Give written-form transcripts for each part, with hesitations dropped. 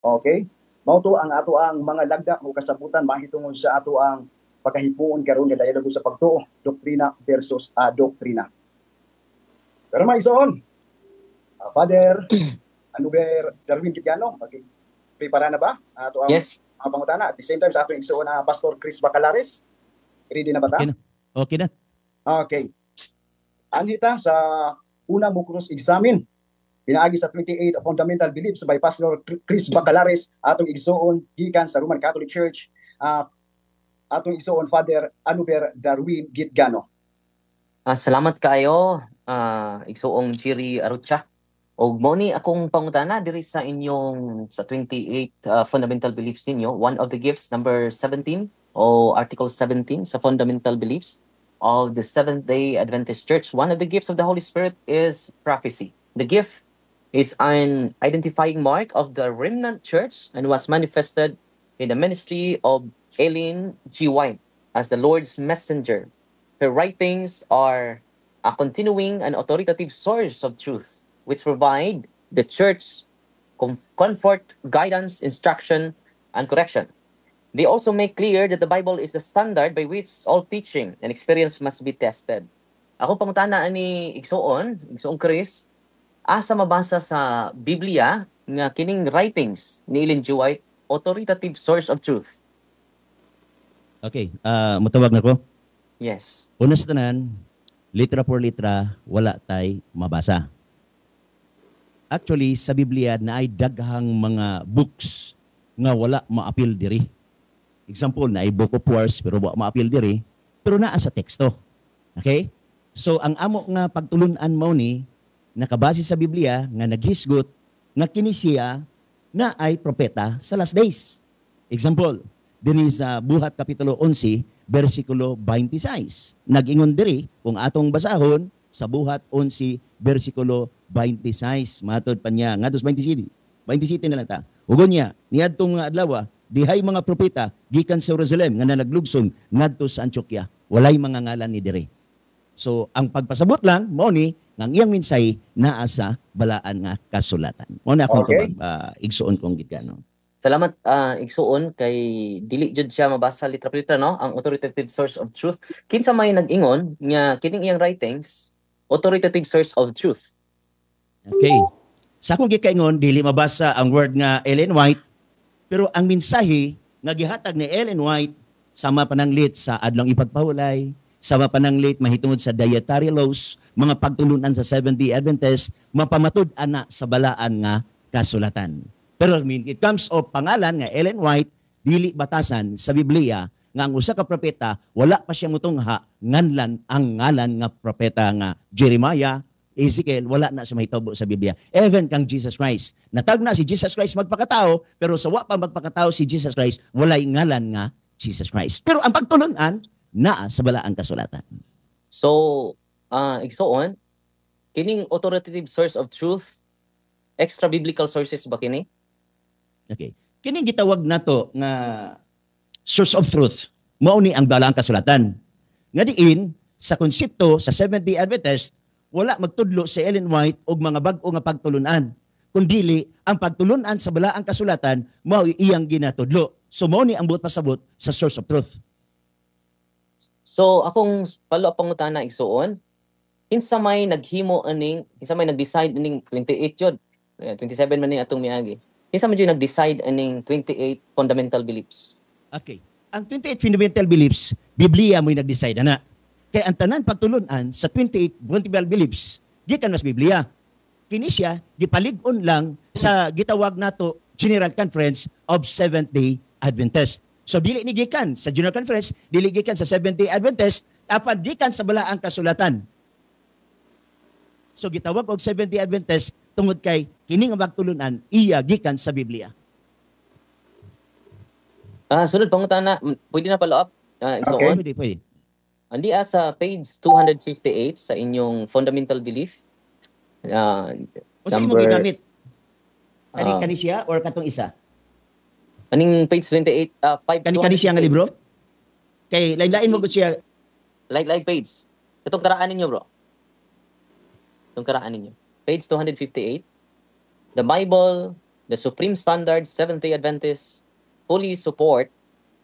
Okay? Mao to ang ato ang mga lagda o kasabutan mahitungod sa ato ang pagkahipuon karon nga dialogo sa pagtuo, doktrina versus adoktrina. Pero mga igsoon, Father Anuber Darwin Gitgano, okay. Prepara na ba ato ang mga pangutana? At the same time sa atong igsoon na Pastor Chris Bacalares, ready na ba ta? Okay na. Okay na. Okay. Anhi ta sa unang mo cross examine pinaagi sa 28 Fundamental Beliefs by Pastor Chris Bacalares, atong igsoon gikan sa Roman Catholic Church, atong igsoon Father Anuber Darwin Gitgano. Salamat kaayo, igsoong Jerry Arucha. Og mao ni akong pangutana diri sa inyong sa 28 fundamental beliefs ninyo, one of the gifts, number 17 o Article 17 sa fundamental beliefs of the Seventh-day Adventist Church. One of the gifts of the Holy Spirit is prophecy. The gift is an identifying mark of the remnant church and was manifested in the ministry of Ellen G. White as the Lord's messenger. Her writings are a continuing and authoritative source of truth, which provide the church comfort, guidance, instruction, and correction. They also make clear that the Bible is the standard by which all teaching and experience must be tested. Ako pangutana ani igsoon, Igsoong Chris, asa mabasa sa Biblia nga kining writings ni Ellen G. White authoritative source of truth? Okay, mutawag na ko. Yes. Una sa tanan, litra por litra, wala tay mabasa. Actually, sa Biblia naay daghang mga books nga wala maapil diri. Example, naay Book of Wars pero wa maapil diri, pero naa sa teksto. Okay? So ang amo nga pagtulunan mao ni nakabase sa Biblia nga naghisgot nga kini siya na ay propeta sa last days. Example, dinhi sa Buhat Kapitulo 11, versikulo 26. Nag-ingon diri, kung atong basahon, sa Buhat 11, versikulo 26. Matod pa niya, ngadto sa 27. 27 na lang ta. Ugon niya, niadtong mga adlaw, dihay mga propeta gikan sa Jerusalem nga naglugsong ngadto sa Antioquia. Walay mga ngalan ni diri. So, ang pagpasabot lang, mao ni nga ang iyang mensahe naa sa balaan nga kasulatan. Mao na akong tubag, igsuon kong gitgano. Salamat, igsuon, kay dili jud siya mabasa litra litra, no, ang authoritative source of truth. Kinsa may nag-ingon nga kining iyang writings authoritative source of truth? Okay. Sa akong gikaingon, dili mabasa ang word nga Ellen White, pero ang mensahe nga gihatag ni Ellen White sama pananglit sa adlong ipagpahulay, sama pananglit mahitungod sa dietary laws, mga pagtulunan sa Seventh-day Adventist, mapamatud ana sa balaan nga kasulatan. Pero when it comes of pangalan nga Ellen White, dili batasan sa Biblia nga ang usa ka propeta wala pa siya mutungha nganlan ang ngalan nga propeta nga Jeremiah, Ezekiel, wala na siya mahitabo sa Biblia. Even kang Jesus Christ. Natagna si Jesus Christ magpakatao, pero sa wa pa magpakatao si Jesus Christ, walay ngalan nga Jesus Christ. Pero ang pagtulunan, naa sa balaang kasulatan. So, igsoon, kining authoritative source of truth, extra biblical sources ba kini? Okay. Kining gitawag nato nga source of truth, mao ni ang balaang kasulatan. Nga diin sa konsepto sa Seventh-day Adventist, wala magtudlo si Ellen White og mga bag-o nga pagtulunan. Kundili ang pagtulunan sa balaang kasulatan mao iyang ginatudlo. So mao ni ang buot pasabot sa source of truth. So akong follow up pangutana, igsuon, kinsa may naghimo aning, kinsa may nag-decide aning 28 yun? 27 man ni atong miagi. Kinsa man jud nag-decide aning 28 fundamental beliefs? Okay. Ang 28 fundamental beliefs, Biblia mo'y nag-decide ana. Kay ang tanan pagtulunan sa 28 fundamental beliefs, gikan mas Biblia. Kini siya gipalig-on lang sa gitawag nato General Conference of Seventh-day Adventist. So dili ni gikan sa General Conference, dili gikan sa Seventh-day Adventist, apan gikan sa balaang kasulatan. So gitawag og Seventh-day Adventist tungod kay kini nga pagtulunan iya gikan sa Biblia. Sunod pangutana, pwede na follow up? Okay. Igsoon. Pwede, pwede. Andi sa page 258 sa inyong fundamental belief. Unsa imong Number- ginamit? Kani kani siya or katong isa? Aning page 28, 5 Kani kani siya nga libro? Kay lain-lain mo gud siya. Like page. Itong karaan ninyo, bro. Itong karaan ninyo. Page 258. The Bible The Supreme Standard Seventh-day Adventists fully support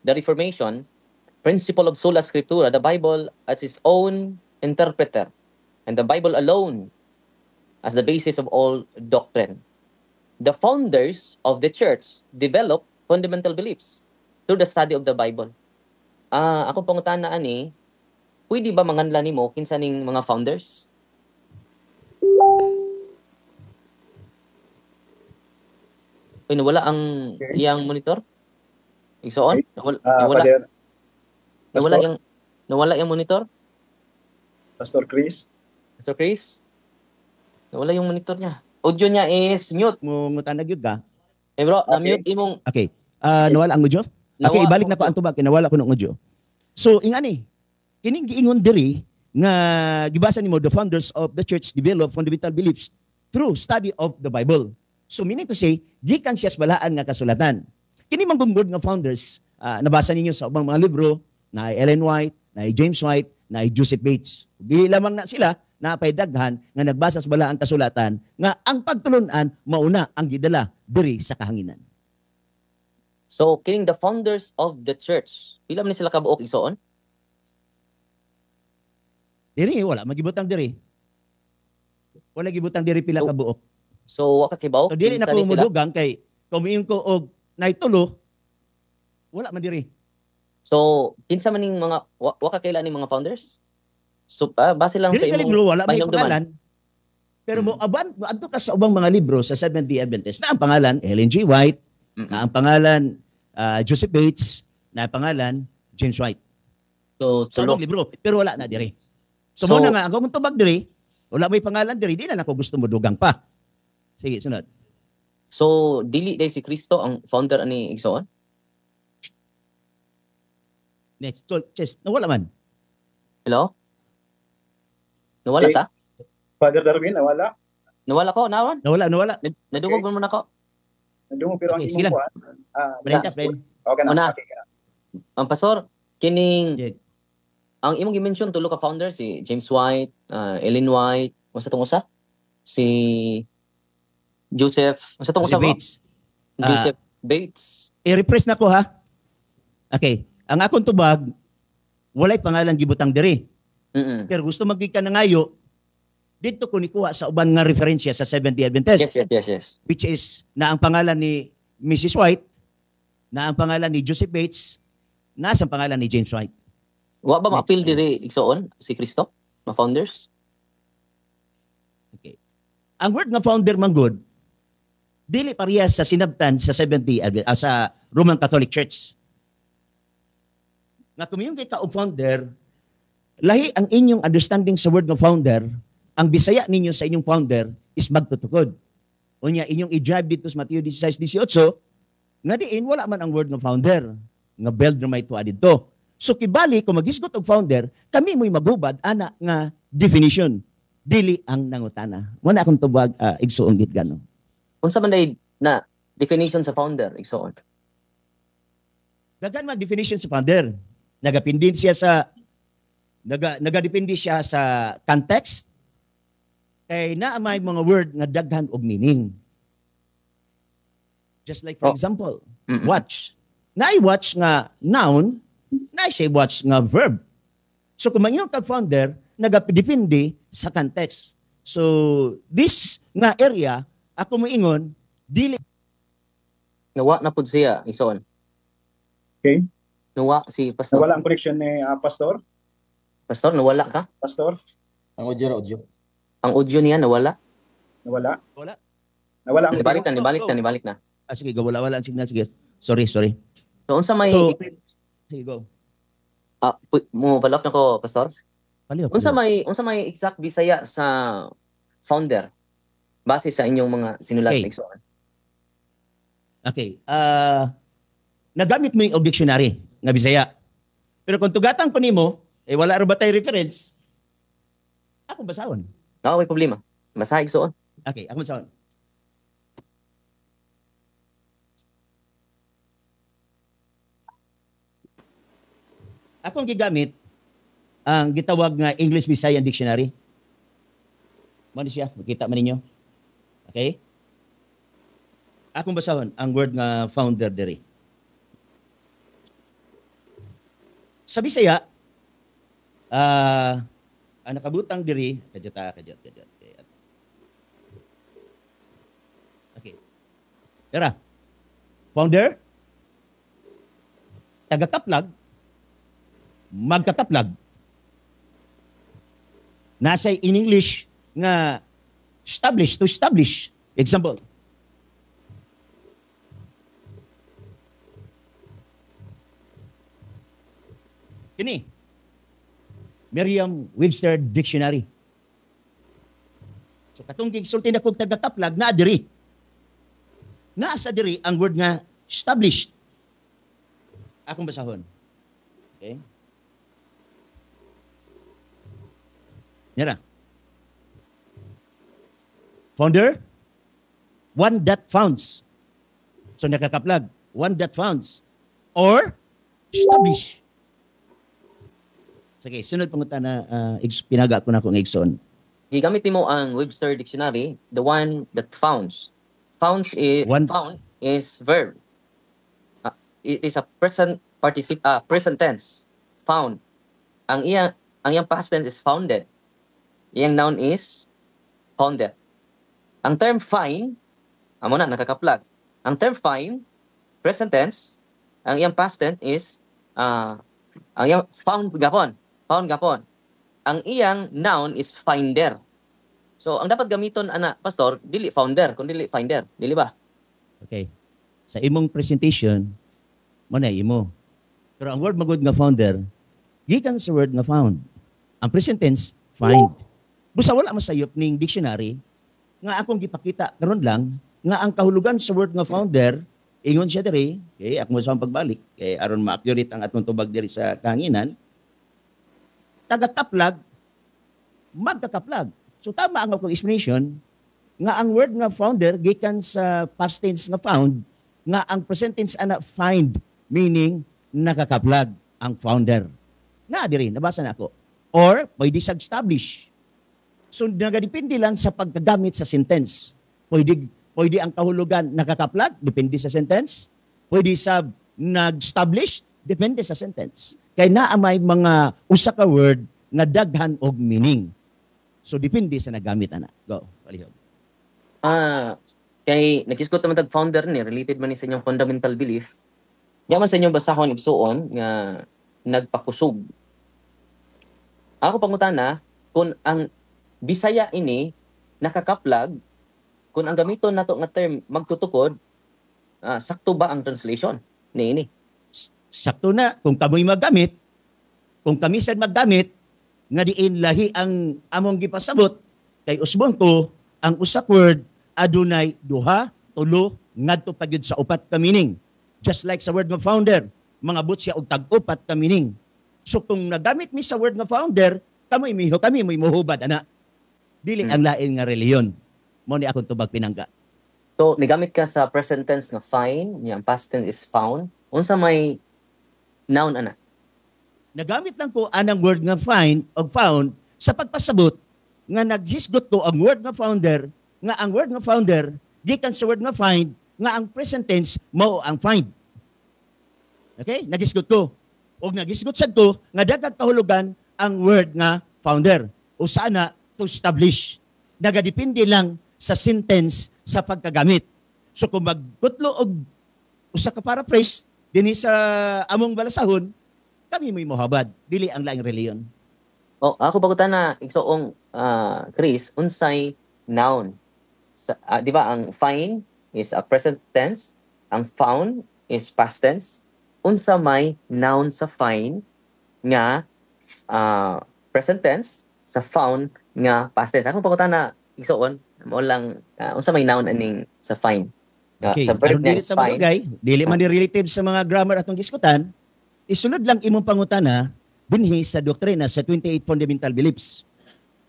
the Reformation principle of sola scriptura, the Bible as its own interpreter, and the Bible alone as the basis of all doctrine. The founders of the church developed fundamental beliefs through the study of the Bible. Ako pangutana ani, pwede ba manganla nimo kinsa ning mga founders? Uy, nawala ang iyang monitor? Igsoon? Nawala, nawala, Father, nawala Pastor? yung nawala yung monitor? Pastor Chris. Pastor Chris? Nawala yung monitor niya. Audio niya is mute. Mungutana gyud ka. Eh bro, Okay. na-mute imong Okay. Nawala ang audio? Okay, nawa- ibalik na ko ang tubag kay nawala ko ng audio. So, ingani, kining giingon diri nga gibasa nimo, the founders of the church develop fundamental beliefs through study of the Bible. So meaning to say, gikan siya sa balaan nga kasulatan. Kini manggungod nga founders, nabasa ninyo sa ubang mga libro na Ellen White, na James White, na Joseph Bates. Di lamang na sila napay daghan nga nagbasa sa balaang kasulatan nga ang pagtulunan mauna ang gidala diri sa kahanginan. So, kining the founders of the church. Pila man ni sila kabuok, igsoon? Diri wala magibutang diri. Wala gibutang diri pila ka buok. So, wa ka kibaw? So dili na Kinsa ko ni sila? mudugang kay kung ko og naitulo, wala man diri. So, kinsa man ning mga wa ka kaila ning mga founders? So, base lang sa Diri ka imong libro wala may pahinumduman. pangalan. Pero mo aban adto ka sa ubang mga libro sa Seventh-day Adventist na ang pangalan Ellen G. White, na ang pangalan Joseph Bates, na ang pangalan James White. So, Sa tulo. ubang libro, pero wala na diri. So, So- muna nga ang akong tubag diri, wala may pangalan diri, di na nako gusto mo dugang pa. Sige, sunod. So, dili day si Kristo ang founder ani, igsoon? Next, chest, nawala man. Hello? Nawala Okay. ta? Father Darwin, nawala. Nawala ko, nawan. Nawala, nawala. Nadungog man mo nako. Nadungog pero ang Okay, imong sige lang. kuan. Brenda, friend. Okay na. Una. Okay ka na. Ang pastor, kining Yeah. ang imong gi-mention tulo ka founder si James White, Ellen White, unsa tong usa? Si Joseph, unsa tong Si usa ba? Bates. Joseph Bates. I-refresh na ko ha. Okay. Ang akong tubag, walay pangalan gibutang diri. Pero gusto magikan na ngayo, dito ko nikuha sa uban nga referensya sa Seventh-day Adventist. Yes. Which is na ang pangalan ni Mrs. White, na ang pangalan ni Joseph Bates, na ang pangalan ni James White. Wa ba Next ma-appeal time. diri, igsoon, si Kristo? Ma founders? Okay. Ang word nga founder manggod, dili parehas sa sinabtan sa Seventh-day Adventist, sa Roman Catholic Church. Nga kung kay ka og founder, lahi ang inyong understanding sa word nga founder, ang Bisaya ninyo sa inyong founder is magtutukod. Unya inyong i-drive dito sa Mateo 16:18, nga diin wala man ang word nga founder, nga build na may tuwa didto. So kibali kung maghisgot og founder, kami mo'y magubad ana nga definition. Dili ang nangutana. Mo na akong tubag igsuong gitgano. Unsa man day na definition sa founder, igsoon? Daghan man definition sa founder. Nagapindin siya sa nagadepende siya sa context. Kay naa may mga word nga daghan og meaning. Just like for example, watch. Naay watch nga noun, naay siya watch nga verb. So kung mangyong kag founder, nagadepende sa context. So this nga area, ako moingon, dili Nawa na pud siya, igsoon. Okay. Nawa si Pastor. Nawala ang connection ni Pastor. Pastor, nawala ka? Pastor, Ang audio ra, audio. Ang audio niya nawala. nawala. Wala. Nawala ang Nibalik na, nibalik na, nibalik na. Sige, go, wala ang signal, sige. Sorry, sorry. So unsa may So, sige, go. Mo balak na ko, Pastor? Paliw, Unsa paliw. may exact Bisaya sa founder base sa inyong mga sinulat, Okay. igsoon? Okay. Nagamit mo yung dictionary nga Bisaya. Pero kung tugatan ko nimo, eh wala ra ba tay reference? Ako basahon. No, may problema. Basa, igsoon. Okay, ako basahon. Akong gigamit ang gitawag nga English Visayan Dictionary. Mao ni siya, makita man ninyo. Okay? Akong basahon ang word nga founder diri. Sa Bisaya, ang nakabutang diri, kadyot kadyot kadyot. Okay. Tara. Founder, tagakaplag, magkakaplag. Nasa in English nga establish, to establish. Example. Kini, Merriam-Webster Dictionary. So katong gisulti na kog tagakaplag, naa diri. Naa sa diri ang word nga established. Akong basahon. Okay. Nira. Founder, one that founds. So nakakaplag, one that founds. Or establish. Sige, sunod pangutana, pinaga ko na akong igsoon. Gigamit nimo ang Webster Dictionary, the one that founds. Founds is One, found is verb. It is a present particip present tense. Found. Ang iyang past tense is founded. Iyang noun is founder. Ang term find, amo na nakakaplag. Ang term find, present tense, ang iyang past tense is ang iyang found gapon. Found gapon. Ang iyang noun is finder. So, ang dapat gamiton ana, pastor, dili founder, kun dili finder, dili ba? Okay. Sa imong presentation, mo na imo. Pero ang word magud nga founder, gikan sa word nga found. Ang present tense, find. Busa wala masayop ning dictionary nga akong gipakita karon lang nga ang kahulugan sa word nga founder, ingon siya diri, okay, ako sa pagbalik kay aron ma-accurate ang atong tubag diri sa kahanginan, tagakaplag, magkakaplag. So tama ang akong explanation nga ang word nga founder gikan sa past tense nga found, nga ang present tense ana find, meaning nakakaplag ang founder. Na diri nabasa na ako. Or pwede sa establish. So nagadepende lang sa pagkagamit sa sentence. Pwede ang kahulugan nakakaplag, depende sa sentence. Pwede sa nag-establish, depende sa sentence. Kay naa may mga usa ka word nga daghan og meaning. So depende sa nagamit ana. Go, palihog. Kay naghisgot naman tag founder ni, related man ni sa inyong fundamental belief. Yaman sa inyong basahon igsuon nga nagpakusog. Ako pangutana kung ang Bisaya ini nakakaplag, kung ang gamiton nato nga term magtutukod, sakto ba ang translation niini? Sakto na kung kamoy maggamit, kung kami sad maggamit nga diin lahi ang among gipasabot, kay usbon ko ang usak word adunay duha, tulo, ngadto pa gyud sa upat ka meaning. Just like sa word nga founder, mangabot siya og tag-upat ka meaning. So kung nagamit mi sa word nga founder, kamoy miho kami mo'y muhubad ana. Dili ang lain nga relihiyon. Mao ni akong tubag pinangga. So nigamit ka sa present tense nga find, nya ang past tense is found. Unsa may noun ana? Nagamit lang ko anang word nga find og found sa pagpasabot nga naghisgot ko ang word nga founder, nga ang word nga founder gikan sa word nga find, nga ang present tense mao ang find. Okay? Nagisgot ko. Og nagisgot sad ko nga daghang kahulugan ang word nga founder. O sana to establish. Nagadepende lang sa sentence sa pagkagamit. So kung magkutlo og usa ka paraphrase dinhi sa among balasahon, kami mo'y mohabad, dili ang laing reliyon. Oh, ako bagutan na igsoong Chris, unsay noun? Sa, di ba ang find is a present tense, ang found is past tense. Unsa may noun sa find nga present tense, sa found nga past tense? Ako bagutan na igsoon, mo lang unsa may noun aning sa find? Okay. Sa verb Aron nga dili is sa find. Malugay, dili man ni relative sa mga grammar atong diskutan, isulod lang imong pangutana dinhi sa doktrina sa 28 fundamental beliefs.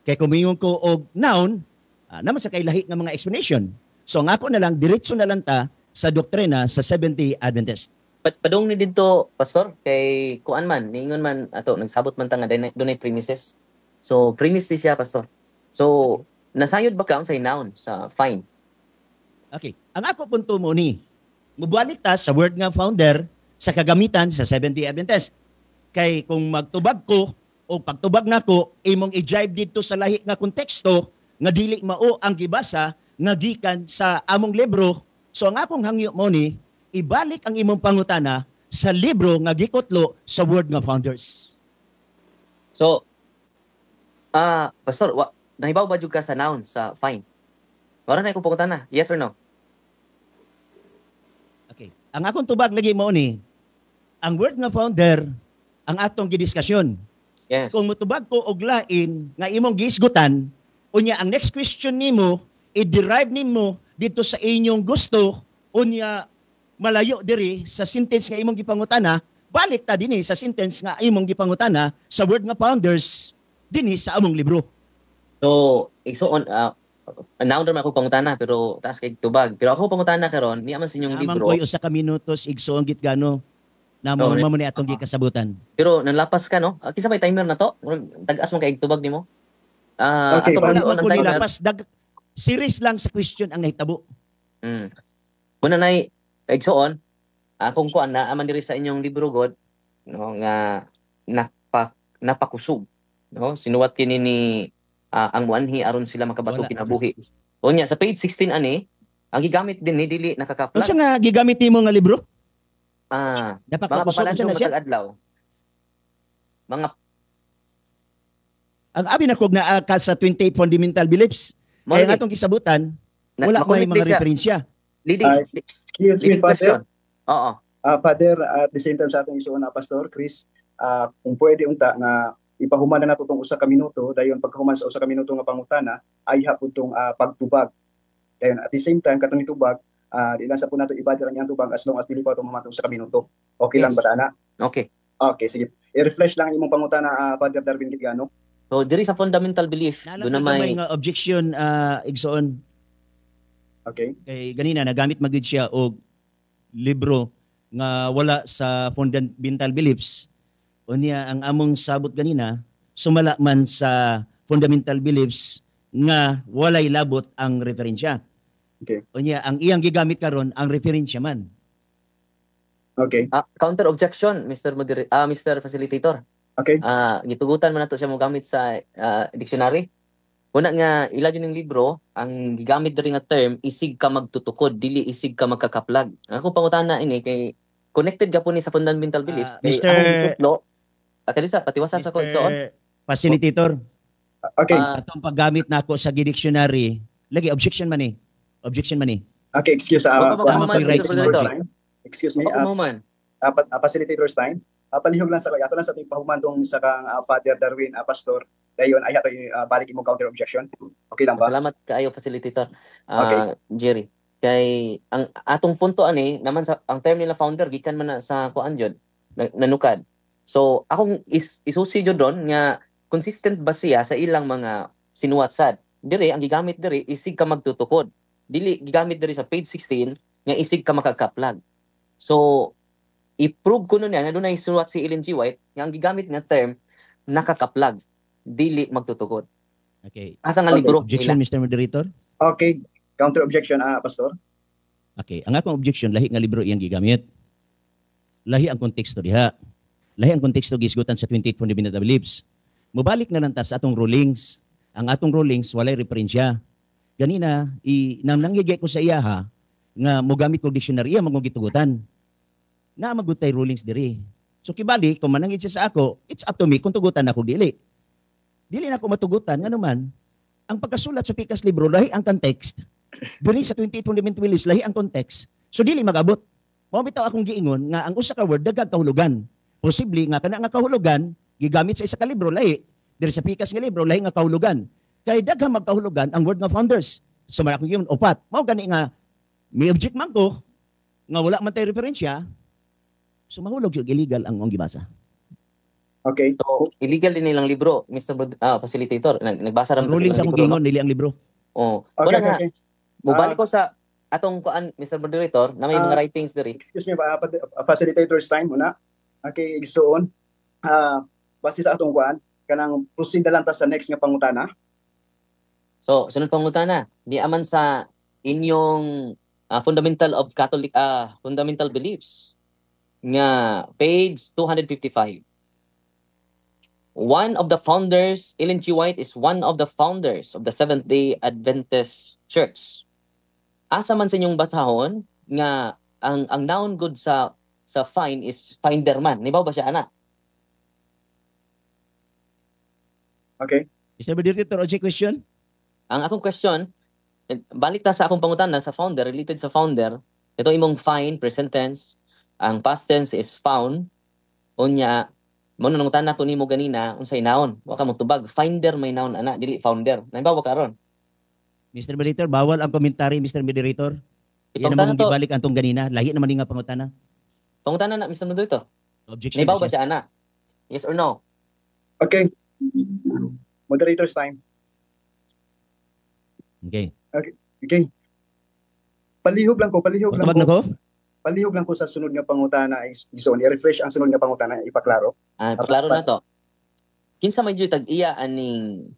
Kay kung moingon ko og noun, naman sa kay lahi nga mga explanation. So ang ako na lang, diretso na lang ta sa doktrina sa Seventh-day Adventist. Padung ni didto, pastor, kay kuan man, niingon man ato, nagsabot man ta nga dunay premises. So premise di siya, pastor. So nasayod ba ka unsay noun sa find? Okay. Ang ako punto mo ni, mubalik ta sa word nga founder sa kagamitan sa Seventh-day Adventist. Kay kung magtubag ko o pagtubag nako, imong i-jibe dito sa lahi nga konteksto nga dili mao ang gibasa nga gikan sa among libro. So ang akong hangyo mo ni, ibalik ang imong pangutana sa libro nga gikutlo sa word nga founders. So, Pastor, nahibaw ba jud ka sa noun sa find? Wala na akong pangutana. Yes or no? Okay. Ang akong tubag lagi mo ni, ang word nga founder ang atong gidiskusyon. Kung mutubag ko og lain nga imong giisgutan, unya ang next question nimo i-derive nimo dito sa inyong gusto, unya malayo diri sa sentence nga imong gipangutana, balik ta dinhi sa sentence nga imong gipangutana sa word nga founders dinhi sa among libro. So, igsuon, noun ra man ako pangutana pero taas kay tubag. Pero ako pangutana karon, niya man sa inyong Amang libro. Ko'y usa ka minutos, igsuong Gitgano na mo Oh, mo ni atong gikasabutan. Pero nanlapas ka, no? Kinsa may timer na to? Murag tag-as man kay tubag nimo. Okay, Ato Wala pa man ang ko timer. nilapas, dag series lang sa question ang nahitabo. Muna nay, igsuon, akong kuan na aman diri sa inyong libro god, no, nga napakusog, no? Sinuwat kini ni ang muanhi aron sila makabato Wala. kinabuhi. Unya sa page 16 ani, ang gigamit din ni dili nakakaplag. Unsa nga gigamit nimo nga libro? Mga Napakusog papalan unsa na siya? matag adlaw. Mga Ang abi na kog naa ka sa 28 fundamental beliefs. Mo Kaya ang lagi. atong kisabutan, wala may Ma-connect mga siya. referensya. Leading, Excuse me, leading Father. question. Oo. Father, at the same time sa atong isuon na Pastor Chris, kung pwede unta nga ipahuman na nato tong usa ka minuto, dayon pagkahuman sa usa ka minuto nga pangutana, ay hapon tong pagtubag. Dayon at the same time katong itubag, di lang sa po nato ibadya ang iyang tubag as long as dili pa ito mamatong usa ka minuto. Okay lang Yes. ba ana? Okay. Okay, sige. I-refresh lang ang imong pangutana, Father Darwin Gitgano. So diri sa fundamental belief, Nalang doon na may may nga objection, igsoon. Okay. Kay ganina nagamit magid siya og libro nga wala sa fundamental beliefs. Unya ang among sabot ganina sumala man sa fundamental beliefs nga walay labot ang referensya. Unya ang iyang gigamit karon ang referensya man. Okay. Counter objection, Mr. Mr. Facilitator. Okay. Gitugutan man nato siya mogamit sa dictionary. Una nga ila jud ning libro, ang gigamit diri nga term isig ka magtutukod, dili isig ka magkakaplag. Ang akong pangutana ini kay connected gapon ni sa fundamental beliefs. Kay Mr. akong gitutlo, kadi sa patiwasa sa ko igsoon. Mr. Facilitator. Okay. Atong paggamit nako sa dictionary, lagi objection man eh. Objection man eh. Okay, excuse Wag pa Tama man, ko Mr. right sa Facilitator. object. Excuse me, Wag pa man. Facilitator's time. Palihog lang sa ato lang sa ating pahumandong sa kang Father Darwin, Pastor. Dayon ay ato balik imong counter objection. Okay lang ba? Salamat kaayo, facilitator. Jerry. Kay ang atong punto ani naman sa ang term nila founder gikan man na sa kuan jud nanukad. So akong isusi jud ron nga consistent ba siya sa ilang mga sinuwat sad. Dire ang gigamit diri isig ka magtutukod. Dili gigamit diri sa page 16 nga isig ka makakaplag. So i-prove ko nun niya nga dunay suwat si Ellen G. White nga ang gigamit nga term nakakaplag, dili magtutukod. Okay. Asa nga Okay. libro Objection, nila? Mr. Moderator. Okay. Counter objection, Pastor. Okay. Ang akong objection, lahi nga libro iyang gigamit. Lahi ang konteksto diha. Lahi ang konteksto gisgutan sa 28 fundamental beliefs. Mubalik na lang ta sa atong rulings. Ang atong rulings walay referensya. Ganina i nananghigay ko sa iya ha nga mogamit ko dictionary iya mangong gitugutan. Na magutay rulings diri. So kibali kung manangid siya sa ako, it's up to me kung tugutan ako dili. Dili na ako matugutan ngano man ang pagkasulat sa pikas libro lahi ang context. Diri sa 28 fundamental beliefs lahi ang context. So dili magabot. Mao bitaw akong giingon nga ang usa ka word daghang kahulugan. Posible nga kana nga kahulugan gigamit sa isa ka libro lahi, diri sa pikas nga libro lahi nga kahulugan. Kay daghang magkahulugan ang word nga founders. So mara akong giingon upat. Mao gani nga may object man ko nga wala man tay referensya. So mahulog yung illegal ang ang gibasa. Okay. So illegal din nilang libro, Mr. Facilitator. Nagbasa ra man Ang ruling sa sa ilang akong libro, no? giingon dili ang libro. Oh. Okay, Wala okay, nga okay. mubalik ko sa atong kuan, Mr. Moderator, na may mga writings diri. Excuse me, facilitator's time muna. Okay, igsuon. Base sa atong kuan, kanang proceed na lang ta sa next nga pangutana. So, sunod pangutana, di aman sa inyong Fundamental of Catholic Fundamental Beliefs nga page 255. One of the founders, Ellen G. White is one of the founders of the Seventh-day Adventist Church. Asa man sa inyong basahon nga ang noun good sa find is finder man. Nibaw ba siya ana? Okay. Mr. Moderator, object question? Ang akong question, balik ta sa akong pangutana sa founder, related sa founder, ito imong find, present tense, ang past tense is found, unya, mo nang nangutana ko nimo ganina, unsay noun? Wa ka mo tubag, finder may noun ana, dili founder. Naibaw ka karon? Mr. Moderator, bawal ang komentary, Mr. Moderator. Yan Ipangutana naman to, gibalik antong ganina. Lahi naman ni nga pangutana. Pangutana na, Mr. Moderator. Objection. Naibaw ba na siya. siya ana? Yes or no? Okay. Moderator's time. Okay. Okay. Palihog lang ko, palihog lang Matubag na ko. ko? Palihog lang ko sa sunod nga pangutana is Ison. I-refresh ang sunod nga pangutana, ipaklaro. Ah, paklaro na to. Kinsa man jud tag-iya aning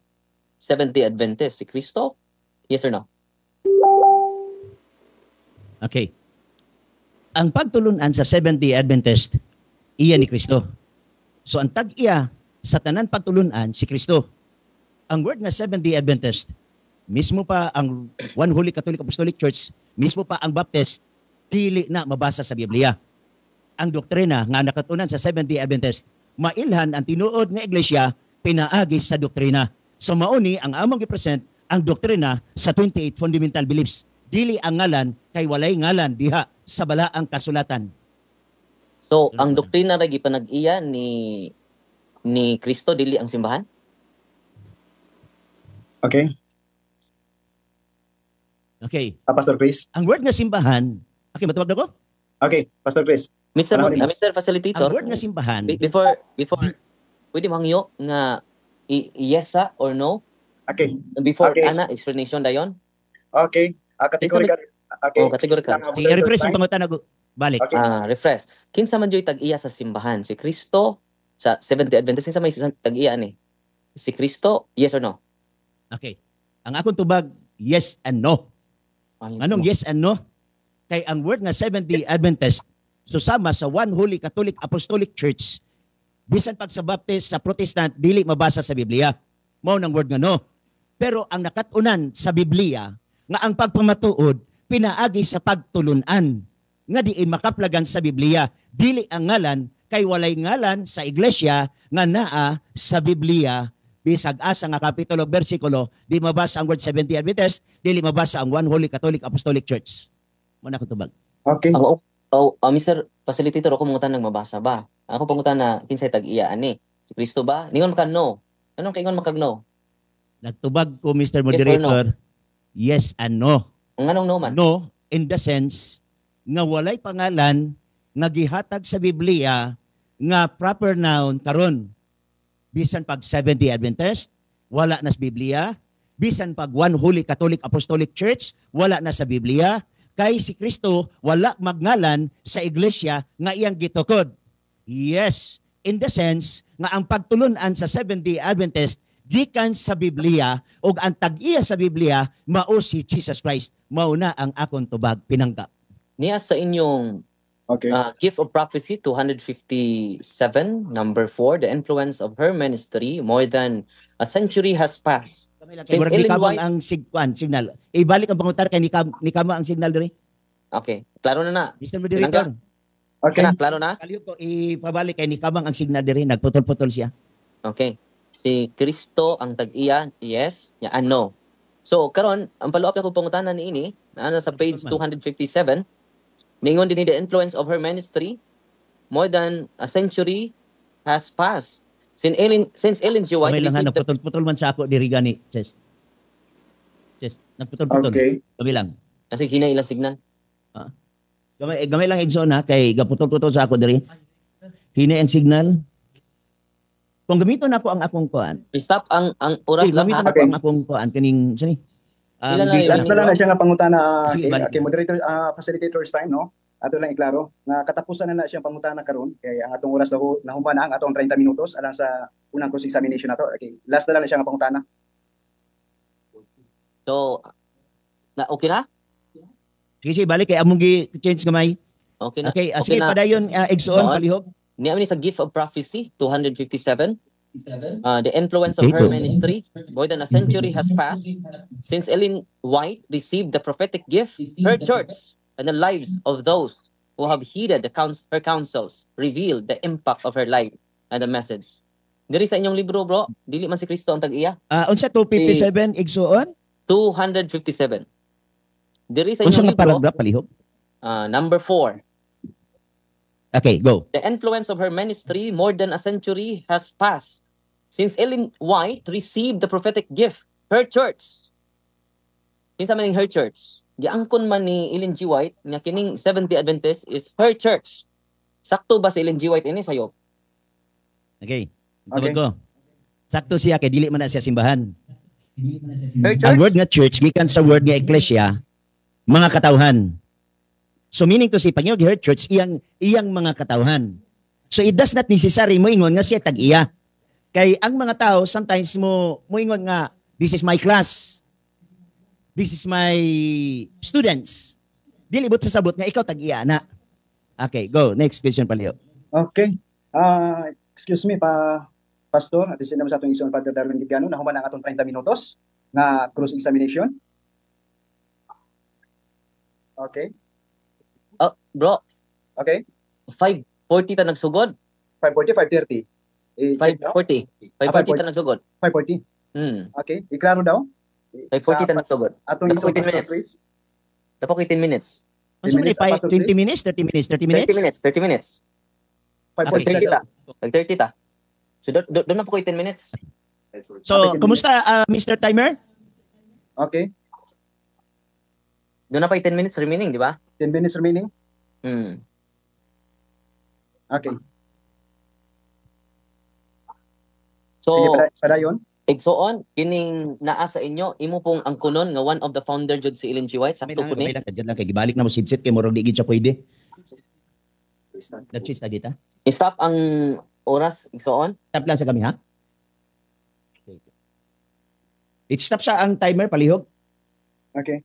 Seventh-day Adventist, si Kristo? Yes or no? Okay. Ang pagtulunan sa Seventh-day Adventist, iya ni Kristo. So ang tag-iya sa tanan pagtulunan si Kristo. Ang word nga Seventh-day Adventist, mismo pa ang One Holy Catholic Apostolic Church, mismo pa ang Baptist, dili na mabasa sa Biblia. Ang doktrina nga nakatunan sa Seventh-day Adventist, mailhan ang tinuod nga iglesia pinaagi sa doktrina. So mauni ang among gipresent ang doktrina sa 28 fundamental beliefs. Dili ang ngalan kay walay ngalan diha sa balaang kasulatan. So, Ano ang ba? doktrina ra gipanag-iya ni Kristo, dili ang simbahan? Okay. Okay. Ah, Pastor Chris. Ang word nga simbahan, okay, matawag na ko? Okay, Pastor Chris. Mr. Ano Mr. Ang Facilitator, word nga simbahan, before pwede mangyo nga yes sa or no Okay. before Okay. ana explanation dayon? Okay. Ah, categorical. Okay. Oh, categorical. Sige, refresh ang pangutana ko. Balik. Okay. Ah, refresh. Kinsa man juy tag-iya sa simbahan? Si Kristo sa Seventh-day Adventist, kinsa may tag-iya ani? Si Kristo, yes or no? Okay. Ang akong tubag, yes and no. Ay, Anong yes and no? Kay ang word nga Seventh-day Adventist susama sa One Holy Catholic Apostolic Church, bisan pag sa Baptist, sa Protestant, dili mabasa sa Biblia. Mao nang word nga no. Pero ang nakatunan sa Biblia, nga ang pagpamatuod, pinaagi sa pagtulunan, nga diin makaplagan sa Biblia. Dili ang ngalan, kay walay ngalan sa iglesia nga naa sa Biblia. Bisag asa nga kapitulo, bersikulo, di mabasa ang word Seventh-day Adventist, dili mabasa ang One Holy Catholic Apostolic Church. Muna ko tubag. Okay. Oh, Mr. Facilitator, ako mangutan ng mabasa ba? Ako pangutan na kinsay tag-iya ani? Si Kristo ba? Ningon ka no. Anong kaingon makag no? Nagtubag ko, Mr. Yes or no? Moderator, yes and no. Ang anong no man? No, in the sense nga walay pangalan nga gihatag sa Biblia nga proper noun karon. Bisan pag Seventh-day Adventist, wala na sa Biblia. Bisan pag One Holy Catholic Apostolic Church, wala na sa Biblia. Kay si Kristo wala magngalan sa iglesia nga iyang gitukod. Yes, in the sense nga ang pagtulunan sa Seventh-day Adventist gikan sa Biblia ug ang tag-iya sa Biblia mao si Jesus Christ. Mao na ang akong tubag, pinangga. Niya sa inyong Gift of Prophecy 257 number 4, the influence of her ministry more than a century has passed. Kay Since murag Ellen nikamang White ang sigwan signal. Ibalik ang pangutar kay nikama ang signal diri. Okay, klaro na na. Mr. Moderator. Okay. Kana, klaro na? Kalihok ko ipabalik kay nikamang ang signal diri, nagputol-putol siya. Okay. Si Kristo ang tag-iya, yes, nya ano. So karon ang follow up na ko pangutana niini, naa na sa page 257. Ningon din the influence of her ministry more than a century has passed. Since Ellen G. White Kamay lang ha, received the nagputol-putol man sa ako diri gani. Chest. Chest. Nagputol-putol. Okay. Gamay lang. Kasi hina ilang signal. Gamay, eh, gamay lang igsoon ha kay gaputol-putol sa ako diri. Hina ang signal. Kung gamiton ako ang akong kuan. I-stop ang oras Okay, lang gamiton ha. ako ang akong kuan kining sani. Ang Ilan lang data. Last na lang na siya nga pangutana, Sige, okay, balik. okay, moderator, facilitator's time, no? Ato lang iklaro nga katapusan na na siyang pangutana karon kay ang atong oras nahuman na ang atong 30 minutos alang sa unang cross examination nato. Okay, last na lang na siya nga pangutana. So na okay na? Sige, balik kay among gi-change gamay. Okay na. Okay, Okay sige, na. Padayon, igsoon, Igsoon. Palihog. Niya ni sa gift of prophecy, 257. The influence of Okay, her go. ministry. More than a century has passed since Ellen White received the prophetic gift. Her church and the lives of those who have heeded her counsels reveal the impact of her life and the message. Diri sa inyong libro, bro, dili man si Kristo ang tag-iya. Unsa 257, igsoon? 257. Diri sa Unsa inyong nga libro, paragraph, palihog? Number 4. Okay, go. The influence of her ministry, more than a century has passed since Ellen White received the prophetic gift. Her church. Kinsa man ning her church? Giangkon man ni Ellen G. White nga kining Seventh-day Adventist is her church. Sakto ba si Ellen G. White ini sayo? Okay. Okay. Okay. Ko. Sakto siya kay dili man na siya simbahan. Her church? Ang word nga church gikan sa word nga ekklesia, mga katawhan. So meaning to say, pag yung her church, iyang iyang mga katawhan. So it does not necessary moingon nga siya tag-iya. Kay ang mga tao sometimes mo moingon nga, "This is my class. This is my students." Dili buot pasabot nga ikaw tag-iya na. Okay, go. Next question, palihog. Okay. Excuse me pa, Pastor, at naman sa atong igsoon Father Darwin Gitgano, nahuman ang atong 30 minutos nga cross examination. Okay. Oh, bro, Okay. 5:40 ta nagsugod. 5:40, 5:30. Eh, check daw. 5:40. 5:40 ta nagsugod. 5:40. Okay. Iklaro daw. 5:40 ta Sa nagsugod. atong Dapat igsoon 10 Pastor minutes. Chris. Dapat ko 10 minutes. Unsa man minutes, Pastor 20 Chris? Minutes, 30 minutes, 30 minutes? 30 minutes, 30 minutes. 5:40. 30 ta. Nag 30 ta. So doon na po ko 10 minutes. So, Okay, kumusta, Mr. Timer? Okay. Doon na pa 10 minutes remaining, di ba? 10 minutes remaining. Okay. So, Sige, padayon. Igsoon, kining naa sa inyo, imo pong angkunon nga one of the founder jud si Ellen G. White, sakto po ni. Gamay lang, kadyan lang kay gibalik na mo sidsit kay murag di gid siya pwede. That's it, dita. I-stop ang oras, igsoon. Stop lang sa kami, ha? It-stop sa ang timer, palihog. Okay.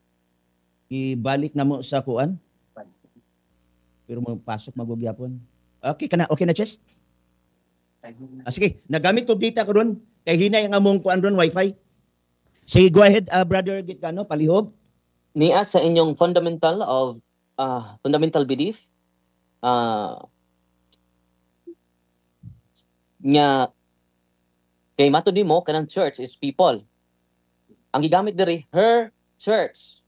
Ibalik na mo sa kuan. Pero mo pasok magugyapon. Okay kana, okay na, Chest? Sige, nagamit ko data karon kay hinay ang among kuan ron, wifi. Sige, go ahead, Brother Gitgano, palihog. Niya sa inyong fundamental belief nga kay matud nimo kanang church is people. Ang gigamit diri, her church,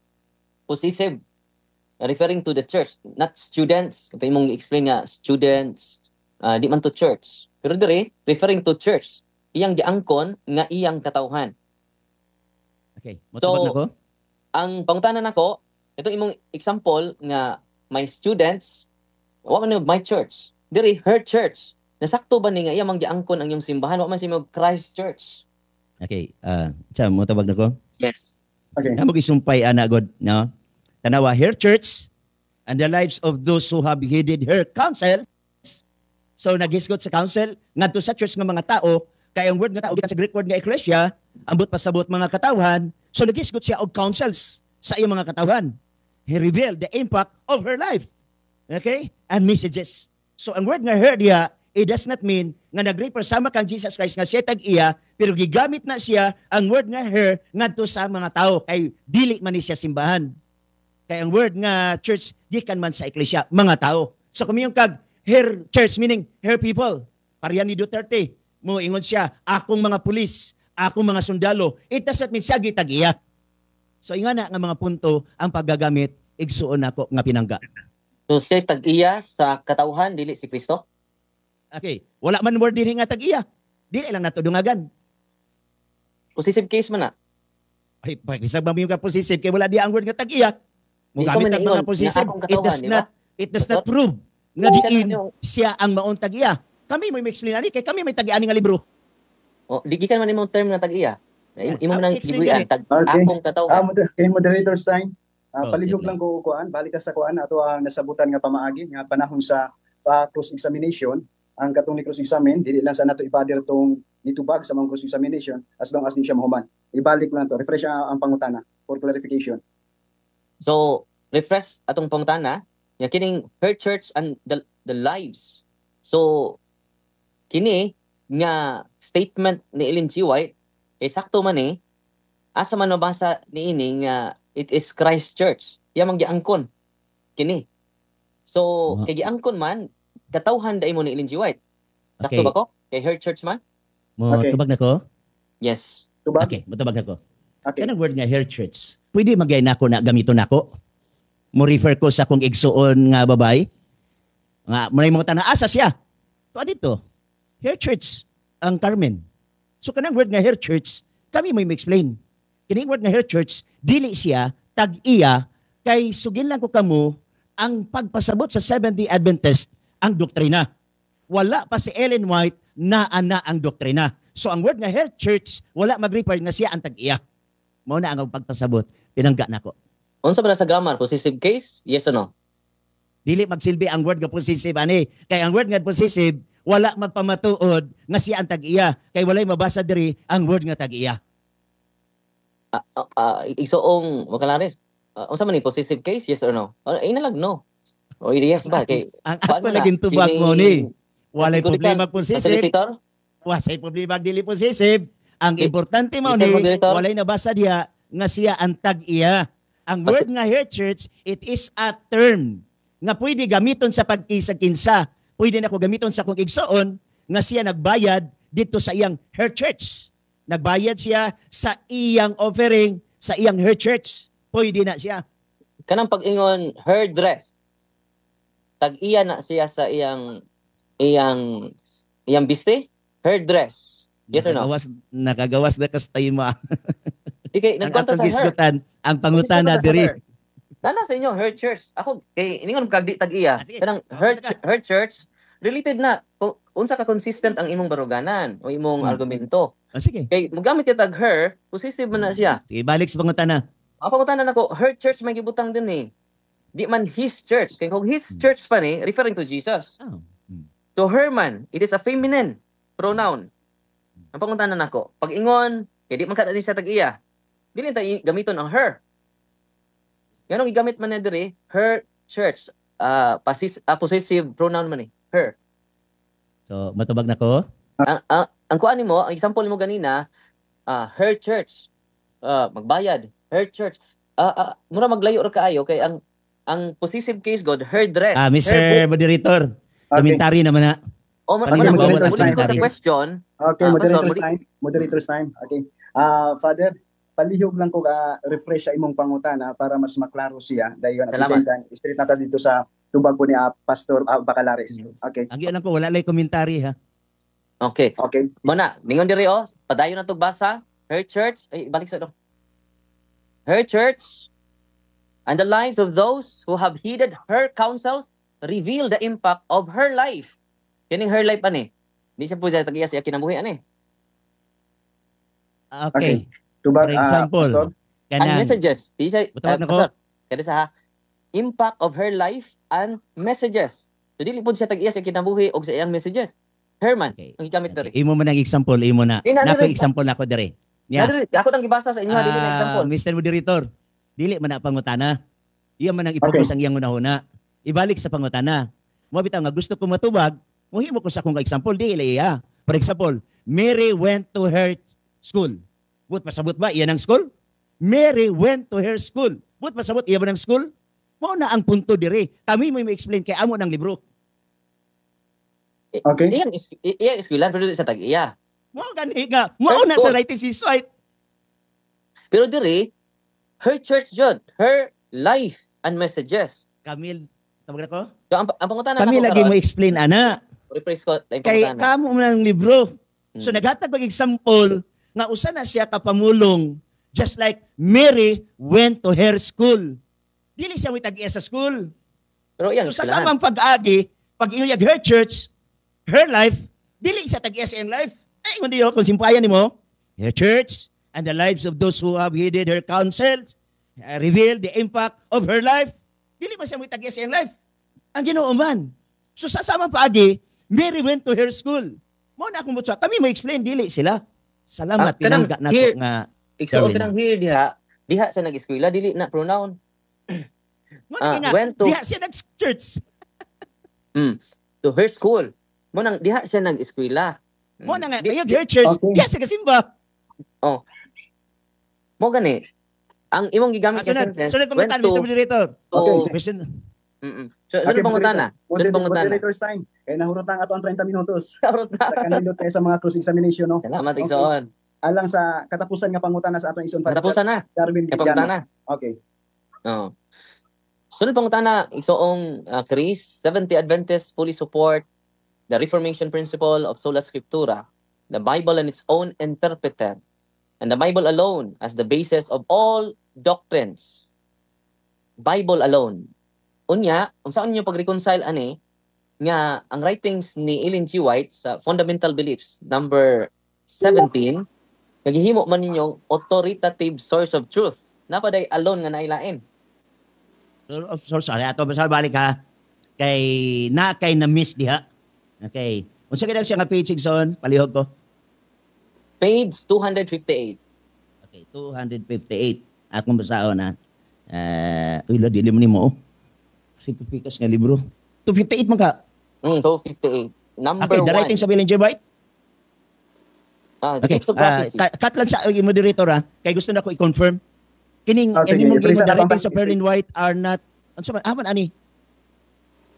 possessive, referring to the church, not students. Kung imong i-explain nga students, di man to church. Pero diri referring to church, iyang giangkon nga iyang katawhan. Okay, So, motubag na ko. Ang pangutana nako, itong imong example nga my students, wa man ni my church. Diri her church. Nasakto ba ni nga iya mang giangkon ang iyong simbahan, wa man si mo Christ Church? Okay, sa motubag na ko. Yes. Okay. Namo gisumpay ana god, no? Tanawa, her church and the lives of those who have heeded her counsel. So naghisgot sa counsel ngadto sa church nga mga tao, kay ang word nga tao gikan sa Greek word nga ekklesia, ambot pasabot mga katawhan. So naghisgot siya og counsels sa iyang mga katawhan. He revealed the impact of her life. Okay? And messages. So ang word nga her diha, it does not mean nga nag-refer sama kang Jesus Christ nga siya tag-iya, pero gigamit na siya ang word nga her ngadto sa mga tao kay dili man ni siya simbahan. Kay ang word nga church gikan man sa eklesia, mga tao. So kung kag her church, meaning her people. Pareha ni Duterte, mo ingon siya, "Akong mga pulis, akong mga sundalo." It does not mean siya gitag-iya. So ingana nga mga punto ang paggagamit, igsuon nako nga pinangga. So siya tag-iya sa katawhan, dili si Kristo? Okay, wala man word dinhi nga tag-iya. Dili lang nato dungagan. Possessive case man na. Ay, bisag ba mo yung ka-possessive kay wala di ang word nga tag-iya. Mo Di ko gamit man ang naingon mga nga possessive, akong it katawhan, does di ba? not prove nga Di ka diin naman yung- siya ang maong tag-iya. Kami may explain ani kay kami may tag-iani nga libro. Oh, di gikan man imong term nga tag-iya. Imo Ah, nang explain gibuyan gani. tag Okay. akong katawhan. Kay moderator Stein, Oh, palihog sige. lang ko kuan, balik ka sa kuan ato ang nasabutan nga pamaagi nga panahon sa cross examination. Ang katong ni cross examine, dili lang sa nato ibadir tong nitubag sa mga cross examination as long as di siya mahuman. Ibalik lang to, refresh ang pangutana for clarification. So, Refresh atong pangutana nga kining her church and the lives. So kini nga statement ni Ellen G. White kay sakto man eh, asa man mabasa niini nga it is Christ Church? Iya man giangkon kini. So kay giangkon man, katawhan dai mo ni Ellen G. White. Sakto ba ko? Kay her church man? Mo Okay. tubag na ko? Yes. Tubag? Okay, motubag na ko. Okay. Kanang word nga her church. Pwede magyay nako na gamiton nako. Mo refer ko sa akong igsuon nga babay. Nga may mga tana asa siya. To dito. Her church ang Carmen. So kanang word nga her church, kami may explain. Kining word nga her church, dili siya tag-iya kay sugin lang ko kamo ang pagpasabot sa Seventh-day Adventist ang doktrina. Wala pa si Ellen White na ana ang doktrina. So ang word nga her church, wala mag-refer nga siya ang tag-iya. Mao na ang pagpasabot. Pinangga nako. Unsa ba na sa grammar? Possessive case? Yes or no? Dili magsilbi ang word nga possessive ani. Kay ang word nga possessive wala magpamatuod nga siya ang tag-iya. Kay walay mabasa diri ang word nga tag-iya. Igsoong Wakalares. Unsa man ni possessive case? Yes or no? Ay nalag no. O yes ba kay Ang Paano ato na? laging tubag mo ni. Walay Categorical problema possessive, facilitator? walay problema dili possessive. Ang importante mo Mr. ni Moderator? walay nabasa diha nga siya ang tag-iya. Ang word nga her church, it is a term nga pwede gamiton sa pagkisa-kinsa. Pwede na ko gamiton sa akong igsoon nga siya nagbayad dito sa iyang her church. Nagbayad siya sa iyang offering sa iyang her church. Pwede na siya. Kanang pag-ingon her dress. Tag-iya na siya sa iyang iyang iyang biste? Her dress. Yes or no? Nakagawas na kastay mo. Di kay Ang nagkonta atong sa her. gisgutan, ang pangutana Nagkonta sa diri. her. Nana sa inyo her church. Ako kay iningon kag di tag-iya. Sige. Kanang her church related na kung unsa ka consistent ang imong baruganan o imong argumento. Sige. Kay mogamit ka tag her, possessive man na siya. Sige, balik sa pangutana. Ang pangutana nako, her church may gibutang din eh. Di man his church. Kay kung his church pa ni, referring to Jesus. Oh. So her man, it is a feminine pronoun. Ang pangutana nako, pag ingon, kay di man kada siya tag-iya. Dili ta gamiton ang her. Nganong gigamit man niya diri, her church, possessive pronoun man ni, her. So, matubag na ko? Ang kuan nimo, ang example nimo ganina, her church, magbayad, her church. Mura maglayo ra kaayo kay ang possessive case god, her dress, Ah, her Mr. book. Moderator, Okay. komentary naman na. O, ma- Paano ma- yung ma- bawat muli ko sa komentary? question. Okay, Pastor, moderator's time. Moderator's time. Okay. Father, palihog lang ko refresh sa imong pangutana para mas maklaro siya. Dayon at the Salamat. same time, straight na ta dito sa tubag po ni Pastor Bacalares. Okay. Ang alam ko, wala lang komentary ha. Okay. Okay. Muna, ningon diri oh, padayon na tog basa. Her church, ay balik sa do. Her church and the lives of those who have heeded her counsels reveal the impact of her life. Kining her life ani. Di siya pwede tag-iya siya kinabuhi ani. Okay. Tubag, For example, Pastor. And kanang messages. Di siya Butawag na ko. Pastor, kada sa ha, impact of her life and messages. So dili pud siya tag-iya sa kinabuhi og sa iyang messages. Her man Okay. ang gigamit diri. Imo man ang example, imo na. Di na, Nako diri. example nako diri. Yeah. Diri, ako nang gibasa sa inyo, ha, dili na example. Mr. Moderator, dili man na pangutana. Iya man ang ipugos ang iyang hunahuna. Ibalik sa pangutana. Mo bitaw nga gusto ko matubag, muhimo ko sa akong example dili iya. For example, Mary went to her school. But pasabot ba iyan ang school? Mary went to her school. But pasabot iya ba ng school? Mao na ang punto diri. Kami mo i-explain kay amo ng libro. Okay. Iyang eskwelahan pero di sa tag-iya. Mao gani nga. Mao na sa right is right. Pero diri, her church jud, her life and messages. Kamil, tawag na ko? So ang pangutana Kami nako lagi karon, mo explain ana. rephrase ko ang Kay pangutana. kamo man ang libro. So naghatag pag example nga usa na siya ka pamulong just like Mary went to her school. Dili siya mo'y tag-iya sa school. Pero iyang So sa eskwelahan. samang pag-agi, pag inuyag her church, her life, dili siya tag-iya sa iyang life. Ay, kundi yun, kung simpayan nimo, her church and the lives of those who have heeded her counsels, reveal the impact of her life. Dili man siya mo'y tag-iya sa iyang life. Ang Ginoo man. So sa samang paagi, Mary went to her school. Mo na akong butsa. Kami mo explain dili sila. Salamat Kanang tinangga nato here- nga Igsuon Darwin. kanang here diha, diha sa nag-eskwela dili na pronoun. Mo Ah, nga, went to diha siya nag-church. To her school. Mo nang diha siya nag-eskwela. Mo na nga, Di- kayog her church, Okay. diha siya kasimba. Mo gani. Ang imong gigamit Ah, nga sunod, sentence sunod went pangutana, to Mr. Moderator. to Okay. Question. So, Okay, sunod pangutana. Sunod pangutana. Moderator's time. Kaya nahurot na ang ato ang 30 minutos. Harot na. Sa kanindot tayo sa mga cross examination, no? Salamat, Okay. Igsoon. Alang sa katapusan nga pangutana sa atong ison Katapusan na. Darwin Kaya Villano. pangutana. Okay. Oo. Sunod pangutana, Igsoong Chris, Seventh-day Adventists fully support the Reformation principle of sola scriptura, the Bible and its own interpreter, and the Bible alone as the basis of all doctrines. Bible alone. Unya, unsaon ninyo pag-reconcile ani nga ang writings ni Ellen G. White sa Fundamental Beliefs number 17 nagihimo man ninyong authoritative source of truth. Napaday alone nga nailain. So, sorry, ato basta balik ha. Kay na kay na miss diha. Okay. Unsa kay siya nga page, Igsoon? Palihog ko. Page 258. Okay, 258. Akong basahon ha. Uy, la, dili mo nimo. Oh. Kasi pipikas nga libro. 258 man ka. 258. Number Okay, the 1. writings of Ellen G. White. The Okay. gifts of prophecy. Cut lang sa moderator ha. Kay gusto na ko i-confirm. Kining Ah, sige, ini mong i-present the na writings bang- of Ellen White are not unsa man man ani?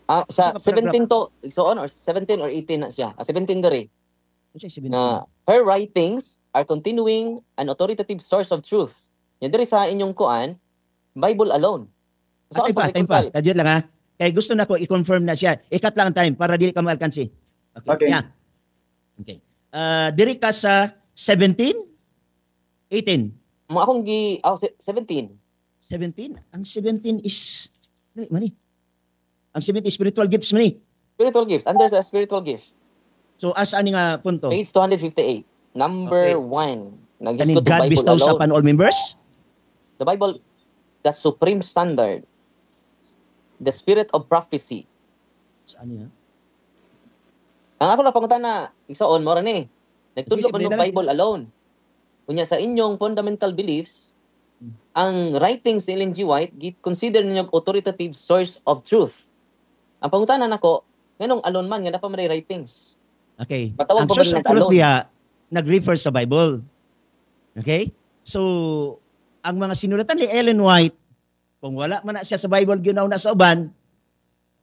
Sa Unsa ka paragraph? 17 to so on or 17 or 18 na siya. 17 diri. Unsa 17? Na her writings are continuing an authoritative source of truth. Yan diri sa inyong kuan, Bible alone. So, Time pa, time pa. Kadiyot lang ha. Kay gusto na ko i-confirm na siya. I-cut lang ang time para dili ka maalkansi. Okay. Okay. Yeah. Okay. Diri ka sa 17? 18? Mo akong gi 17. 17? Ang 17 is ano mani? Ang 17 is spiritual gifts mani. Spiritual gifts. Under sa spiritual gift. So asa ani nga punto? Page 258. Number Okay. 1. Kaning Nag-discuss the God Bible bestows alone. upon all members? The Bible, the supreme standard. The spirit of prophecy. Sa ani ha? Ang ako na pangutana, igsoon mo ra ni. Nagtudlo Sige, man sige, ng Bible alone. Unya sa inyong fundamental beliefs, ang writings ni Ellen G. White gi-consider ninyo authoritative source of truth. Ang pangutana nako, nganong alone man nga napa man writings? Okay. Matawag Ang pa ba source of nila truth alone? diha nag-refer sa Bible. Okay? So, ang mga sinulatan ni Ellen White, kung wala man na siya sa Bible, ginaw na sa uban,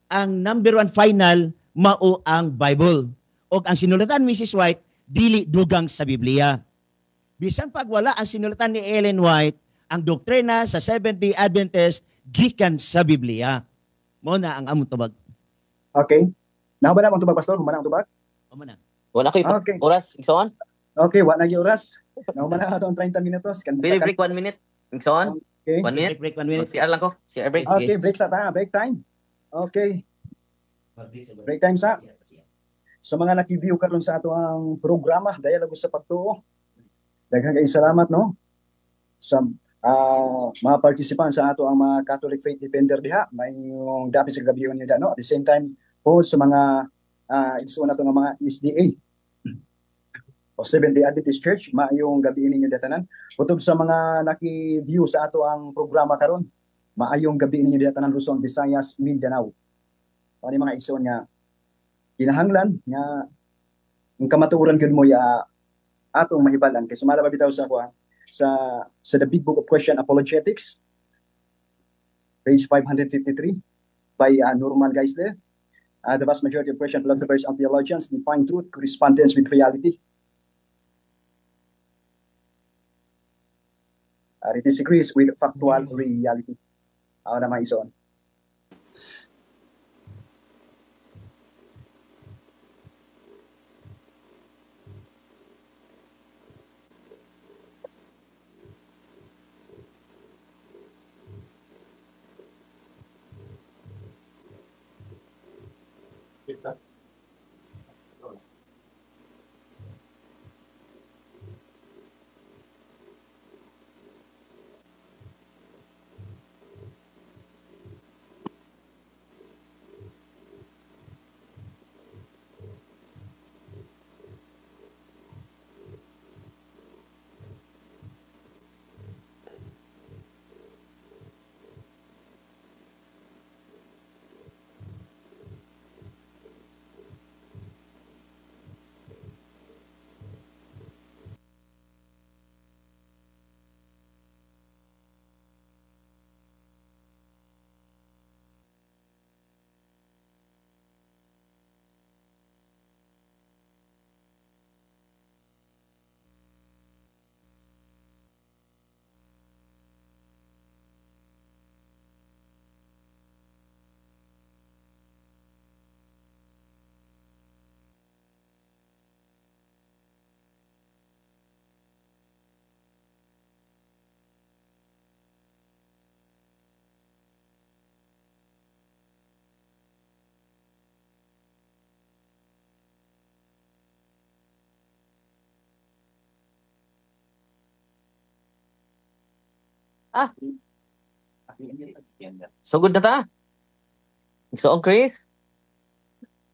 ang number one final, mao ang Bible. O ang sinulatan Mrs. White, dili dugang sa Biblia. Bisan pag wala ang sinulatan ni Ellen White, ang doktrina sa Seventh-day Adventist gikan sa Biblia. Mao na ang among tubag. Okay. Nahuman na ang tubag, Pastor? Human na ang tubag? Mao na. Wala ko'y Okay. oras, igsoon? Okay, wa na gyud oras. Nahuman na ato ang 30 minutos. Kan Pwede break 1 minute. Igsoon? Okay. 1 minute. Break, break 1 minute. CR lang ko. CR break. Okay, break sa ta. Break time. Okay, break time sa. Sa mga naki-view karon sa ato ang programa Dialogo sa Pagtuo. Daghang kay salamat, no, sa mga participant sa ato ang mga Catholic Faith Defender diha, mayong dapit sa gabi niyo no. At the same time po sa mga igsuon nato nga mga SDA o Seventh-day Adventist Church, maayong gabi ninyo tanan. Utob sa mga naki-view sa ato ang programa karon, maayong gabi ninyo tanan, Luzon, Visayas, Mindanao. Ani mga igsuon nga kinahanglan nga ang kamatuoran gyud mo ya atong mahibalan kay sumala pa bitaw sa kuan sa The Big Book of Christian Apologetics, page 553 by Norman Geisler. The vast majority of Christian philosophers and theologians define truth correspondence with reality. It disagrees with factual reality. Ako na mga ison. Ah. Sugod na ta. Igsoon Chris.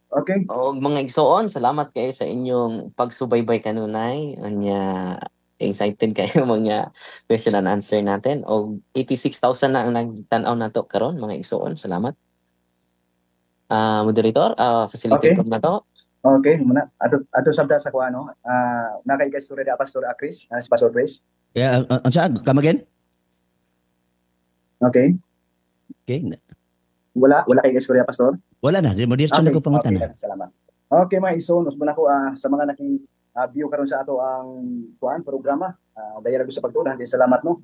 Okay. Og mga igsoon, salamat kayo sa inyong pagsubaybay kanunay. Anya, excited kayo mga question and answer natin. Og 86,000 na ang nagtan-aw nato karon, mga igsoon. Salamat. Ah, moderator, facilitator na to. Okay, muna. Ato sabta sa kuano. Ah, nakay ka istorya da, Pastor Chris, si Pastor Chris. Yeah, unsa, come again? Okay. Okay. Wala kay istorya, Pastor? Wala na, di mo diretso na ko pangutana. Okay, salamat. Okay, mga igsoon, usbon ako sa mga naki view karon sa ato ang kuan programa, Dialogo sa Pagtuo, kay salamat, no.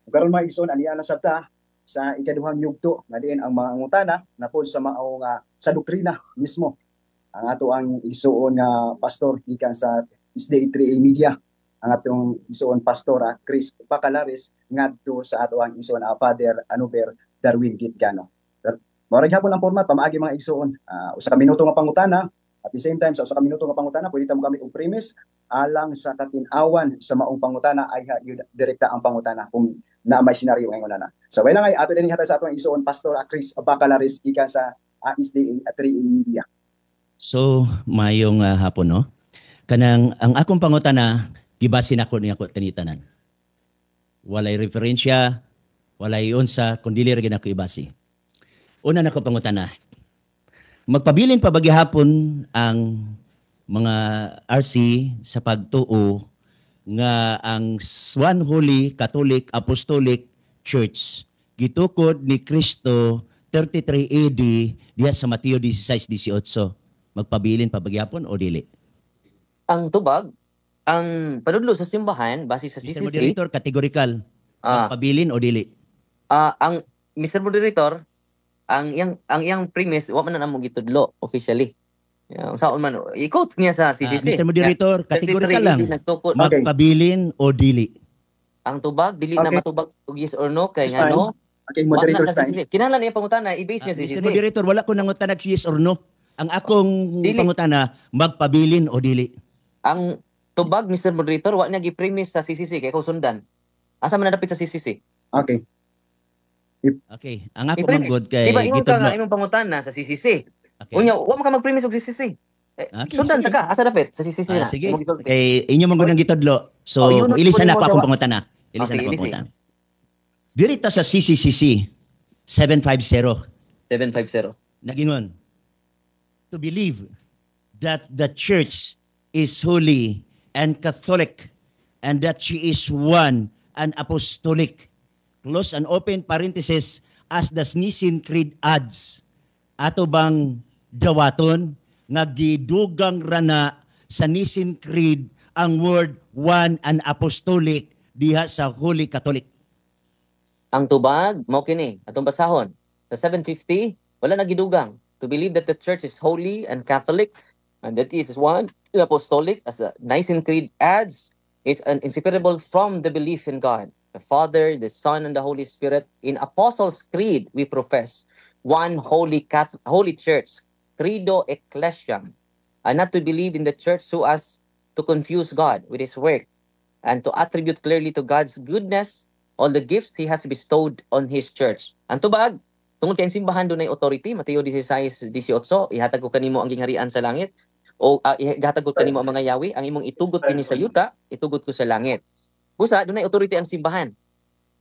Karon, mga igsoon, aniya na sabta sa ikaduhang yugto nga diin ang mga ngutana na po sa maong sa doktrina mismo. Ang ato ang igsoon nga pastor gikan sa SDA 3A Media, ang atong igsoon Pastor Chris Pacalares, ngadto sa ato ang igsoon Father Anuber Darwin Gitgano. Mao ra gyapon ang format pamaagi, mga igsoon. Usa ka minuto nga pangutana. At the same time, sa usa ka minuto nga pangutana, pwede ta mogamit og premise alang sa katin-awan sa maong pangutana ay yun, direkta ang pangutana kung na may senaryo ngayon na. So wala ngay ato din hatag sa atong igsoon Pastor Chris Bacalares gikan sa SDA 3A Media. So, mayong hapon, no. Kanang ang akong pangutana, gibase nako niya ko tinitanan. Walay referensya, walay unsa, kun dili ra gyud ako ibase. Una nako pangutana. Magpabilin pa ba gihapon ang mga RC sa pagtuo nga ang One Holy Catholic Apostolic Church gitukod ni Kristo 33 AD diha sa Mateo 16:18? Magpabilin pa ba gihapon o dili? Ang tubag, ang panudlo sa simbahan base sa Mr. CCC, Moderator, categorical. Magpabilin o dili? Ang Mr. Moderator, ang iyang premise wa man na namo gitudlo officially. Yeah, unsaon man i-quote niya sa CCC. Mr. Moderator, categorical 33 lang. AD nagtukod. Magpabilin o dili? Ang tubag, dili na matubag og yes or no kay It's fine. ngano. Okay, Wa na moderator's sa time. CCC. Kinahanglan niya pangutana i-base niya sa Mr. CCC. Moderator, wala ko nangutanag yes or no. Ang akong Dili. pangutana, magpabilin o dili? Ang tubag, Mr. Moderator, wa niya gi-premise sa CCC kay ko sundan. Asa man nadapit sa CCC? Okay. Okay, ang ako Iba- man gud kay Di ba ingon ka gitudlo. nga imong pangutana sa CCC? Okay. Unya, wa man ka mag-premise og CCC. Eh, Okay, sundan sige. ta ka, asa dapit sa CCC na? Sige. Imong gisulti. Kay inyo man gud ang gitudlo. So, Oh, yun, ilisan kunin na mo ako akong siya. pangutana. Ilisan Sige, na ako ilisi. pangutana. Diri ta sa CCCC 750. 750. Nagingon, to believe that the church is holy and Catholic and that she is one and apostolic, close and open parenthesis, as the Nicene Creed adds. Ato bang dawaton nga gidugang rana sa Nicene Creed ang word "one and apostolic" diha sa Holy Catholic? Ang tubag, mao kini, atong basahon. Sa 750, wala na gidugang. To believe that the church is holy and Catholic and that is one apostolic, as the Nicene Creed adds, is an inseparable from the belief in God, the Father, the Son, and the Holy Spirit. In Apostles' Creed, we profess one holy church, Credo Ecclesiam, and not to believe in the church so as to confuse God with His work, and to attribute clearly to God's goodness all the gifts He has bestowed on His church. Ang tubag, tungod kay ang simbahan dunay authority, Mateo 16:18, ihatag ko kanimo ang gingharian sa langit, o ihatag ko kanimo ang mga yawi, ang imong itugot kini sa yuta, itugot ko sa langit. Busa, dunay authority ang simbahan.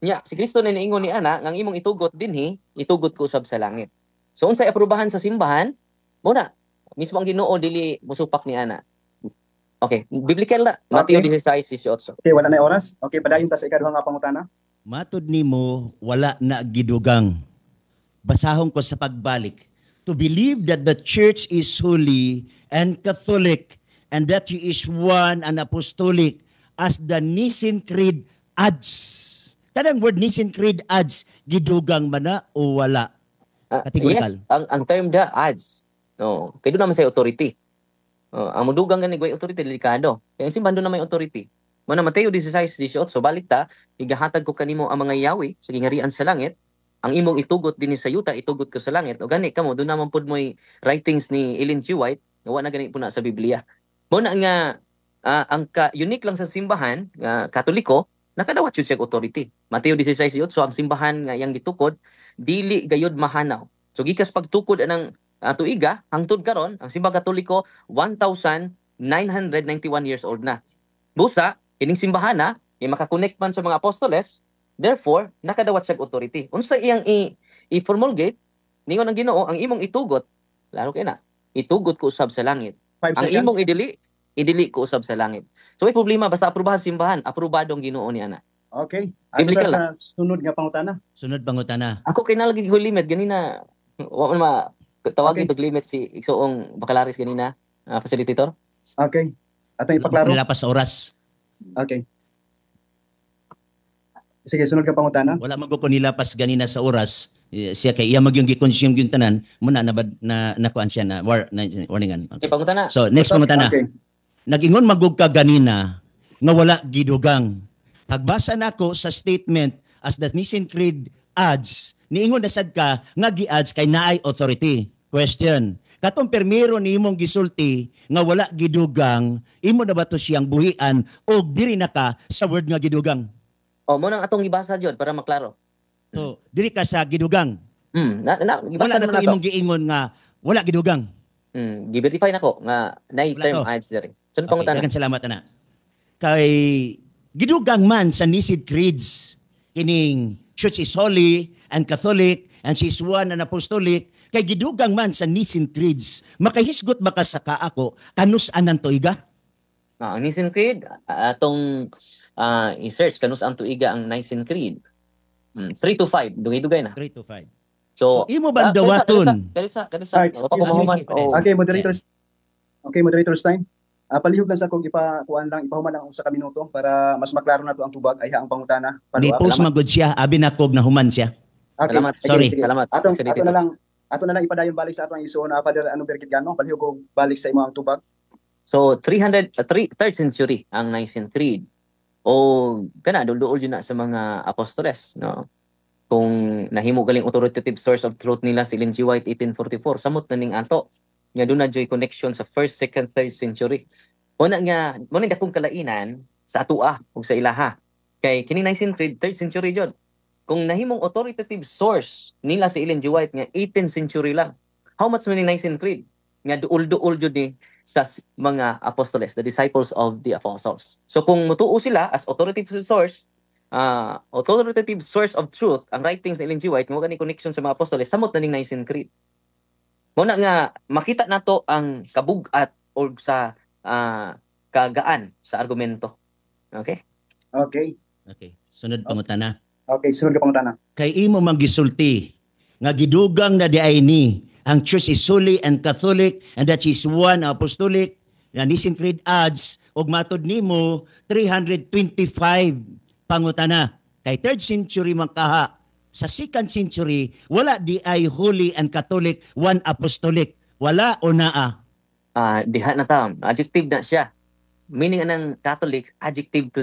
Nya, si Kristo na niingon ni ana, nga ang imong itugot dinhi, itugot ko usab sa langit. So unsay aprobahan sa simbahan, mo na mismo ang Ginoo dili musupak ni ana. Okay, biblical na. Mateo 16:18. Okay, wala na oras. Okay, padayon ta sa ikaduha nga pangutana. Matod nimo, wala na gidugang. Basahon ko sa pagbalik. To believe that the church is holy and Catholic and that he is one and apostolic, as the Nicene Creed adds. Kanang word "Nicene Creed adds", gidugang man na o wala? Categorical. Yes, ang term da adds. No, kay doon naman sa authority. Oh, ang mudugang gani way authority, delikado. Kaya ang simbahan doon na may authority. Mo na Mateo 16:18, balik ta, igahatag ko kanimo ang mga yawi sa gingharian sa langit. Ang imong itugot dinhi sa yuta, itugot ko sa langit. O gani kamo doon naman pud mo'y writings ni Ellen G. White, nga wa na gani po na sa Biblia. Mo na nga ang ka unique lang sa simbahan nga Katoliko, nakadawat jud siya og authority. Mateo 16:18, ang simbahan nga iyang gitukod dili gayud mahanaw. So gikas pagtukod anang tuiga hangtod karon, ang Simbang Katoliko 1991 years old na. Busa kining simbahan na kay makakonect man sa mga apostoles, therefore nakadawat siya authority. Unsa iyang i-promulgate, ningon ang Ginoo, ang imong itugot, lalo kay na, itugot ko usab sa langit. 5 Ang seconds. imong idili, idili ko usab sa langit. So may problema basta aprobahan simbahan, aprobado ang Ginoo ni ana. Okay. Ato Biblical. ta sa sunod nga pangutana. Sunod pangutana. Ako kay nalagi ko limit ganina. Wa man ma tawagin og limit si igsuong Bacalaris ganina, facilitator. Okay. Atong ipaklaro. Nilapas sa oras. Okay. Sige, sunod ka pangutana. Wala man ko nilapas ganina sa oras. Eh, siya kay iya magyung gi-consume yung tanan muna na na nakuan siya na, war, na warningan. Okay, Okay. pangutana. So next pangutana. Okay. Nagingon magug ka ganina nga wala gidugang. Pagbasa nako sa statement as the Nicene Creed adds, niingon na sad ka nga gi-adds kay naay authority. Question. Katong permiro ni imong gisulti nga wala gidugang, imo na ba to siyang buhian o diri na ka sa word nga gidugang? Oh, mo nang atong gibasa jud para maklaro. So, diri ka sa gidugang. Na gibasa Wala na naman to nato. imong giingon nga wala gidugang. Gi-verify nako nga nay Wala term to. adds diri. Sunod Okay, pangutana. daghang salamat ana. Kay gidugang man sa Nicene Creeds kining Church is holy and Catholic and she is one and apostolic, kay gidugang man sa Nicene Creeds, makahisgot ba ka sa kaako kanus anang tuiga? Ah, ang Nicene Creed, atong i-search kanus ang tuiga ang Nicene Creed. 3 to 5, dugay-dugay na. 3 to 5. So, So, imo bang dawaton? Kanisa, kanisa, Ah, kanisa. Wa pa ko excuse mahuman. me. Oh. Okay, moderator. Okay, Moderator Stein. Palihog lang sa kong ipakuan lang, ipahuman lang usa ka minuto para mas maklaro na to ang tubag ay ang pangutana. Ni Follow up. post magud siya, abi na kog nahuman siya. Okay. Salamat. Sige, Sorry. sige. Salamat. Atong ato Facilitator. na lang ipadayon balik sa atong isuon na Father ano Bergit Gano, palihog og balik sa imo ang tubag. So 300 3rd century ang Nicene Creed. O kana duol jud na sa mga apostoles, no? Kung nahimo galing authoritative source of truth nila si Ellen G. White 1844, samot na ning ato nga doon na joy connection sa first, second, third century. Muna nga mo ni dakong kalainan sa atua ug sa ilaha. Kay kini Nicene Creed, third century jud. Kung nahimong authoritative source nila si Ellen G. White nga 18th century lang, how much man ni Nicene Creed nga duol-duol jud ni sa mga apostoles, the disciples of the apostles? So kung mutuo sila as authoritative source, authoritative source of truth, ang writings ni Ellen G. White, mo gani connection sa mga apostoles, samot na ning Nicene Creed. Mo na nga makita nato ang kabug-at or sa kagaan sa argumento. Okay? Okay. Okay. Sunod pangutana. Okay, sunod ka pangutana. Kay imo man gisulti nga gidugang na diay ni ang Church is holy and Catholic and that is one apostolic nga Nicene Creed adds, og matod nimo 325. Pangutana, kay third century man kaha, sa second century wala di ay holy and Catholic, one apostolic? Wala o naa? Diha na ta, adjective na siya. Meaning anang Catholic, adjective to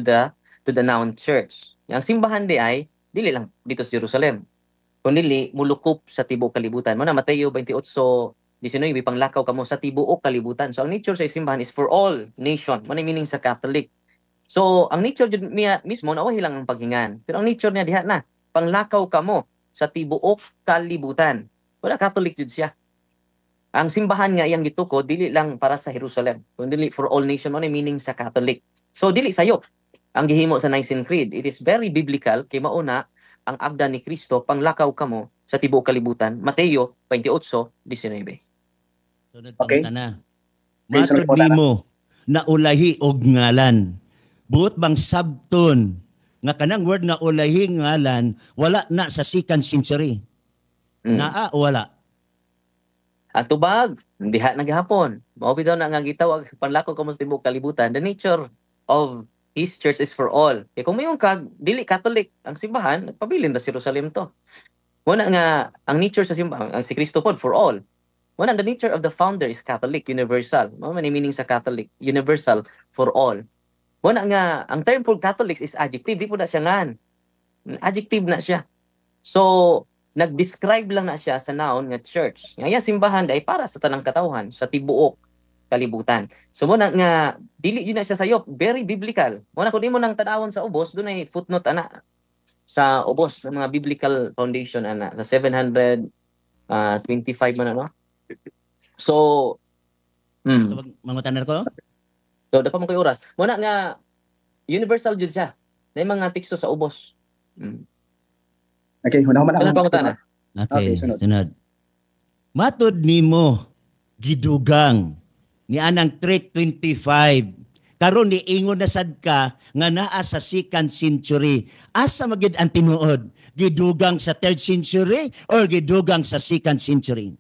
the noun church. Ang simbahan di ay dili lang dito sa Jerusalem, kundi mulukop sa tibuok kalibutan. Mo na Mateo 28:19, panglakaw kamo sa tibuok kalibutan. So ang nature sa simbahan is for all nation. Mo na meaning sa Catholic. So ang nature jud niya mismo na lang ang paghingan. Pero ang nature niya diha na, panglakaw kamo sa tibuok kalibutan. Wala, Catholic jud siya. Ang simbahan nga iyang gituko dili lang para sa Jerusalem, kundi for all nation. Mo na meaning sa Catholic. So dili sayop ang gihimo sa Nicene Creed. It is very biblical kay mauna ang agda ni Kristo, panglakaw kamo sa tibuok kalibutan. Mateo 28:19. Sunod Okay. pangutana. Okay, sunod Matod pangutana. nimo na ulahi og ngalan. Buot bang sabton nga kanang word nga ulahi ngalan wala na sa second century? Naa o wala? Ang tubag, diha na gihapon. Mao bitaw na nga gitawag panlakaw kamo sa tibuok kalibutan. The nature of His church is for all. Kay kung mayon kag dili Catholic ang simbahan, nagpabilin ra sa Jerusalem to. Muna nga ang nature sa simbahan, ang si Kristo pod for all. Muna the nature of the founder is Catholic, universal. Mao man meaning sa Catholic, universal, for all. Muna nga ang term for Catholics is adjective, di po na siya ngan. Adjective na siya. So nag-describe lang na siya sa noun nga church. Nga iya simbahan ay para sa tanang katawhan sa tibuok kalibutan. So mo na nga dili jud na siya sayop, very biblical. Mo na kung imo nang tan-awon sa ubos, dunay footnote ana. Sa ubos ng mga biblical foundation ana sa 725 man ano. So So, mangutana ko? So dapat mo kay oras. Muna nga universal jud siya. Na mga teksto sa ubos. Okay, hunaw man Sunod ang pangutana. Okay, Okay, sunod. Sunod. Matod nimo gidugang ni anang 325, karon ni ingon na sad ka nga naa sa second century. Asa magid ang tinuod, gidugang sa third century or gidugang sa second century?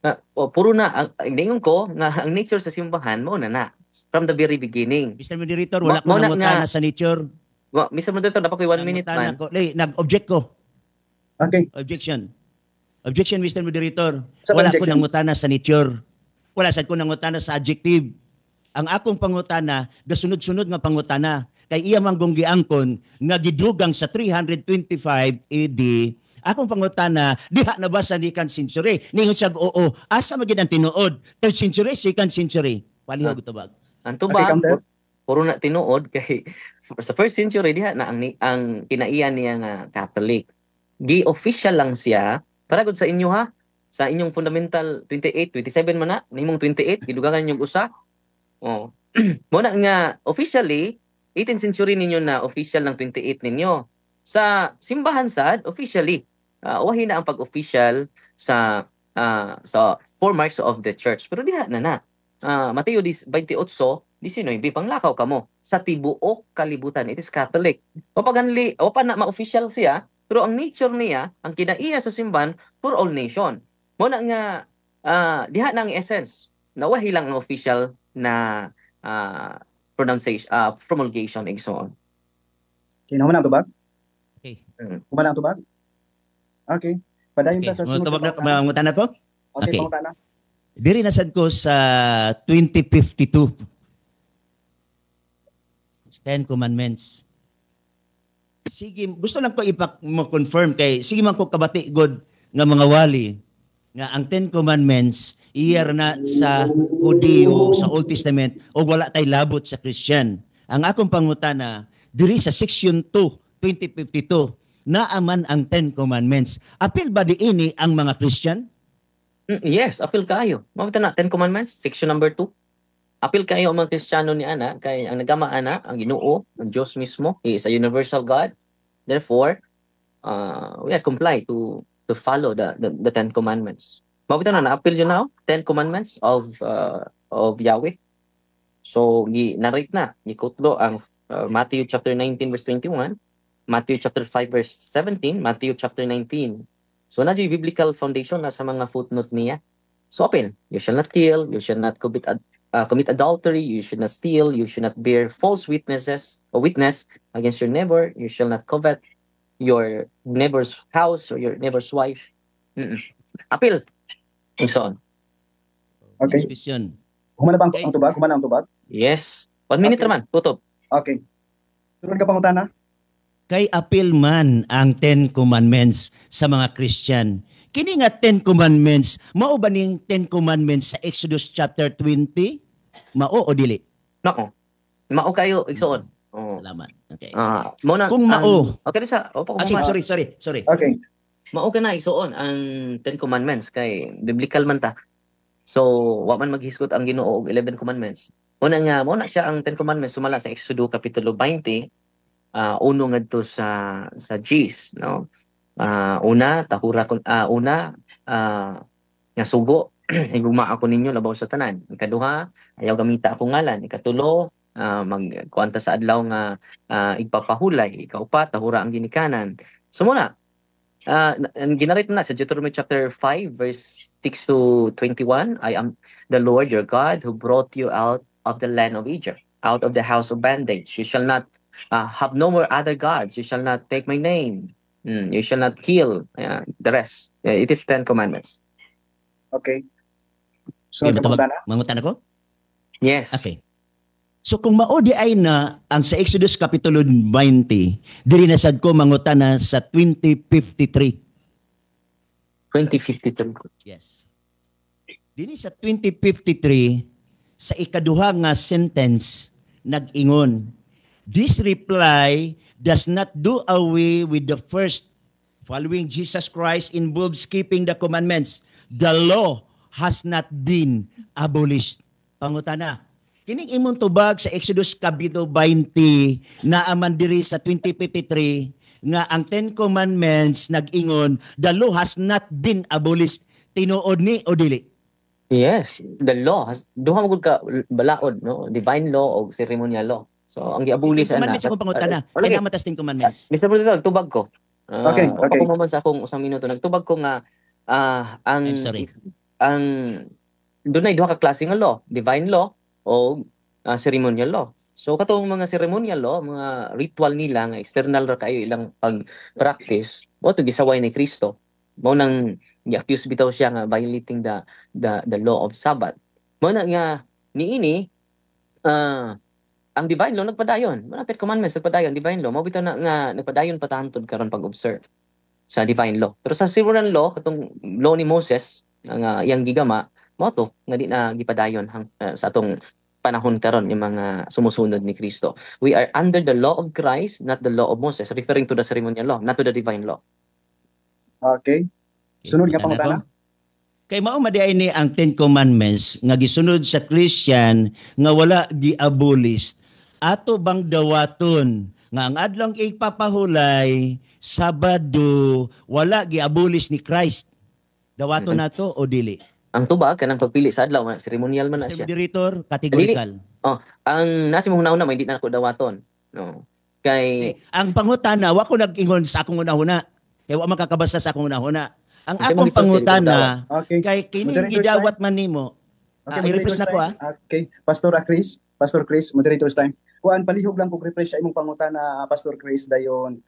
Na, oh, puro na ang ingon ko nga ang nature sa simbahan mao na na from the very beginning. Mr. Moderator, wala ko Mao na nangutana nga sa nature. Wa, Mr. Moderator, dapat ko'y 1 minute Nangutana man. ko. Lay, nag-object ko. Objection. Objection, Mr. Moderator. Sa Wala ko objection? nangutana sa nature. Wala sad ko nangutana sa adjective. Ang akong pangutana, gasunod-sunod nga pangutana, kay iya man gong giangkon nga gidugang sa 325 AD. Akong pangutana, diha na ba sa second century? Ningon siya, oo. Asa magid ang tinuod? Third century, second century? Palihog tubag. Ang Okay, tubag, counter. Puro na tinuod kay sa first century diha na ang kinaiyan niya nga Catholic. Gi-official lang siya para gud sa inyo ha. Sa inyong fundamental 28, 27 man na, nimong 28 gidugangan yung usa. Oh. Mo na nga officially 18th century ninyo na official ng 28 ninyo. Sa simbahan sad officially wahi na ang pag-official sa four marks of the church. Pero diha na na. Mateo 28, 19, panglakaw kamo sa tibuok kalibutan. It is Catholic. O paganli, o pa na ma-official siya, pero ang nature niya, ang kinaiya sa simbahan for all nation. Mo na nga diha na ang essence. Nawahi lang ang official na pronunciation, promulgation and so on. Okay, nahuman ang tubag? Okay. Human ang tubag? Okay. Padayon ta sa sunod Tubag na, na pangutana. mangutana ko? Okay, Okay. pangutana. Diri na sad ko sa 2052. Ten Commandments. Sige, gusto lang ko ipak mo confirm kay sige man ko kabati god nga mga wali nga ang Ten Commandments iyar na sa Hudiyo sa Old Testament o wala tay labot sa Christian. Ang akong pangutana diri sa section 2 2052, naaman ang Ten Commandments. Apil ba diini ang mga Christian? Yes, apil kaayo. Mao na Ten Commandments, section number 2. Apil kaayo ang mga Kristiyano ni ana kay ang nagama ana ang Ginoo, ang Dios mismo, He is a universal God. Therefore, we are comply to follow the Ten Commandments. Mao na naapil yun now, Ten Commandments of Yahweh. So, gi narrate na, gikutlo ang Matthew chapter 19 verse 21, Matthew chapter 5 verse 17, Matthew chapter 19. So, na biblical foundation na sa mga footnote niya. So, open. You shall not kill, you shall not commit adultery, you should not steal, you should not bear false witnesses or witness against your neighbor, you shall not covet your neighbor's house or your neighbor's wife. Appeal. And so on. Okay. Next question. Human na ba Okay. ang tubag? Human na ang tubag? Yes. 1 minute naman. Tutob. Okay. Sunod ka pangutana? Kay apil man ang Ten Commandments sa mga Christian. Kini nga Ten Commandments, mao ba ning Ten Commandments sa Exodus chapter 20? Mao o dili? Nako. Mao kayo, igsoon. Oh. Salamat. Okay. Ah, mo na Kung mao, Okay sa. Opo, ah, sorry, sorry, sorry. Okay. Mao ka na igsoon ang Ten Commandments kay biblical man ta. So, wa man maghisgot ang Ginoo og 11 commandments. Una nga mo na siya ang Ten Commandments sumala sa Exodo kapitulo 20, uno ngadto sa Gs, no? Una tahura kon una nga sugo, higugma ako ninyo labaw sa tanan. Ikaduha, ayaw gamita akong ngalan. Ikatulo, magkuanta sa adlaw nga igpapahulay. Ikaupat, tahura ang ginikanan. So mo na ang ginarate na sa Deuteronomy chapter 5 verse 6 to 21, "I am the Lord your God who brought you out of the land of Egypt, out of the house of bondage. You shall not have no more other gods. You shall not take my name. You shall not kill." The rest. It is 10 commandments. Okay. Sunod Okay, ka pangutana? Mangutana ko? Yes. Okay. So kung mao di ay na ang sa Exodus kapitulo 20, diri na sad ko mangutana sa 2053. 2053. Yes. Dini sa 2053, sa ikaduha nga sentence nag-ingon, This reply does not do away with the first. Following Jesus Christ involves keeping the commandments. The law has not been abolished. Pangutana, kining imong tubag sa Exodus Kapitulo 20 naaman diri sa 2053 nga ang Ten Commandments nag-ingon the law has not been abolished. Tinuod ni o dili? Yes, the law has duha man gud ka balaod, no? Divine law o ceremonial law. So ang giaboli Ten sa ana. Commandments akong pangutana. Oh, lagi. Kaya naman tas Ten Commandments. Mr. Moderator, tubag ko. Okay. Ako man sa akong usang minuto, nagtubag ko nga ang I'm sorry. Ang dunay duha ka klase nga law, divine law o ceremonial law. So katong mga ceremonial law, mga ritual nila nga external ra kayo ilang pag-practice, mao to gisaway ni Kristo. Mao nang gi-accuse bitaw siya nga violating the law of Sabbath. Mao na nga niini ang divine law nagpadayon. Mao na Ten Commandments nagpadayon, divine law. Mao bitaw na nga nagpadayon pa ta hantod karon pag-observe sa divine law. Pero sa ceremonial law, katong law ni Moses nga iyang gigama, mao to nga di na gipadayon sa atong panahon karon yung mga sumusunod ni Kristo. We are under the law of Christ, not the law of Moses, referring to the ceremonial law, not to the divine law. Okay. Sunod nga Pangutana pangutana. ko. Kay mao madiay ni ang Ten Commandments nga gisunod sa Christian nga wala gi-abolish. Ato bang dawaton nga ang adlong ipapahulay, Sabado, wala gi-abolish ni Christ? Dawaton nato o dili? Ang tubag kanang pagpili sa adlaw, ceremonial man na Mr. siya. Moderator, categorical. Ang nasi mong una may di na ako dawaton. No. Kay Ang pangutana, wa ko nag-ingon sa akong una-una. Kay wa makakabasa sa akong una-una. Ang Kasi akong mong gisulti, pangutana, Okay. kay kini Moderator. gidawat man nimo. Okay, I-refresh na ko, time. Okay, Pastor Chris, Pastor Chris, moderator's time. Kuan, palihog lang kog refresh sa imong pangutana, Pastor Chris, dayon.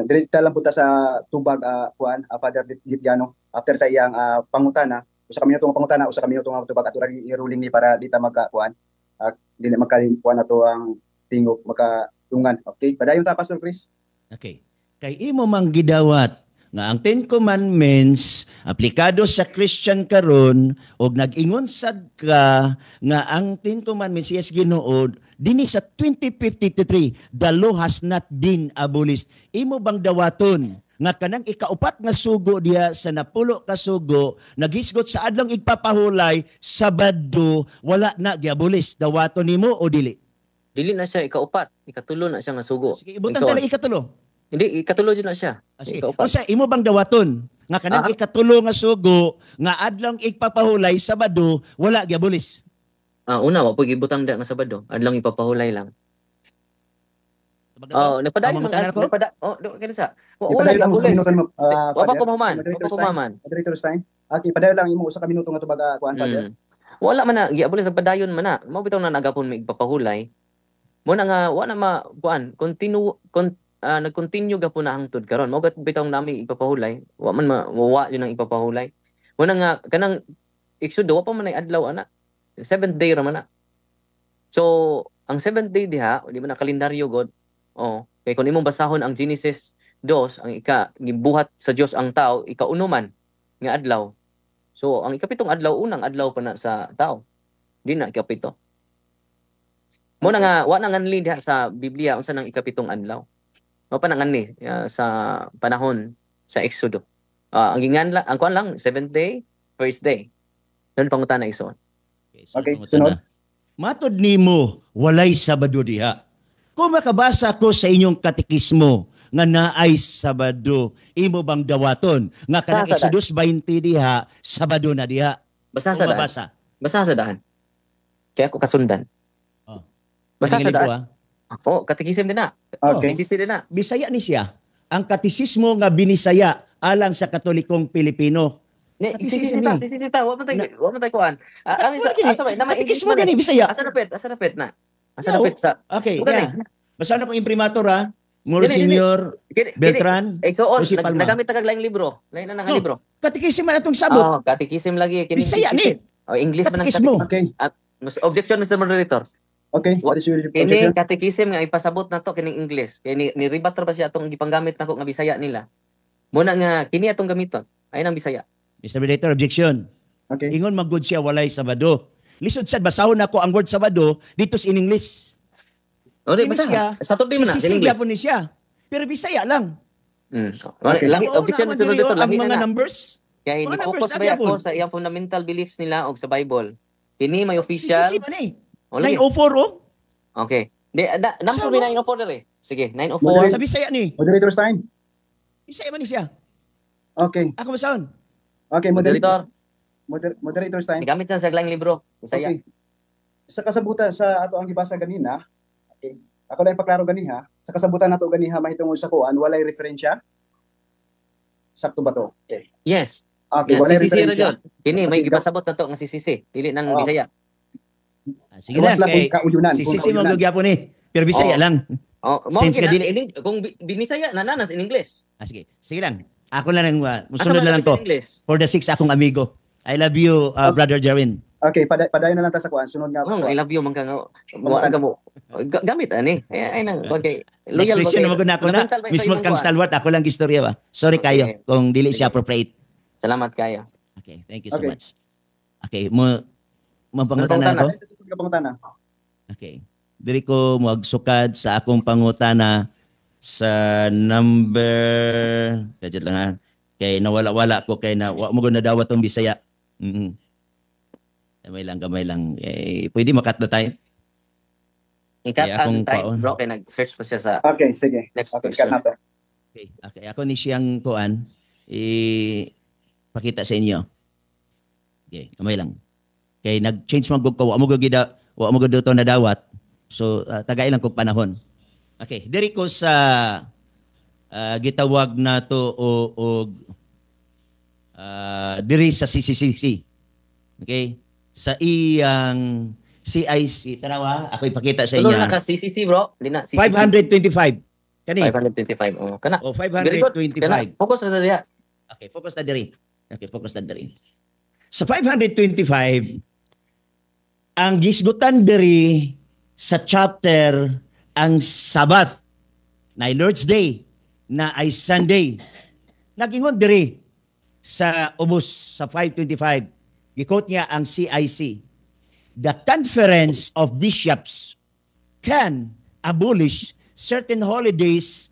Direkta lang punta sa tubag, kuan, Father Gitgano, after sa iyang pangutana, usa ka minuto nga pangutana, usa ka minuto nga tubag, ato ra i-ruling ni para di ta magka kuan. Dili magka kuan ato ang tingog makadungan. Okay, padayon ta, Pastor Chris. Okay. Kay imo mang gidawat nga ang Ten Commandments aplikado sa Christian karon og nag-ingon sad ka nga ang Ten Commandments, yes Ginoo, dinhi sa 2053 the law has not been abolished. Imo bang dawaton nga kanang ikaupat nga sugo diha sa 10 ka sugo naghisgot sa adlong igpapahulay, Sabado, wala na giabolish? Dawaton nimo o dili? Dili na siya ikaupat, ikatulo na siya nga sugo. Sige, ibutang Ikaw. tala ikatulo. Hindi, ikatulo jud na siya. Ah, sige. Ikaupat. Unsa imo bang dawaton nga kanang ikatulo nga sugo nga adlong igpapahulay, Sabado, wala giabolish? Una wa pud gibutang da nga Sabado, adlong ipapahulay lang. Oh, nagpadayon Ang man mangutana ko? Nagpada oh, do kani sa. Wala Ipadayon lang usa ka giabolish. minuto nimo, Wa pa Father. ko mahuman, wa pa Moderator's ko time. mahuman. Moderator's time. Okay, padayon lang imo usa ka minuto nga tubag, kuan, Father. Wala man na giabolish, nagpadayon man na. Mao bitaw na nagapon may igpapahulay. Mo na nga wa na ma kuan, continue nag-continue gapon na hangtod karon. Mao gat bitaw nami ipapahulay. Wa man ma wa yun ang ipapahulay. Mo na nga kanang Exodo wa pa man ay adlaw ana. Seventh day ra man na. So, ang seventh day diha, di man na kalendaryo god. Oh, kay kung imong basahon ang Genesis 2, ang ika gibuhat sa Dios ang tao, ikauno man nga adlaw. So, ang ikapitong adlaw, unang adlaw pa na sa tao. Di na ikapito. Mo na nga wa na nganli diha sa Biblia unsa nang ikapitong adlaw. Wa pa na nganli sa panahon sa Exodo. Ang gingan ang kuan lang seventh day, first day. Doon pangutana, igsoon. Okay, pangutana. Sunod. Matod nimo walay Sabado diha. Kung makabasa ko sa inyong katekismo nga naay Sabado, imo bang dawaton nga kanang Basa. Exodus 20 diha, Sabado na diha? Basta Kung sa daan. mabasa. Basta sa daan. Kaya ako kasundan. Oh. Basta sa Kaning daan. libro, ah. Oh, katekisim din na. Okay. Katekisim din na. Bisaya ni siya. Ang katisismo nga binisaya alang sa Katolikong Pilipino. Ne, Katekisim sisi ta, ni. sisi ta, wa man tay kuan. Ano sa Wala kini. asa ba? Nama English Katekismo man. gani Bisaya. Asa na pet? Asa na pet na? Asa No. na pet sa Okay, Bukan yeah. Basta na kong imprimatur ha. Dili, dili. Monsignor Kini, kini, Beltran. Igsoon, Jose Palma. nagamit ta kag laing libro. Lain na nga No. libro. Katekisim man atong sabot. Oh, katekisim lagi kini. Bisaya ni. Oh, English man ang Katekismo. Okay. Objection, Mr. Moderator. Okay. What is your Kini objection? katekisim nga ipasabot na to kining English. Kay ni rebat ra ba siya atong gipanggamit nako nga Bisaya nila. Muna nga kini atong gamiton. Ay nang Bisaya. Mr. Moderator, objection. Okay. Ingon magud siya walay Sabado. Lisod sad basahon nako ang word Sabado dito sa in English. O di Kini basta. siya, Saturday man na CCC in English. gyapon ni siya. Pero Bisaya lang. Okay. Lahi Mao official na Mr. man diri, Moderator, oh, ang lahi na mga na. numbers. Kay Mga numbers ni-focus na ba ako gyapon. sa iyang fundamental beliefs nila og sa Bible. Kini may official. CCC man eh. O, lagi. 904 oh. Okay. Di da, number Sa mi ano? 904 dere. Sige, 904. Sa Bisaya ni. Moderator's time. Bisaya man ni siya. Okay. Ako basahon. Okay, Moderator, moderator's time. gigamit na sa lang libro. Bisaya. Okay. Sa kasabutan sa ato ang gibasa ganina, okay. Ako lang ipaklaro ganiha, sa kasabutan nato ganiha mahitungod sa kuan, walay referensya. Sakto ba to? Okay. Yes. Okay, Yes, walay CCC ra referensya. jud. Kini may Okay, gipasabot na to nga CCC. Dili nang Oh. Bisaya. Ah, sige lang Gawas lang kay kung kauyunan, kung CCC mo kauyunan. gyapon ni. Pero Bisaya Oh. lang. Oh, mao Since kina, nga dili- kung binisaya na nanas in English. Ah, sige. Sige lang. Ako lang ang Asa musunod man na lang dapat ko. in English? For the six akong amigo. I love you, Brother Jerwin. Okay, padayon na lang ta sa kuan. Sunod nga. Oh, I love you man ka nga. Wa ka mo. Gamit ani. Ay ay nang okay. Next Loyal ba question kayo? na maguna ako na. Fundamental ba ito Mismo imong kang kuan? stalwart, ako lang istorya ba. Sorry kayo Okay. kung dili siya Sige. appropriate. Salamat kayo. Okay, thank you so Okay. much. Okay, mo mapangutana Mapangutana. ako. Sunod nga pangutana. Okay. Diri ko moagsukad sa akong pangutana sa number, kadjut lang ha. Kay nawala-wala ko kay na wa mo gud nadawat tong Bisaya. Gamay lang, gamay lang. Eh, pwede makat na tayo. Ikat Kaya ang akong time, paon. bro, kay nag-search pa siya sa Okay, sige. next Okay, cut question. na to. Okay. Ako ni siyang kuan i pakita sa inyo. Okay, kamay lang. Kay nag-change man gud ko, wa mo gud gida, wa mo gud to nadawat. So tagay lang kog panahon. Okay, diri ko sa gitawag na to o diri sa CCCC. Okay? Sa iyang CIC, tanawa, ako ipakita sa Tulo inyo. na ka CCC, bro. Di na CCC. 525. Kani? 525. Oh, kana. O Very good. Kana 525. focus na diha. Okay, focus na diri. Okay, focus na diri. Sa 525, ang gisgutan diri sa chapter ang Sabbath na ay Lord's Day na ay Sunday. Nagingon diri sa ubos sa 525. Gi-quote niya ang CIC. "The Conference of Bishops can abolish certain holidays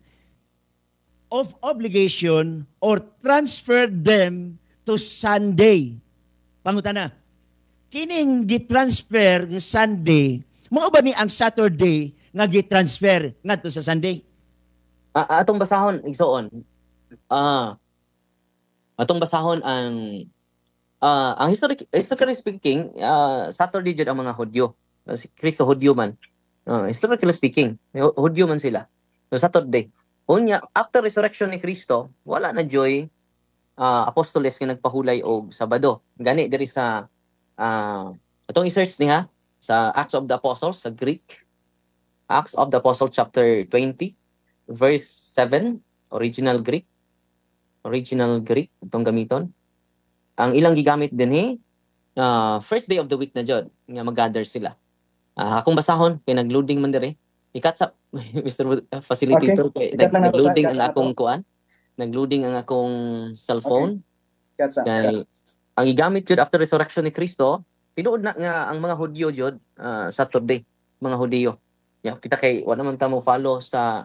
of obligation or transfer them to Sunday." Pangutana, kining gi-transfer nga Sunday, mao ba ni ang Saturday nga gi-transfer ngadto sa Sunday? Ah, atong basahon igsoon. Atong basahon ang historically speaking, Saturday jud ang mga Hudyo. Si Kristo Hudyo man. Historically speaking, Hudyo man sila. So Saturday. Unya after resurrection ni Kristo, wala na joy apostoles nga nagpahulay og Sabado. Gani diri sa atong i-search niya sa Acts of the Apostles sa Greek. Acts of the Apostles chapter 20 verse 7, original Greek. Original Greek itong gamiton. Ang ilang gigamit dinhi first day of the week na jud nga mag-gather sila. Akong basahon kay nagloading man diri. I-cut sa Mr. Facilitator kay I-cut lang nato nagloading i-cut ang na to. akong kuan. Nagloading ang akong cellphone. Cut sa. Kay ang gigamit jud after resurrection ni Kristo, tinuod na nga ang mga Hudyo jud Saturday, mga Hudiyo. Ya, kita kay wala man ta mo follow sa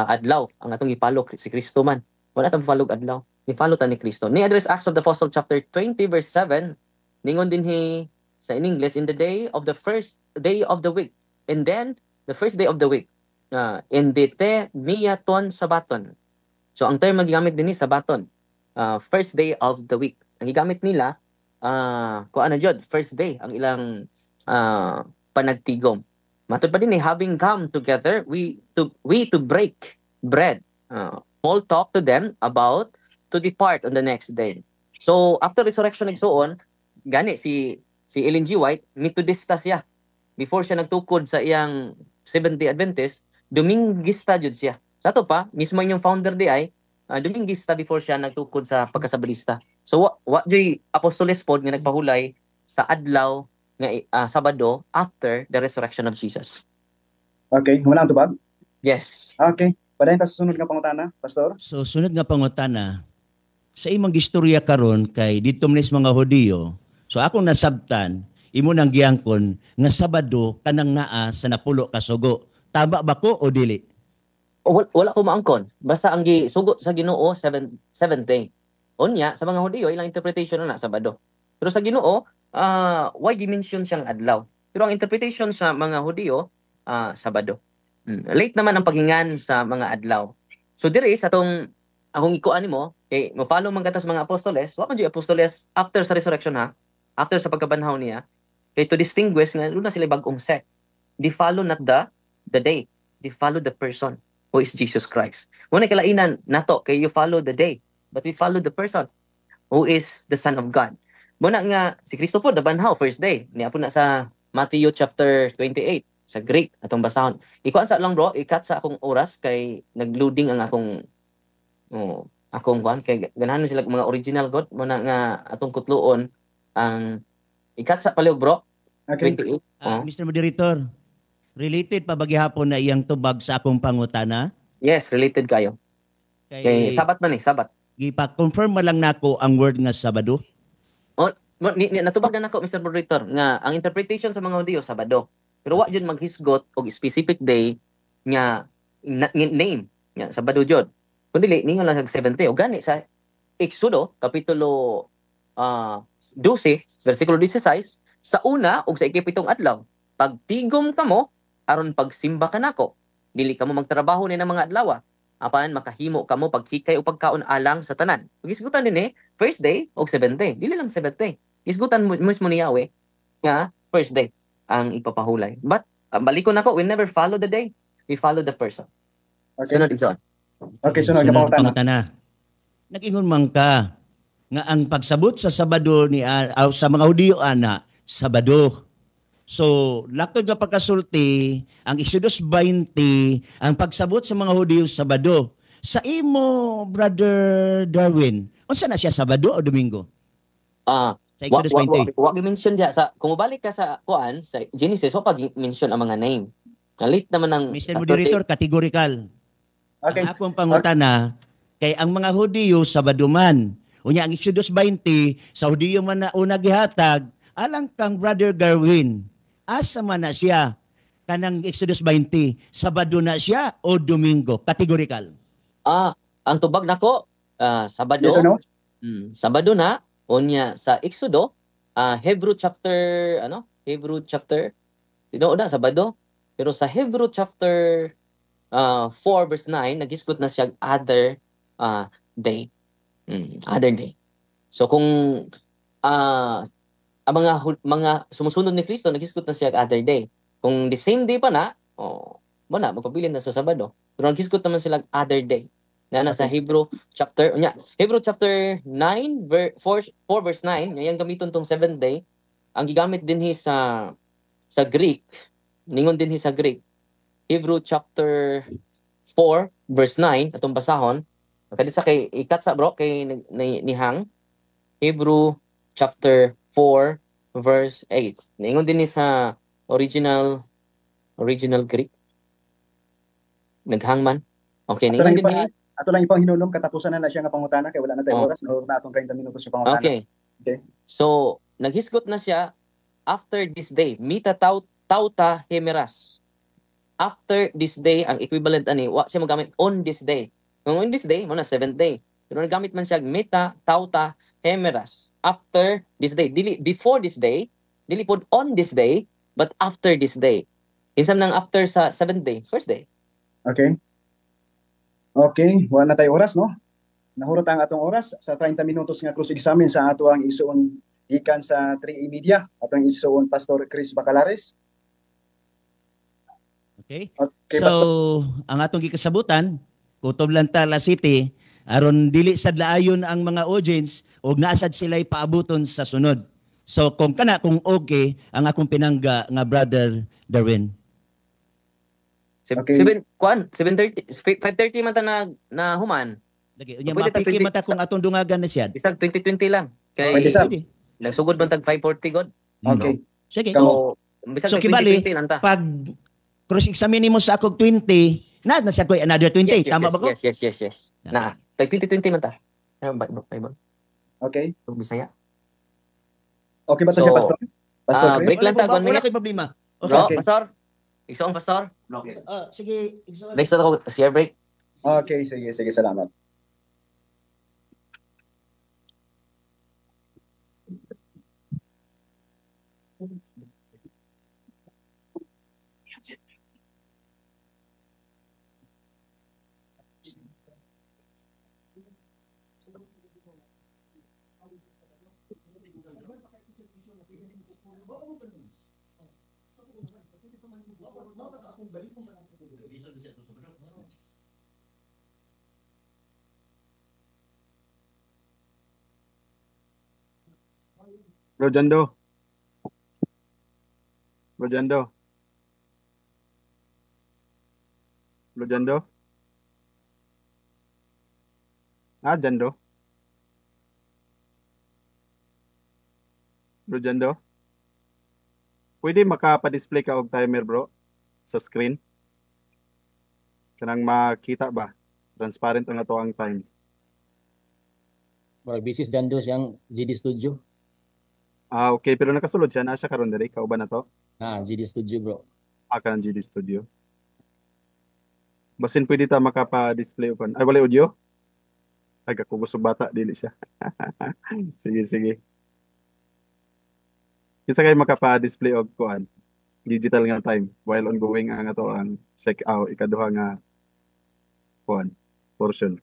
adlaw. Ang atong i-follow si Kristo man. Wala ta mo follow og adlaw. Ni-follow ta ni Kristo. Ni address Acts of the Apostle chapter 20 verse 7, ningon dinhi sa in English, "In the day of the first day of the week." And then the first day of the week, in the te mia ton sabaton. So ang term nga gigamit dinhi, sabaton. First day of the week. Ang gigamit nila kuan na jud, first day ang ilang panagtigom. Matod pa dinhi, "Having come together we to break bread. Paul talked to them about to depart on the next day." So after resurrection igsuon, gani si Ellen G. White Methodista siya. Before siya nagtukod sa iyang Seventh-day Adventist, Domingista jud siya. Sa ato pa, mismo inyong founder di ay Domingista before siya nagtukod sa pagkasabadista. So wa joy apostoles pod nga nagpahulay sa adlaw nga Sabado after the resurrection of Jesus. Okay, wala ang tubag? Yes. Okay. Padayon ta sa sunod nga pangutana, Pastor. So sunod nga pangutana, sa imong gistorya karon kay didto man sa mga Hudiyo, so akong nasabtan, imo nang giyangkon nga Sabado kanang naa sa 10 ka sugo. Tama ba ko o dili? O, wala ko maangkon. Basta ang gisugot sa Ginoo, seventh day. Unya sa mga Hudiyo, ilang interpretation na Sabado. Pero sa Ginoo, why dimension siyang adlaw? Pero ang interpretation sa mga Hudiyo, Sabado. Late naman ang paghingan sa mga adlaw. So diri sa atong akong ikuan nimo kay mo follow man kata sa mga apostoles, wa man jud apostoles after sa resurrection ha. After sa pagkabanhaw niya, kay to distinguish nga duna sila bag-ong sect. They follow not the day, they follow the person who is Jesus Christ. Muna kalainan nato kay you follow the day, but we follow the person who is the Son of God. Muna nga si Kristo po nabanhaw first day. Niya po na sa Matthew chapter 28 sa Greek atong basahon. Ikuan sa lang, bro, ikat sa akong oras kay nagloading ang akong, oh, akong kuan kay ganahan sila mga original god muna nga atong kutluon ang ikat sa palihog, bro. Okay. 28. Ah, Oh. Mr. Moderator, related pa ba gihapon na iyang tubag sa akong pangutana? Yes, related kayo. Kay, Kay Sabat man eh, Sabat. Gipa-confirm man lang nako ang word nga Sabado. Ni, natubag na nako, Mr. Moderator, nga ang interpretation sa mga Hudiyo, Sabado. Pero wa jud maghisgot og specific day nga nga name nga Sabado jud. Kun dili, ningon lang sa seventh day. O gani sa Exodo kapitulo 12 versikulo 16, sa una ug sa ikapitong adlaw, pagtigom kamo aron pagsimba kanako. Dili kamo magtrabaho ni ng mga adlaw. Apan makahimo kamo pagkikay o pagkaon alang sa tanan. Gisgutan din eh, first day o seventh day. Dili lang seventh day. Gisgutan mo mismo ni Yahweh nga first day ang ipapahulay. But balikon nako, we never follow the day. We follow the person. Okay. Sunod, Ison. Okay, sunod ka Sunod pangutana. Pangutana. Nag-ingon man ka nga ang pagsabot sa Sabado ni sa mga Hudiyo ana Sabado. So, laktod nga pagkasulti, ang Exodus 20, ang pagsabot sa mga Hudiyo, Sabado. Sa imo, Brother Darwin, unsa na siya, Sabado o Domingo? Sa Exodus 20. Wa mention diya sa kung mobalik ka sa kuan sa Genesis, wa pa mention ang mga name. Late naman ang Mr. sa Moderator, categorical. Okay. Ang akong pangutana, kay ang mga Hudiyo, Sabado man. Unya ang Exodus 20, sa Hudiyo man na una gihatag, alang kang Brother Darwin. Asa man na siya kanang Exodus 20, Sabado na siya o Domingo? Categorical. Ang tubag nako, Sabado. Yes or no? Sabado na unya sa Exodo, Hebrew chapter ano? Hebrew chapter, tinuod na Sabado. Pero sa Hebrew chapter 4 verse 9, nagisgot na siya other day. Other day. So kung ang mga sumusunod ni Kristo, nagisgot na siya other day. Kung the same day pa na, oh, mo na magpabilin na sa Sabado. Pero nagisgot naman sila other day. Na sa Hebrew chapter, unya, Hebrew chapter 9 ver 4, 4 verse 9, ngayang gamiton tong seventh day, ang gigamit din hi sa Greek, ningon din hi sa Greek. Hebrew chapter 4 verse 9 atong basahon. Kadi sa kay ikat sa, bro, kay ni Hang. Hebrew chapter 4 verse 8. Ningon din ni sa original Greek. Naghang man. Okay, Ato ningon lang din ni ato lang ipang hinulom, katapusan na na siya nga pangutana kay wala na tayo Oh. oras, no na atong 30 minutos sa pangutana. Okay. Okay. So, naghisgot na siya after this day, mita tauta hemeras. After this day, ang equivalent ani, wa siya magamit on this day. Kung on this day, mo na seventh day. Pero nagamit man siya meta tauta hemeras. After this day, dili before this day, dili pod on this day, but after this day. Kinsa nang after sa seventh day? First day. Okay. Okay, wala na tayo oras, no? Nahurot ang atong oras sa 30 minutos nga cross examine sa ato ang isuon gikan sa 3E Media, atong isuon Pastor Chris Bacalares. Okay? Okay, So, Pastor. ang atong gikasabutan, kutob lang ta alas 7, aron dili sad laayon ang mga audience og naasad sila'y paabuton sa sunod. So kung kana, kung okay ang akong pinangga nga Brother Darwin. Okay. Seven, kuan, 7:30, 5:30 man ta na human. Lagi unya Pwede ta mapiki 20 mata kung atong dungagan na siya. Bisag 2020 lang. Kay Pwede sa. Pwede. nagsugod man tag 5:40 god. Okay. Sige. So, bisag So, tag kibali, 2020 lang ta. pag cross-examine mo sa akong 20, na nasa ko another 20. Yes, Tama yes, ba ko? Yes. Na, tag 2020 man ta. Ano ba, ba, Okay. Bisaya. Okay ba to So, siya, Pastor? Pastor Chris? break lang ta, Wala 1 minute. ko'y problema. Bro, Okay. Pastor. Igsoong Pastor? Ah, sige, igsoon. Next na ako, share break. Okay, sige, sige, salamat. Bro Jando. Bro Jando. Bro Jando. Ah, Jando. Bro Jando. Pwede makapa-display ka og timer, bro, sa screen. Kanang makita ba? Transparent ang ato ang time. Murag busy si Jando siyang GD Studio. Ah, okay. Pero nakasulod siya. Naa siya karon diri. Kauban na to. Ah, GD Studio, bro. Ah, kanang GD Studio. Basin pwede ta makapa-display upan. Ay, wala audio? Ay, kakubos og bata. Dili siya. Sige, sige. Kinsa kay makapa-display og kuan? Digital nga time while ongoing ang ato ang sec aw ikaduha nga kuan portion.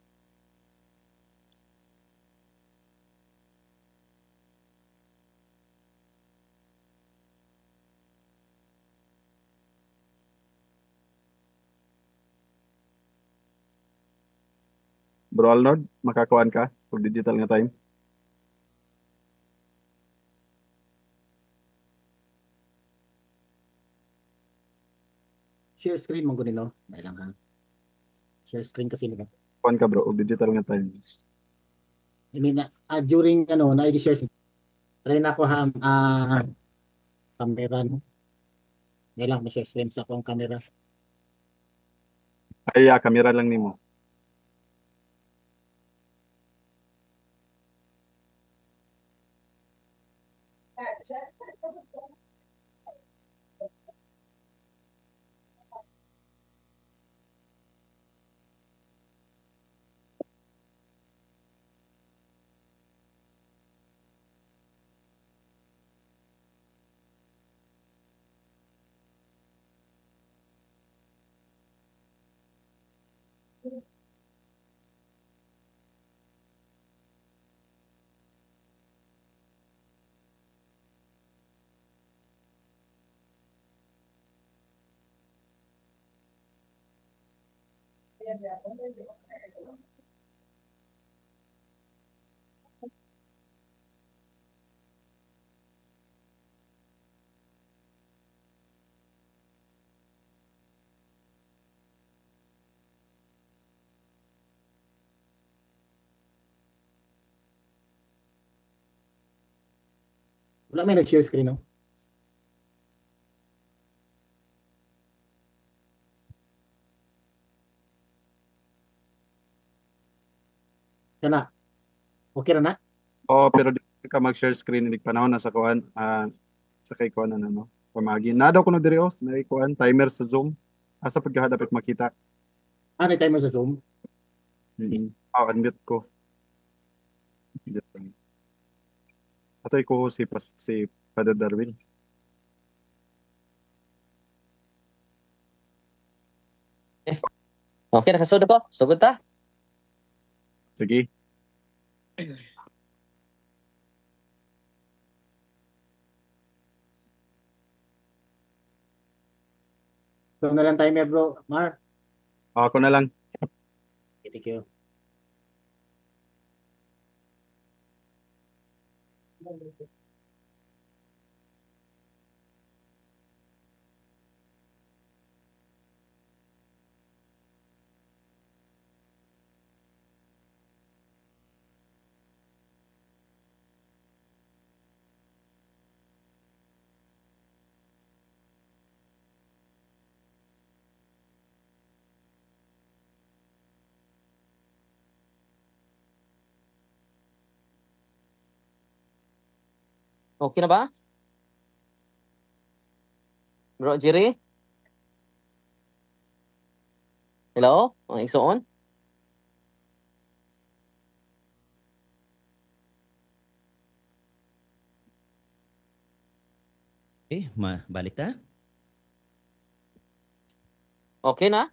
Bro Arnold, makakuan ka og digital nga time? Share screen mo gud no? Dahil lang ha. Share screen kasi nila. Kuan ka, bro, og digital nga time. I mean, during ano, na i-share screen. Try na ako ha, camera no. Dahil lang ma-share screen sa akong camera. Ay, camera lang nimo. Wala may nag-share screen, no? Kana. Okay ra na? Oo, pero di ka mag-share screen inig panahon na sa kuan, sa kay kuan na no. Pamagi. Na daw kuno diri oh, na kuan timer sa Zoom. Asa pud ka dapat makita. Ah, may timer sa Zoom? Oh, unmute ko. Atoy ko si si Father Darwin. Okay, nakasud ako. Sugod ta. Sige. So na lang timer, bro. Mar. Ako na lang. Okay, thank you. Okay na ba? Bro Jerry? Hello, mga igsoon? Okay, balik ta. Okay na?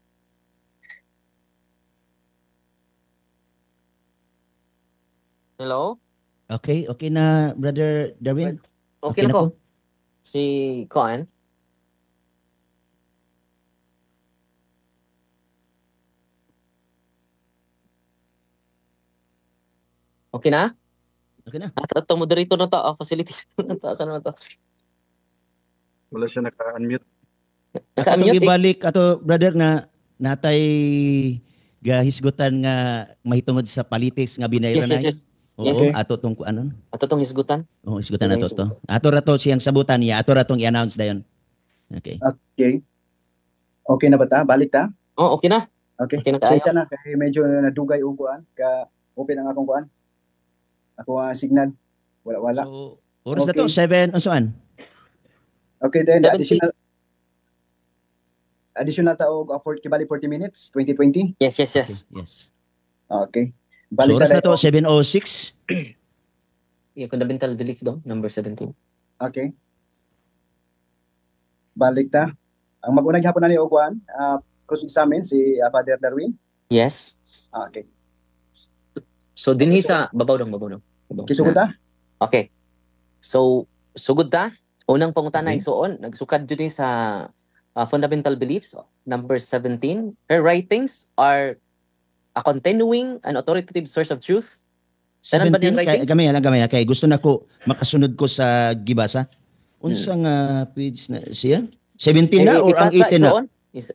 Hello? Okay, okay na, Brother Darwin. Okay na na ko. ko. Si Koan. Okay na? Okay na. Ato moderator na to, facilitator na to. Saan na to? Wala siya naka-unmute. Ato Naka-unmute. gibalik ato, brother, nga natay gahisgutan nga mahitungod sa politics nga binayran Yes, yes, na. yes. Oo, Yes. ato tong kuanon. Ato tong hisgutan. Oo, hisgutan Ato ato to. Ato ra to siyang sabutan niya, ato ra tong i-announce dayon. Okay. Okay. Okay na ba ta? Balik ta? Oh, okay na. Okay. Okay na kaayo. Sige na kay medyo nadugay og kuan ka open ang akong kuan. Ako ang signal. Wala wala. So, oras na to Okay. 7 unsuan? Okay then 7:06. additional ta og 40 kibali 40 minutes 2020. Yes, yes, yes. Okay, yes. Okay. So, Balik oras ta na to dayon. 7:06. Yung fundamental belief daw, number 17. Okay. Balik ta. Ang mag-una gihapon na ni og kuan, cross examine si Father Darwin. Yes. Okay. So dinhi sa babaw dong, babaw dong. Babaw. Kisugod ta? Okay. So sugod ta. Unang pangutana Okay. igsuon, nagsukad jud ni sa fundamental beliefs number 17. Her writings are a continuing and authoritative source of truth. Tanan ba 17 niyang kay writings? gamay lang gamay kay gusto na ko makasunod ko sa gibasa. Unsa nga page na siya? 17 na Eh, or ang ikatsa, 18 na? igsuon, is,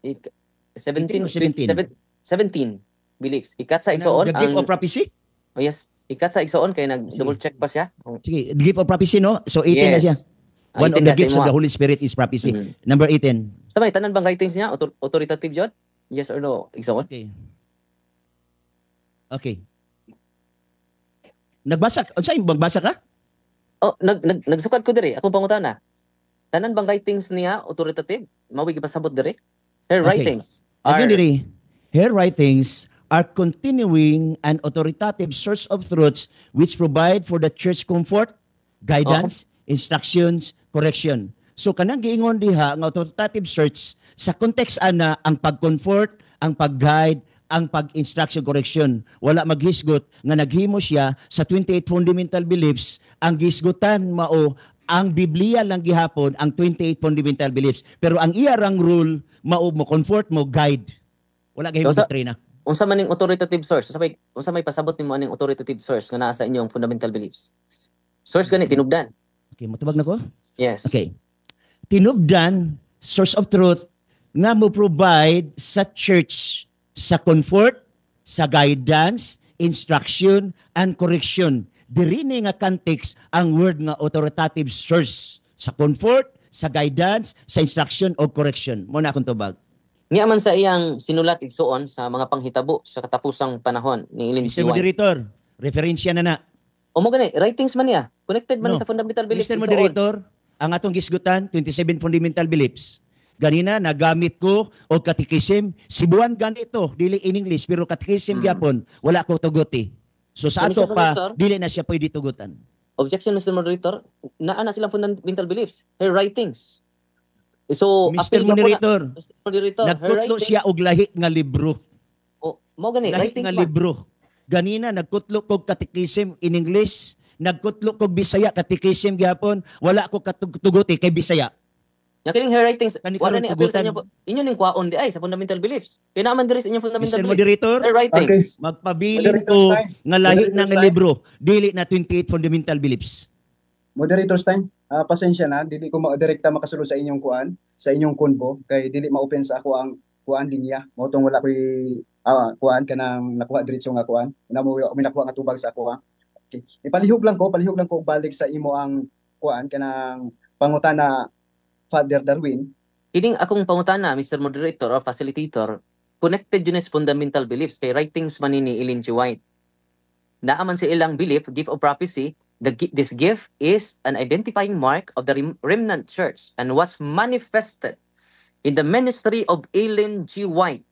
ik, 18 17, o 17? 17 beliefs. Ikatsa igsuon The gift ang of prophecy? Oh yes, ikatsa igsuon kay nag double check pa siya. Sige, the gift of prophecy, no? So 18 na Yes. siya. Ah, One of 18 the na sa gifts of imoha. the Holy Spirit is prophecy. Number 18. Sa may tanan bang writings niya authoritative yun? Yes or no, igsuon? Okay. Okay. Nagbasa, unsa yung magbasa ka? Oh, nagsukad ko diri. Akong pangutana. Tanan bang writings niya authoritative? Mawi gipasabot diri. Her Okay. writings are Again, diri, her writings are continuing an authoritative source of truths which provide for the church comfort, guidance, instructions, correction. So kanang giingon diha nga authoritative search sa context ana ang pag-comfort, ang pag-guide, ang pag-instruction correction. Wala maghisgot nga naghimo siya sa 28 fundamental beliefs, ang gisgutan mao ang Biblia lang gihapon ang 28 fundamental beliefs. Pero ang iyarang rule mao mo comfort mo guide. Wala gahimo So, doktrina. Unsa man ning authoritative source? Unsa may pasabot nimo aning authoritative source nga naa sa inyong fundamental beliefs? Source gani tinubdan. Okay, matubag na ko? Yes. Okay. Tinubdan, source of truth, nga mo provide sa church sa comfort, sa guidance, instruction, and correction. Diri ni nga context ang word nga authoritative source sa comfort, sa guidance, sa instruction o correction. Mo na akong tubag. Niya man sa iyang sinulat igsuon sa mga panghitabo sa katapusang panahon ni Ellen G. Mr. White. Moderator, referensya na na. O mo gani, writings man niya. Connected man No. sa fundamental beliefs. Mr. igsuon. Moderator, ang atong gisgutan, 27 fundamental beliefs. Ganina, nagamit ko o katikism, Sibuan ganito, dili in English, pero katikism gyapon, wala ko tuguti. So sa Mr. ato pa, Moderator? dili na siya pwede tugutan. Objection, Mr. Moderator. Naa na silang fundamental beliefs. Her writings. So, Mr. appeal ka po na- Moderator, Mr. Moderator, her nagkutlo writings. siya og lahi nga libro. Oh, mo gani, Lahi writings nga man. libro. Ganina, nagkutlo kog katikism in English, nagkutlo kog Bisaya katikism gyapon, wala ko katuguti kay Bisaya. Nya kining her writings, Kani wala karon ni appeal sa tugutan. inyo. Inyo ning kwaon di ay sa fundamental beliefs. Kaya naman diri sa inyong fundamental Mr. beliefs. Moderator, Her writings. Okay. magpabilin Moderator ko Stein. nga lahi Moderator na nga Stein. libro, dili na 28 fundamental beliefs. Moderator Stein, pasensya na, dili ko direkta makasulod sa inyong kuan, sa inyong konbo kay dili ma-open sa ako ang kuan linya. Mao tong wala koy kuan kanang nakuha diretso nga kuan. Una mo may nakuha nga tubag sa ako ha. Okay. Ipalihog lang ko, palihog lang ko balik sa imo ang kuan kanang pangutana Father Darwin. Kining akong pangutana, Mr. Moderator or Facilitator, connected yun is fundamental beliefs kay writings man ni Ellen G. White. Naa man sa ilang belief, gift of prophecy, this gift is an identifying mark of the remnant church and was manifested in the ministry of Ellen G. White.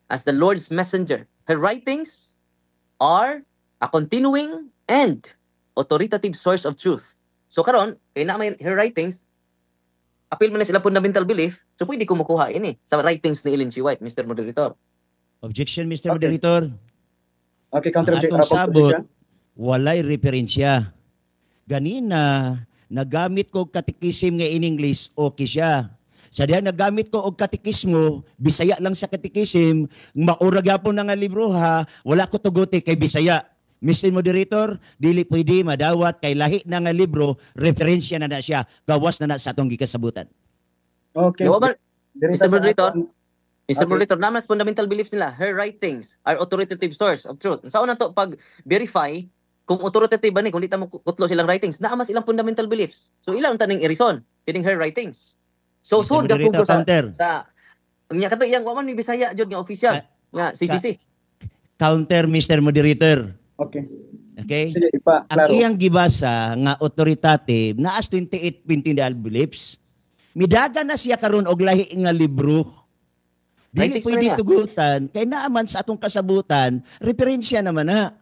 as the Lord's messenger. Her writings are a continuing and authoritative source of truth. So karon, kay na may her writings, appeal man na sila fundamental belief, so pwede ko makuha ini sa writings ni Ellen G. White, Mr. Moderator. Objection, Mr. Okay. Moderator. Okay, counter Ang objection. atong sabot, walay referensya. Ganina, nagamit ko katikisim nga in English, okay siya. Sa diha nagamit ko og katikismo, Bisaya lang sa katikisim, maura gyapon na nga libro ha, wala ko tuguti kay Bisaya. Mr. Moderator, dili pwede madawat kay lahi na nga libro, referensya na na siya, gawas na na sa atong gikasabutan. Okay. Wa man- Diri Mr. sa Moderator? atong- Mr. Okay. Moderator, naman fundamental beliefs nila, her writings are authoritative source of truth. Sa una to, pag verify kung authoritative ba ni, kung di ta mo kutlo silang writings, naa mas ilang fundamental beliefs. So ilang taning i-reason kining her writings. So Mr. sud Moderator, ko sa counter. sa nya kato iyang wa man ni Bisaya jud nga official nga CCC. Counter, Mr. Moderator. Okay. Okay? Sige, ipa, Ang klaro. iyang gibasa nga authoritative naas 28 fundamental beliefs. Midaga na siya karon og lahi nga libro. Dili Writings pwede na niya. tugutan kay naaman sa atong kasabutan, referensya naman na.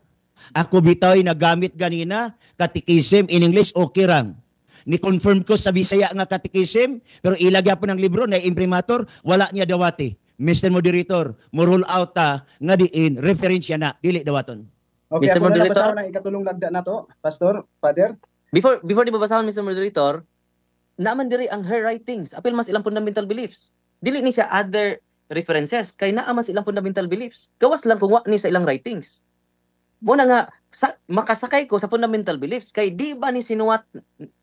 Ako bitaw nagamit ganina catechism in English, okay rang. Ni-confirm ko sa Bisaya nga catechism, pero ilagya po ng libro na imprimatur, wala niya dawati. Mr. Moderator, mo rule out ta nga diin referensya na dili dawaton. Okay, Mr. ako na Moderator? basahon ang ikatulong lagda na to, Pastor, Father. Before di babasahon, Mr. Moderator, naaman diri ang her writings, apil mas ilang fundamental beliefs. Dili ni siya other references kay naa mas ilang fundamental beliefs. Gawas lang kung wa ni sa ilang writings. Mo na nga sa, makasakay ko sa fundamental beliefs kay di ba ni sinuwat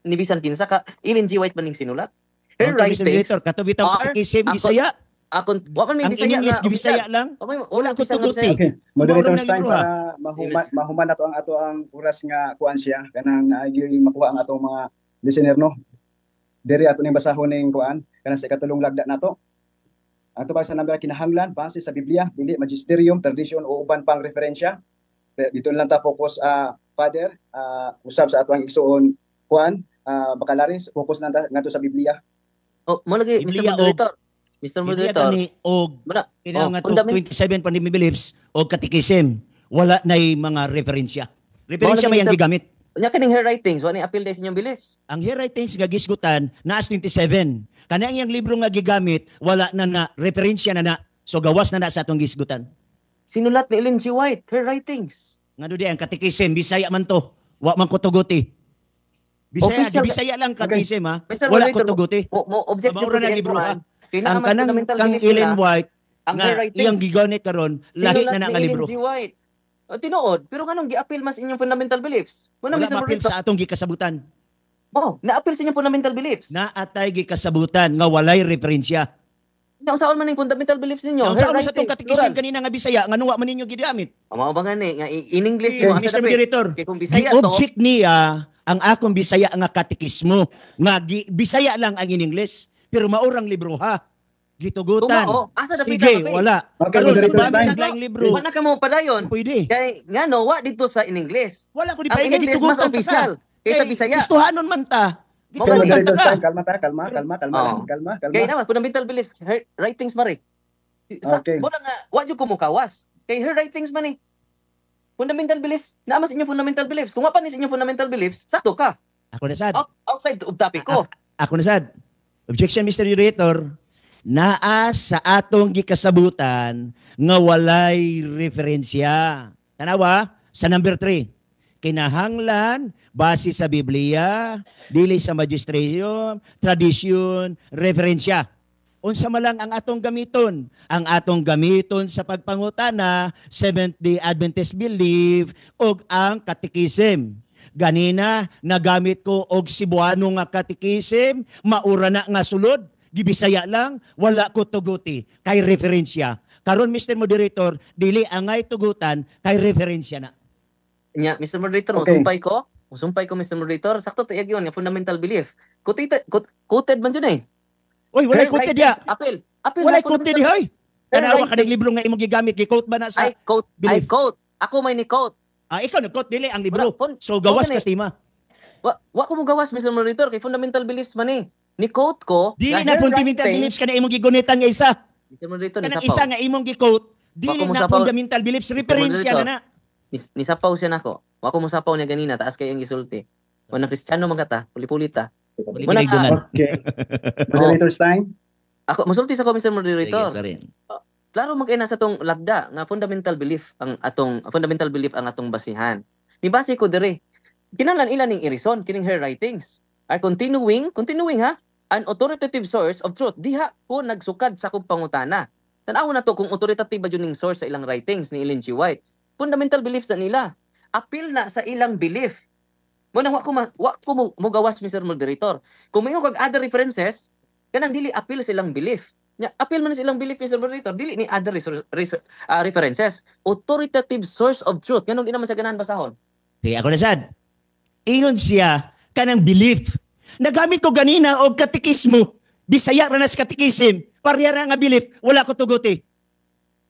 ni bisan kinsa ka Ellen G. White man ning sinulat. Her Okay, Mr. writings Moderator, kato bitaw are catechism ang Bisaya, akon wa man may ang in Bisaya English nga Bisaya official. lang. Wa Wala ko official nga tuguti. Bisaya. Okay, Moderator's Maurong na time libro, ha? para mahuman na to ang ato ang oras nga kuan siya kanang naagi makuha ang atong mga listener, no. Diri ato ning basahon ning kuan kanang sa ikatulong lagda nato. Ang tubag sa number, kinahanglan base sa Biblia, dili magisterium, tradition o uban pang referensya. Dito lang ta focus, Father, usab sa ato ang igsuon kuan, Bacalaris, focus na ta ngadto sa Biblia. Oh, mo lagi, Mr. Biblia Moderator. Mr. Biblia Moderator. gani og Muna, kinaw oh, nga to 27 fundamental beliefs og catechism, wala nay mga referensya. Referensya Mao lagi, may ang Mr. gigamit. Nya kining her writings, wa ni appeal sa inyong beliefs. Ang her writings nga gisgutan naas 27. Kana ang iyang libro nga gigamit wala na na referensya na na. So gawas na na sa atong gisgutan. Sinulat ni Ellen G. White, her writings. Ngano di ang catechism Bisaya man to. Wa man ko tuguti. Bisaya, Official- di Bisaya lang catechism ha. Mr. Wala ko Moderator, tuguti. mo object Maura na libro ha. Kay Ang naa man kanang fundamental kang beliefs Ellen nila, White ang nga her writings. iyang gigamit karon lahi Sinulat na na ni nga Ellen libro. G. White. O, tinuod, pero nganong gi-appeal mas inyong fundamental beliefs? Muna, Wala Mr. maapil Moderator. sa atong gikasabutan. Oh, na-appeal sa inyong fundamental beliefs. Naatay gikasabutan nga walay referensya. Naunsaon man ning fundamental beliefs ninyo? Nga Her unsaon man sa atong writings, catechism plural. kanina nga Bisaya ngano wa man ninyo gigamit? O, mao ba nga ni nga in English Eh, mo asa Mr. dapit? Moderator, Kay kung Bisaya to, gi-object niya ang akong Bisaya nga katekismo nga Bisaya lang ang in English pero maurang libro ha. Gitugutan. Tumao, asa dapit Sige, ang apil? wala. Okay, Karon Moderator ang time. sa laing libro. Wa na ka mo padayon. Pwede. Kay ngano wa dito sa in English. Wala ko di Ang pa in English mas gitugutan ta ka. official kaysa Kay Bisaya. Istuhanon man ta. Mao Okay, gani. Gitugutan ta Moderator's ka. time, kalma ta, kalma, kalma, kalma, Oo. lang, kalma, kalma. Kay naman fundamental beliefs, her writings mare. Sa, Okay. Wala nga wa jud ko mukawas. Kay her writings man eh. Fundamental beliefs, naa mas inyong fundamental beliefs. Kung wa pa ni sa inyong fundamental beliefs, sakto ka. Ako na sad. Outside of topic ko. Ako na sad. Objection, Mr. Moderator. Naa sa atong gikasabutan nga walay referensya. Tanawa sa number 3. Kinahanglan base sa Biblia, dili sa magisterium, tradisyon, referensya. Unsa man lang ang atong gamiton? Ang atong gamiton sa pagpangutana, Seventh-day Adventist belief ug ang catechism. Ganina nagamit ko og Cebuano nga catechism, maura na nga sulod, gibisaya lang, wala ko tuguti kay referensya. Karon, Mr. Moderator, dili angay tugutan kay referensya na. Nya, Mr. Moderator, Okay. musumpay ko. Musumpay ko, Mr. Moderator. Sakto to yun, yung fundamental belief. Quoted, quoted man yun eh. Oy, walay Her quoted writings, ya. Appeal. Appeal Walay na quoted fundamental hoy. Tanawa writings. ka ng libro nga imong gigamit, gi-quote ba na sa I quote, I belief? quote. Ako may ni quote. Ah, ikaw nag-quote dili ang libro. Wala, So gawas gani. ka stima. Wa ko mo gawas, Mr. Moderator, kay fundamental beliefs man eh. Ni quote ko Dili nga na her fundamental writings- beliefs kana imong gigunitan nga isa. Mr. Moderator, Kanang ni isa nga imong gi-quote, Dili Wa ko na mosapaw. fundamental beliefs, Mr. referensya Moderator. na na. Nisapaw siya nako. Wa ko mosapaw niya ganina, taas kay ang gisulti. Wa na Kristiyano man ka ta, puli-puli ta. Muna Puli-puli ka. dunan. Okay. Moderator's time. Ako mosulti sa ko, Mr. Sige, Moderator. sorry. Klaro man kay na sa tong lagda nga fundamental belief ang atong fundamental belief ang atong basihan. Ni base ko dire. Kinahanglan ila ning i-reason kining her writings are continuing, continuing ha, an authoritative source of truth. Diha ko nagsukad sa akong pangutana. Tan-aw na to kung authoritative ba jud ning source sa ilang writings ni Ellen G. White. Fundamental beliefs na nila. Appeal na sa ilang belief. Mo nang wa ko mo gawas, Mr. Moderator. Kung moingon kag other references, kanang dili appeal sa ilang belief. Nya appeal man sa ilang belief, Mr. Moderator, dili ni other references. Authoritative source of truth. Nganong di naman siya ganahan basahon? Sige, ako na sad. Ingon siya kanang belief. Nagamit ko ganina og katikismo. Bisaya ra na sa katikism. Pareha ra nga belief, wala ko tuguti.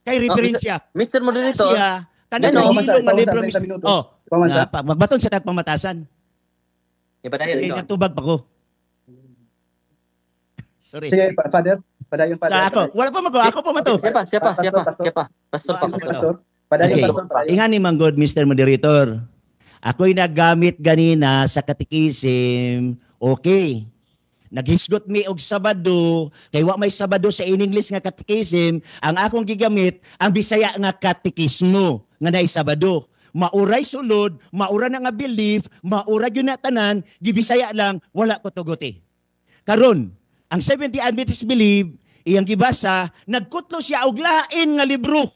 Kay referensya. Mr. Moderator, Siya kanang Gano? nahilo nga Ikaw, libro. sa 30 minutos. Oh, Ikaw man sa. na, magbaton sa tagpamatasan. Ipadayon Okay, ito. natubag pa ko. Sorry. Sige, Father. Padayon, Father. Sa ako, wala pa mako, ako pa man to. Siya pa, siya pa, siya pa, Pastor, siya pa. Pastor pa, Pastor. pastor. Pastor. Padayon, Okay. Pastor. Padayon. Ingani man god, Mr. Moderator. Ako'y naggamit ganina sa katikisim. Okay. Naghisgot mi og Sabado, kay wa may Sabado sa in English nga katikisim, ang akong gigamit ang Bisaya nga katikismo nga naay Sabado. Mauray sulod, maura na nga belief, maura gyud na tanan, gibisaya lang, wala ko tuguti. Karon, ang Seventh-day Adventist Belief, iyang gibasa, nagkutlo siya og lain nga libro.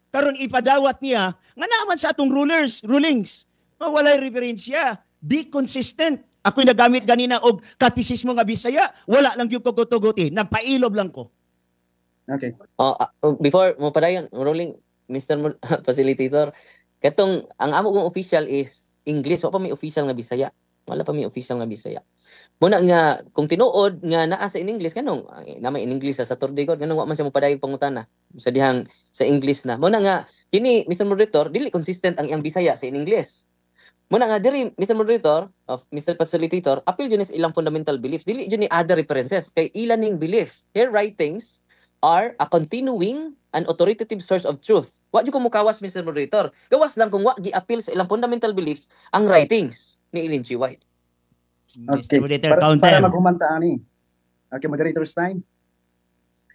Karon ipadawat niya nga naman sa atong rulings. Nga walay referensya. Be consistent. Ako'y nagamit ganina og katisismo nga Bisaya, wala lang gyud ko tuguti, nagpailob lang ko. Okay. Oh, before mo padayon, rolling, Mr. Facilitator. Katong ang amo kong official is English, wa pa may official nga Bisaya. Wala pa may official nga Bisaya. Muna nga kung tinuod nga naa sa in English, kanong na may in English sa Saturday god, kanong wa man siya mopadayog pangutana sa dihang sa English na. Muna nga kini, Mr. Moderator, dili consistent ang iyang Bisaya sa in English. Muna nga diri, Mr. Moderator of Mr. Facilitator, appeal jud ni sa ilang fundamental beliefs, dili jud ni other references kay ilan ning belief. Her writings are a continuing and authoritative source of truth. Wa jud ko mukawas, Mr. Moderator. Gawas lang kung wa gi-appeal sa ilang fundamental beliefs ang writings ni Ellen G. White. Okay. Mr. Moderator, Para counter. maghumanta ani. Okay, moderator's time.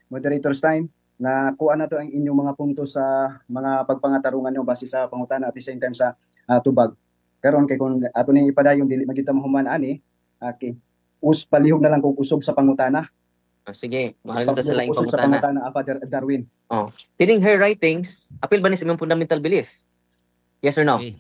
Moderator's time. Na kuha na to ang inyong mga punto sa mga pagpangatarungan nyo base sa pangutana at the same time sa tubag. Karon kay kung ato ni ipadayon, dili magita mahuman ani. Okay. Us palihog na lang kung usog sa pangutana. Ah, sige, mahal na sa laing Usog sa pangutana. pangutana, Father Darwin. Kining her writings, appeal ba ni sa imong fundamental belief? Yes or no? Okay.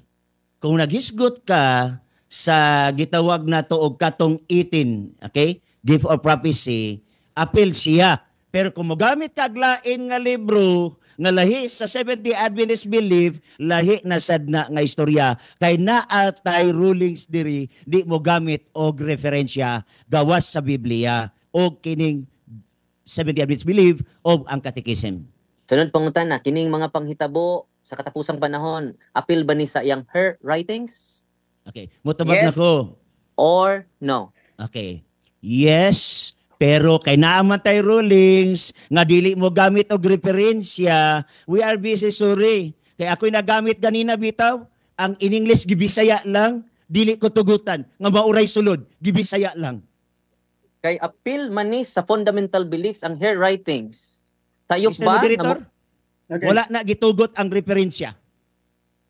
Kung naghisgot ka sa gitawag na to og katong 18, okay? Gift of Prophecy, appeal siya. Pero kung mogamit ka og lain nga libro nga lahi sa Seventh-day Adventist Belief, lahi na sad na nga istorya kay naa tay rulings diri, di mo gamit og referensya gawas sa Biblia o kining Seventh-day Adventist Belief o ang Catechism. Sunod pangutana, kining mga panghitabo sa katapusang panahon, appeal ba ni sa iyang her writings? Okay, motubag na Yes. ko. Or no? Okay. Yes, pero kay naa man tay rulings nga dili mo gamit og referensya, we are busy, sorry. Kay ako'y nagamit ganina bitaw, ang in English gibisaya lang, dili ko tugutan nga mauray sulod, gibisaya lang. Kay appeal man ni sa fundamental beliefs ang her writings. Sayop Mr. ba? Moderator, Okay. wala na gitugot ang referensya.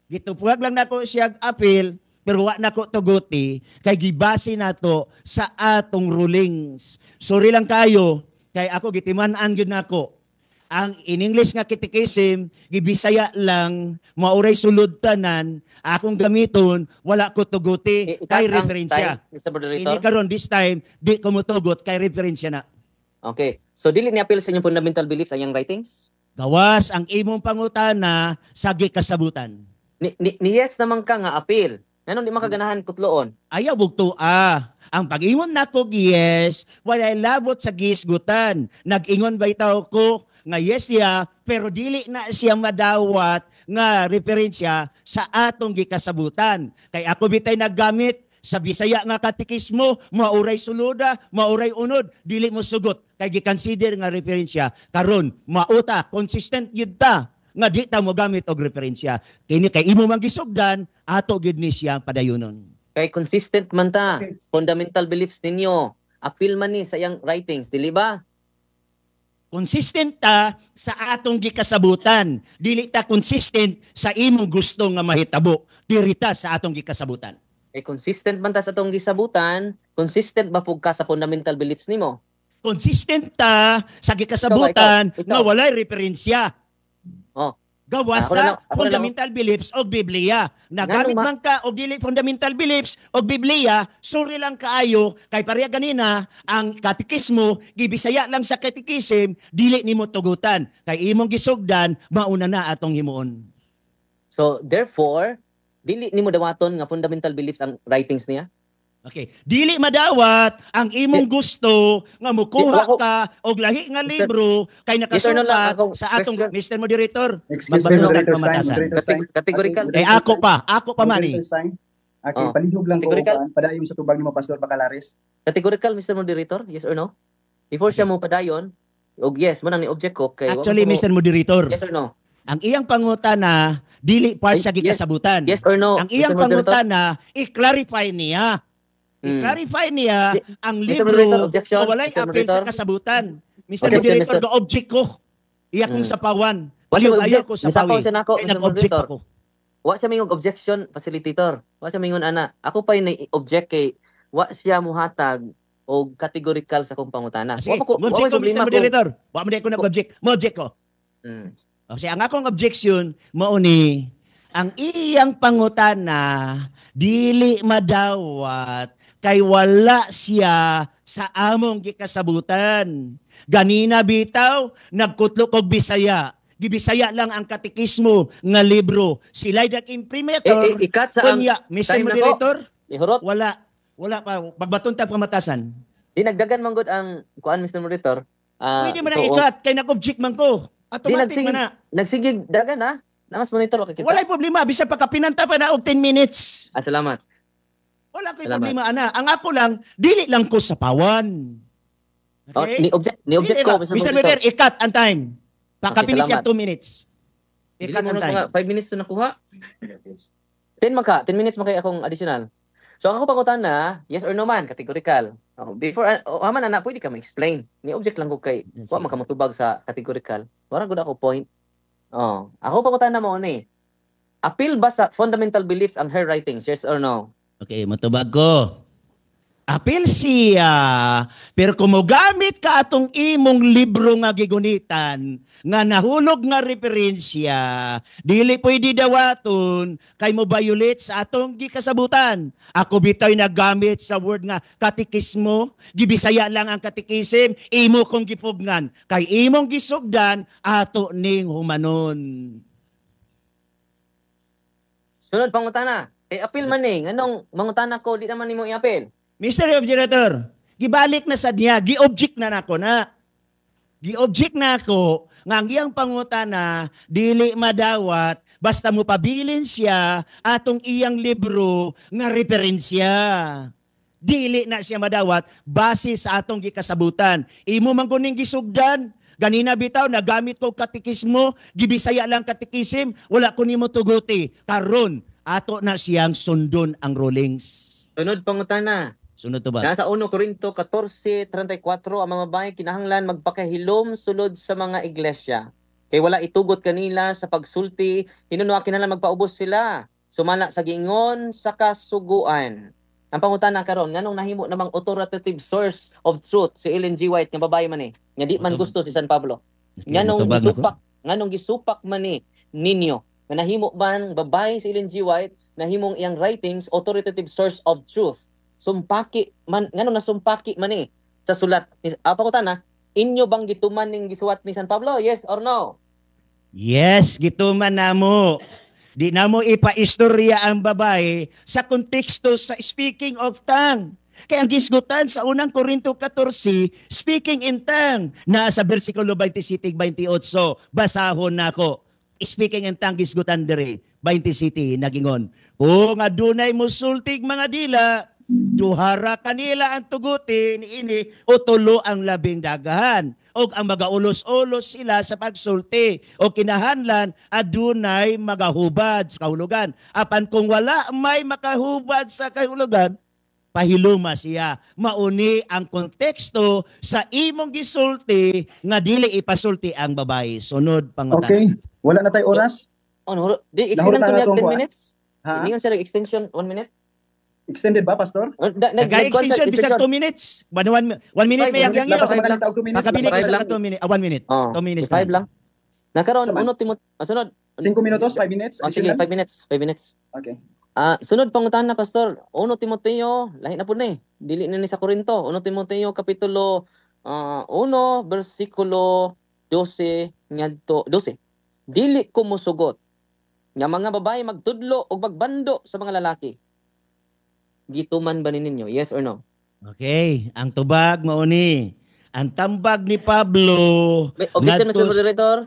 Gitupuag lang nako siya appeal, pero wa nako tuguti kay gibase nato sa atong rulings. Sorry lang kayo kay ako gitiman-an gyud nako. Ang in English nga catechism, gibisaya lang, mauray sulod tanan, akong gamiton, wala ko tuguti I-cut kay ang referensya. time, Mr. Moderator. Ini karon this time di ko motugot kay referensya na. Okay. So dili ni appeal sa inyong fundamental beliefs ang iyang writings? Gawas ang imong pangutana sa gikasabutan. Ni yes naman ka nga appeal. Nganong di makaganahan kutloon? Ayaw bugto ah. Ang pag-ingon nako yes, walay labot sa gisgutan. Nag-ingon ba itaw ko nga yes siya, pero dili na siya madawat nga referensya sa atong gikasabutan. Kay ako bitay naggamit sa Bisaya nga katikismo, mauray suluda, mauray unod, dili mo sugot kay gi-consider nga referensya. Karon mauta, consistent gyud ta. nga di ta mo gamit og referensya. Kini kay imo man gisugdan, ato gid ni siyang padayunon. Kay consistent man ta. Fundamental beliefs ninyo. Appeal man ni sa iyang writings, dili ba? Consistent ta sa atong gikasabutan. Dili ta consistent sa imong gusto nga mahitabo. Diri ta sa atong gikasabutan. Kay consistent man ta sa atong gisabutan, consistent ba pug ka sa fundamental beliefs nimo? Consistent ta sa gikasabutan Ikaw, ikaw, ikaw. nga walay referensya. Oh. Gawas Ako na sa lang- ako na lang- fundamental beliefs o Biblia. Nagamit Nganong man ka og dili fundamental beliefs o Biblia, sorry lang kaayo kay pareha ganina ang katekismo gibisaya lang sa katekisim, dili nimo tugutan. Kay imong gisugdan, mauna na atong himuon. So therefore, dili nimo dawaton nga fundamental beliefs ang writings niya? Okay. Dili madawat ang imong gusto nga mukuha ka og lahi nga libro kay Yes or no lang nakasupat akong sa atong question. Mr. Moderator. Excuse me, Magbato tag Moderator Stein. pamatasan. Moderator Stein. Categorical. Eh ako pa man eh. Moderator Stein. Okay, Oh. palihog lang ko Categorical. padayon sa tubag nimo, Pastor Bacalares. Categorical, Mr. Moderator, yes or no? Before siya mo padayon, og yes, mo nang ni-object ko kay wa Actually, mo- Mr. Moderator, Yes or no? ang iyang pangutana dili part Ay, sa gikasabutan. Yes or no? Ang iyang Mr. Moderator? pangutana i-clarify niya. I-clarify niya ang Mr. libro Moderator, objection. nga walay Mr. appeal sa Moderator. kasabutan. Mr. Objection, Moderator, Mr. ga-object ko. Iya kong sapawan. Wa siya Ayaw, mo-object. ayaw ko sa Misapaw pawi. siya nako, Kay Mr. nag-object Moderator. ako. Wa siya mingong objection, facilitator. Wa siya mingon ana. Ako pa yung object kay wa siya muhatag og categorical sa akong pangutana. Sige, Wa pa ko, wa mo-object may ko, Mr. problema kung Moderator. Wa mo di ko nag-object. Mo-object ko. O siya, ang akong objection, mao ni, ang iyang pangutana, dili madawat, kay wala siya sa among gikasabutan. Ganina bitaw, nagkutlo kog Bisaya. Gibisaya lang ang katekismo nga libro. Sila'y nag-imprimator. Eh, eh, ikat sa ang Kunya, Mr. time na po. Moderator, Ihurot. wala. Wala pa. Pagbaton ta pamatasan. Di nagdagan man gud ang kuan, Mr. Moderator. Pwede man na so, ikat kay nag-object man ko. Automatic Di, man na. Nagsigig dagan ha. Namas monitor ka kita. Walay problema bisan pa kapinanta pa na og 10 minutes. Ah, salamat. Wala ko'y Salamat. problema ana. Ang ako lang dili lang ko sa pawan. Oh, Okay? ni object Dili ko, ba? Mr. Mr. Moderator. Moderator, ikat ang time. Pakapinis Okay, siya salamat. 2 minutes. Dili Ikat mo ang na time. mga 5 minutes na nakuha. 10 man ka, 10 minutes man kay akong additional. So ang ako pangutana, yes or no man, categorical. Oh, before oh, haman ana pwede ka ma-explain. Ni object lang ko kay wa man ka motubag sa categorical. Wala gud ako point. Oh, ako pangutana mo ni. Appeal ba sa fundamental beliefs ang her writings, yes or no? Okay, matubag ko. Apil siya, pero kung mogamit ka atong imong libro nga gigunitan, nga nahulog nga referensya, dili pwede dawaton kay mo violate sa atong gikasabutan. Ako bitaw'y nagamit sa word nga katekismo, gibisaya lang ang katekisim, imo kong gipugnan, kay imong gisugdan, ato ning humanon. Sunod pangutana. Kay appeal man eh, nganong mangutana ko di naman nimo i-appeal? Mr. Objector, gibalik na sad niya, gi-object na nako na. Gi-object na ako nga ang iyang pangutana dili madawat basta mo pabilin siya atong iyang libro nga referensya. Dili na siya madawat base sa atong gikasabutan. Imo man kuning gisugdan, ganina bitaw nagamit ko katekismo, gibisaya lang katekisim, wala ko nimo tuguti. Karon ato na siyang sundon ang rulings. Sunod pangutana. Sunod to ba? Nasa 1 Corinto 14:34, ang mga babae kinahanglan magpakahilom sulod sa mga iglesia. Kay wala itugot kanila sa pagsulti, hinuno kinahanglan magpaubos sila. Sumala sa giingon sa kasuguan. Ang pangutana karon, nganong nahimo namang authoritative source of truth si Ellen G. White nga babae man eh, nga di man gusto si San Pablo. Nganong Matubag na ko. Nganong gisupak man ni ninyo nga nahimo man babae si Ellen G. White, nahimong iyang writings authoritative source of truth? Sumpaki man, nganong nasumpaki man eh sa sulat ni pangutana, inyo bang gituman ning gisuwat ni San Pablo, yes or no? Yes, gituman namo. Di namo ipaistorya ang babae sa konteksto sa speaking of tongue. Kaya ang gisgutan sa unang Korinto 14, speaking in tongue, nasa versikulo 27 28, basahon nako. Speaking in tongue gisgutan diri, 27 nagingon. Kung adunay musultig mga dila, duhara kanila ang tugutin ini o tulo ang labing daghan. og ang magaulos-ulos sila sa pagsulti o kinahanglan adunay magahubad sa kahulugan. Apan kung wala may makahubad sa kahulugan, pahiluma siya. Mauni ang konteksto sa imong gisulti nga dili ipasulti ang babae. Sunod pangutana. Okay, wala na tayo oras. Oh, no, di extend Nahurot ko na niya atong 10 kuan. minutes. Ha? Ningon siya extension 1 minute. Extended ba, Pastor? Oh, Nag-extension bisag 2 minutes. 1 minute Five may minutes yang Lapas iyo. naman ang tawag 2 minutes. Pakabili Lapas ka Five sa lang. 2 minutes. 1 minute. Oh, 2 minutes. 5 lang. Nakaroon Sama. uno Timot sunod. 5 minutos, 5 minutes. Oh, sige, Additional? 5 minutes, 5 minutes. Okay. Sunod pangutana, Pastor. 1 Timoteo, lahi na pud ni. Dili na ni sa Korinto. 1 Timoteo kapitulo 1 bersikulo 12 ngadto 12. Dili ko mosugot nga mga babae magtudlo og magbando sa mga lalaki. Gituman ba ni ninyo? Yes or no? Okay, ang tubag mauni. Ang tambag ni Pablo May objection, Mr. ngadto Moderator.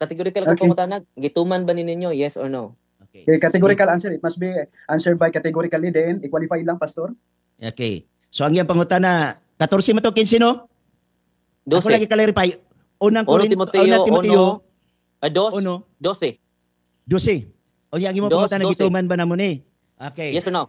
Categorical okay. Okay. Pangutana. Gituman ba ni ninyo? Yes or no? Okay. Okay, categorical answer. It must be answered by categorically then. I-qualify lang, Pastor. Okay. So ang iyang pangutana 14 man to 15, no? Ako 12. lagi clarify. Unang 1 Corinto, Timoteo unang Timoteo 1 2 1 12. 12. O yang imong Dos, pangutana 12. gituman ba namo ni? Okay. Yes or no?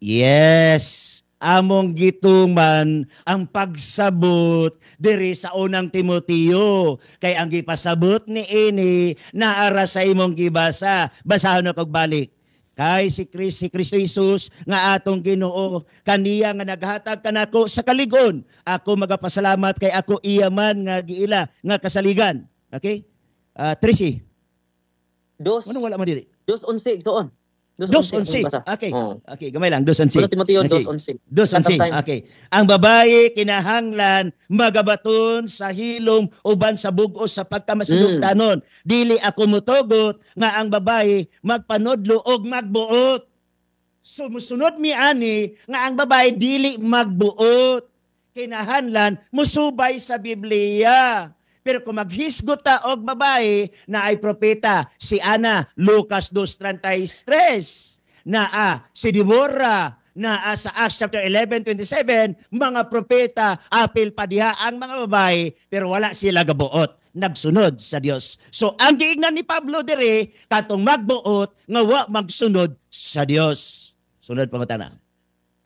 Yes. Among gituman ang pagsabot diri sa Unang Timoteo. Kay ang gipasabot ni ini naara sa imong gibasa. Basahon ako og balik. Kay si Kristo Jesus nga atong Ginoo kaniya nga naghatag kanako sa kaligon. Ako magapasalamat kay ako iya man nga giila nga kasaligan. Okay? Tracy, 2 ano wala man diri? 2:11 doon. 2:11. Okay. Oh. Okay, gamay lang 2:11. 1 Timoteo Okay. 2:11. 2:11. Cut off time. Okay. Ang babae kinahanglan magabaton sa hilom uban sa bug-os sa pagkamasinugtanon. Dili ako motugot nga ang babae magpanudlo og magbuot. Sumusunod mi ani nga ang babae dili magbuot. Kinahanglan musubay sa Biblia. Pero kung maghisgot ta og babae na ay propeta, si Ana, Lucas 2:33, naa si Deborah, naa sa Acts chapter 11:27, mga propeta, apil pa diha ang mga babae, pero wala sila gabuot, nagsunod sa Dios. So ang giingnan ni Pablo dire, katong magbuot nga wa magsunod sa Dios. Sunod pangutana.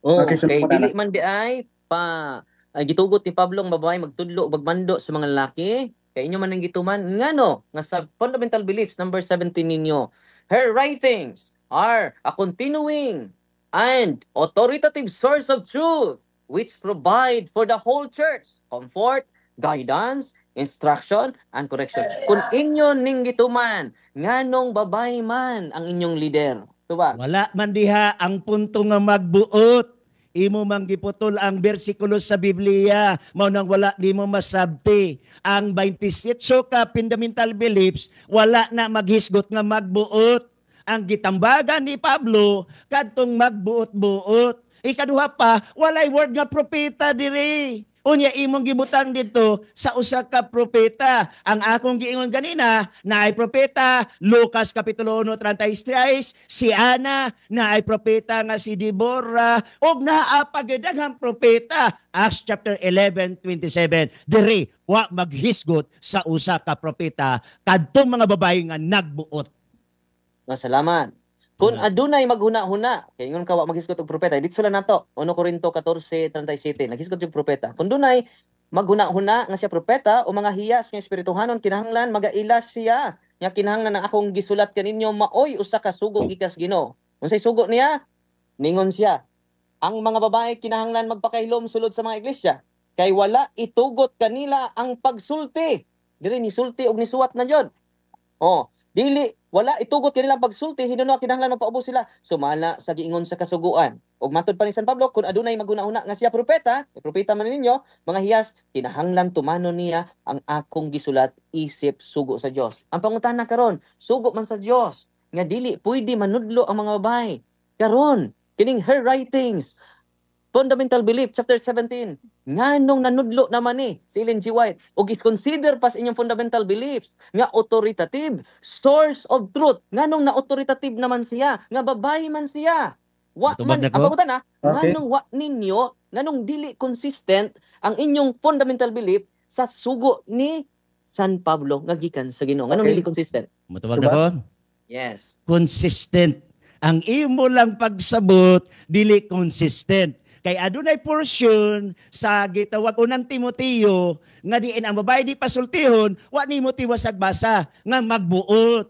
Oh, Okay, sunod okay. pangutana. Dili man di ay pa ay gitugot ni Pablo ang babae magtudlo ug magmando sa mga lalaki. Kay inyo man ang gituman ngano nga sa fundamental beliefs number 17 ninyo. Her writings are a continuing and authoritative source of truth which provide for the whole church comfort, guidance, instruction, and correction. Kung inyo ning gituman, nganong babae man ang inyong leader. Tubag. Wala man diha ang punto nga magbuot. Imo mang giputol ang bersikulo sa Biblia, mao nang wala nimo masabti. Ang 27 ka fundamental beliefs, wala na maghisgot nga magbuot. Ang gitambagan ni Pablo kadtong magbuot-buot. Ikaduha pa, walay word nga propeta diri. Unya imong gibutang dito sa usa ka propeta. Ang akong giingon ganina na ay propeta Lucas kapitulo 1:33, si Ana na ay propeta nga si Deborah ug naa pa gyud daghang propeta Acts chapter 11:27. Diri wa maghisgot sa usa ka propeta kadtong mga babae nga nagbuot. No, salamat. Kung adunay maghuna-huna, kay ingon ka wa maghisgot og propeta, dito lang nato. 1 Corinto 14:37, naghisgot yung propeta. Kung dunay maghuna-huna nga siya propeta o mga hiyas nga espirituhanon kinahanglan magailas siya. Nga kinahanglan ang akong gisulat kaninyo maoy usa ka sugo gikas Ginoo. Unsay sugo niya? Ningon siya. Ang mga babae kinahanglan magpakahilom sulod sa mga iglesia kay wala itugot kanila ang pagsulti. Diri nisulti og nisuwat na jud. Oh, dili wala itugot kanila ang pagsulti, hinuno kinahanglan magpaubos sila sumala sa giingon sa kasuguan. Ug matod pa ni San Pablo, kung adunay maghuna-huna nga siya propeta, eh, propeta man ninyo, mga hiyas, kinahanglan tumanon niya ang akong gisulat isip sugo sa Dios. Ang pangutana karon, sugo man sa Dios nga dili pwede manudlo ang mga babae. Karon, kining her writings, Fundamental Belief, chapter 17. Nganong nanudlo naman ni si Ellen G. White ug i-consider pa sa inyong fundamental beliefs nga authoritative source of truth. Nganong na authoritative naman siya, nga babae man siya. Wa Natubag man na ang ko? pangutana, Okay. nganong wa ninyo, nganong dili consistent ang inyong fundamental belief sa sugo ni San Pablo nga gikan sa Ginoo. Nganong Okay. dili consistent? Mutawag Diba? ako? Yes. Consistent. Ang imo lang pagsabot dili consistent. Kay adunay portion sa gitawag unang Timoteo nga diin ang babae di pasultihon, wa nimo tiwasag basa nga magbuot.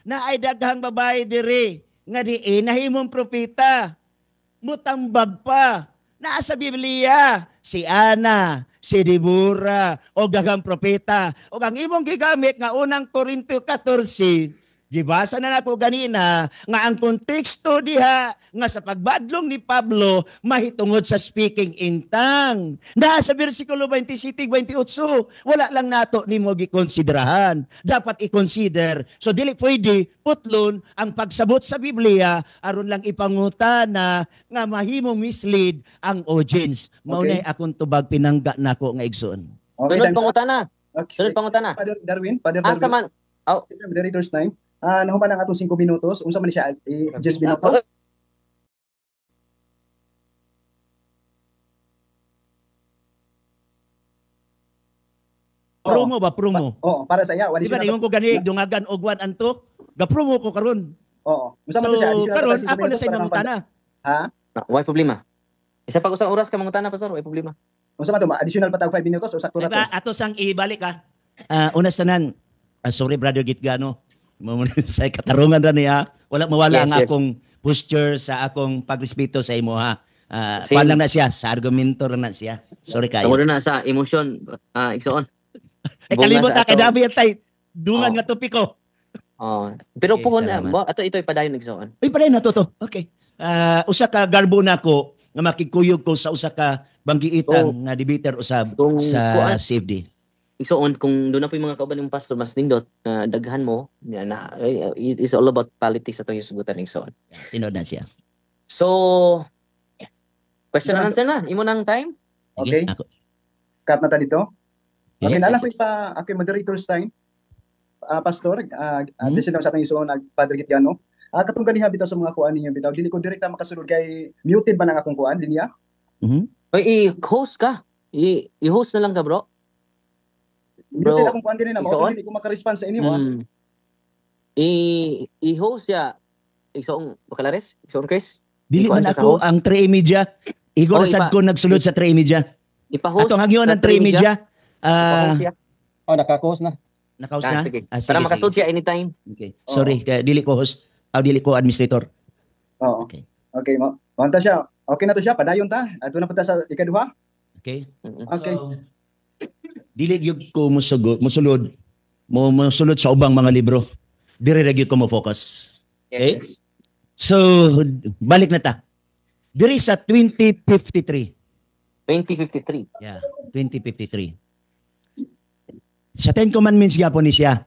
Na ay daghang babae diri nga diin nahimong propeta. Mutambag pa. Naa sa Biblia si Ana, si Deborah, o daghang propeta. O ang imong gigamit nga unang Korinto 14, gibasa na nako ganina nga ang konteksto diha nga sa pagbadlong ni Pablo mahitungod sa speaking in tongue. Na sa bersikulo 27 28, wala lang nato nimo gikonsiderahan. Dapat i-consider. So dili pwede putlon ang pagsabot sa Biblia aron lang ipangutana nga mahimong mislead ang audience. Mao Okay. nay akong tubag pinangga nako nga igsoon. Okay, Sunod thanks. pangutana. Okay. Sunod pangutana. Father Darwin, Father Darwin. Asa man Moderators time. Nahuman ang atong 5 minutos. Unsa man siya? 10 minutos. Oo. Promo ba promo? Oo, para sa iya. Di ba ningon ko gani dungagan og wan anto? Gapromo ko karon. Oo. Unsa man So to siya? Additional karon pa tag 5 ako na minutos sa para imong mapanda- mutana. Ha? Why problema? Isa pag usang oras ka mangutana, pastor, why problema? Unsa man to? Additional pa tag 5 minutos o sakto ra to? Diba, ato sang ibalik ha. Una sa tanan, sorry brother Gitgano. Sa katarungan ra niya, wala mawala Yes, ang yes. akong posture sa akong pagrespeto sa imo ha. Same. Kuwan lang na siya, sa argumento ra na siya. Sorry kayo. Tungod na sa emosyon, igsoon. Eh Bunga kalimot sa na kay ato. dabi tay dungan Oh. nga topiko. Oh, pero Okay, puhon salamat. ba ato ito'y padayon igsoon. Uy, pala na to to. Okay. Usa ka garbo nako nga makikuyog ko sa usa ka banggiitan nga debater usab Kung sa kuan CFD. igsoon kung doon na po yung mga kauban ng pastor mas nindot na daghan mo na, na it is all about politics atong hisgutan igsoon. Tinod na siya. So question and answer na imo nang time. Sige, Okay. Ako. Cut na ta dito. Okay, Yes, na lang yes, ko ipa okay moderators time. Pastor, this is sa atong isuon nag Padre Gitgano. Katong ganiha bitaw sa mga kuan ninyo bitaw. Dili ko direkta makasulod kay muted ba nang akong kuan linya? Mhm. Oy, i-host ka. I-host na lang ka, bro. Muted Bro, akong kuan dinhi na mao isuon? dili ko maka-respond sa inyo ah. I-host siya. Igsoong Bacalares? Igsoong Chris? Dili Ikuan man siya sa ako host? ang 3 Media. Igor Oh, sad ko nagsulod sa 3 Media. Ipa-host. Atong hangyon sa ang 3 Media. Ipa-host siya. Oh, naka-host na. Nakaus Ah, na? sige. Ah, sige, Para makasulod sige. siya anytime. Okay. Sorry, kaya dili ko host. Dili ko administrator. Oo. Okay. Okay, mo. Manta siya. Okay na to siya, padayon ta. Adto na punta sa ikaduha. Okay? Okay. So, dili gyud ko musulod mo musulod sa ubang mga libro. Diri ra gyud ko mo focus. Yes, Okay? yes. So, balik na ta. Diri sa 2053. 2053. Yeah, 2053. Sa Ten Commandments gyapon ni siya.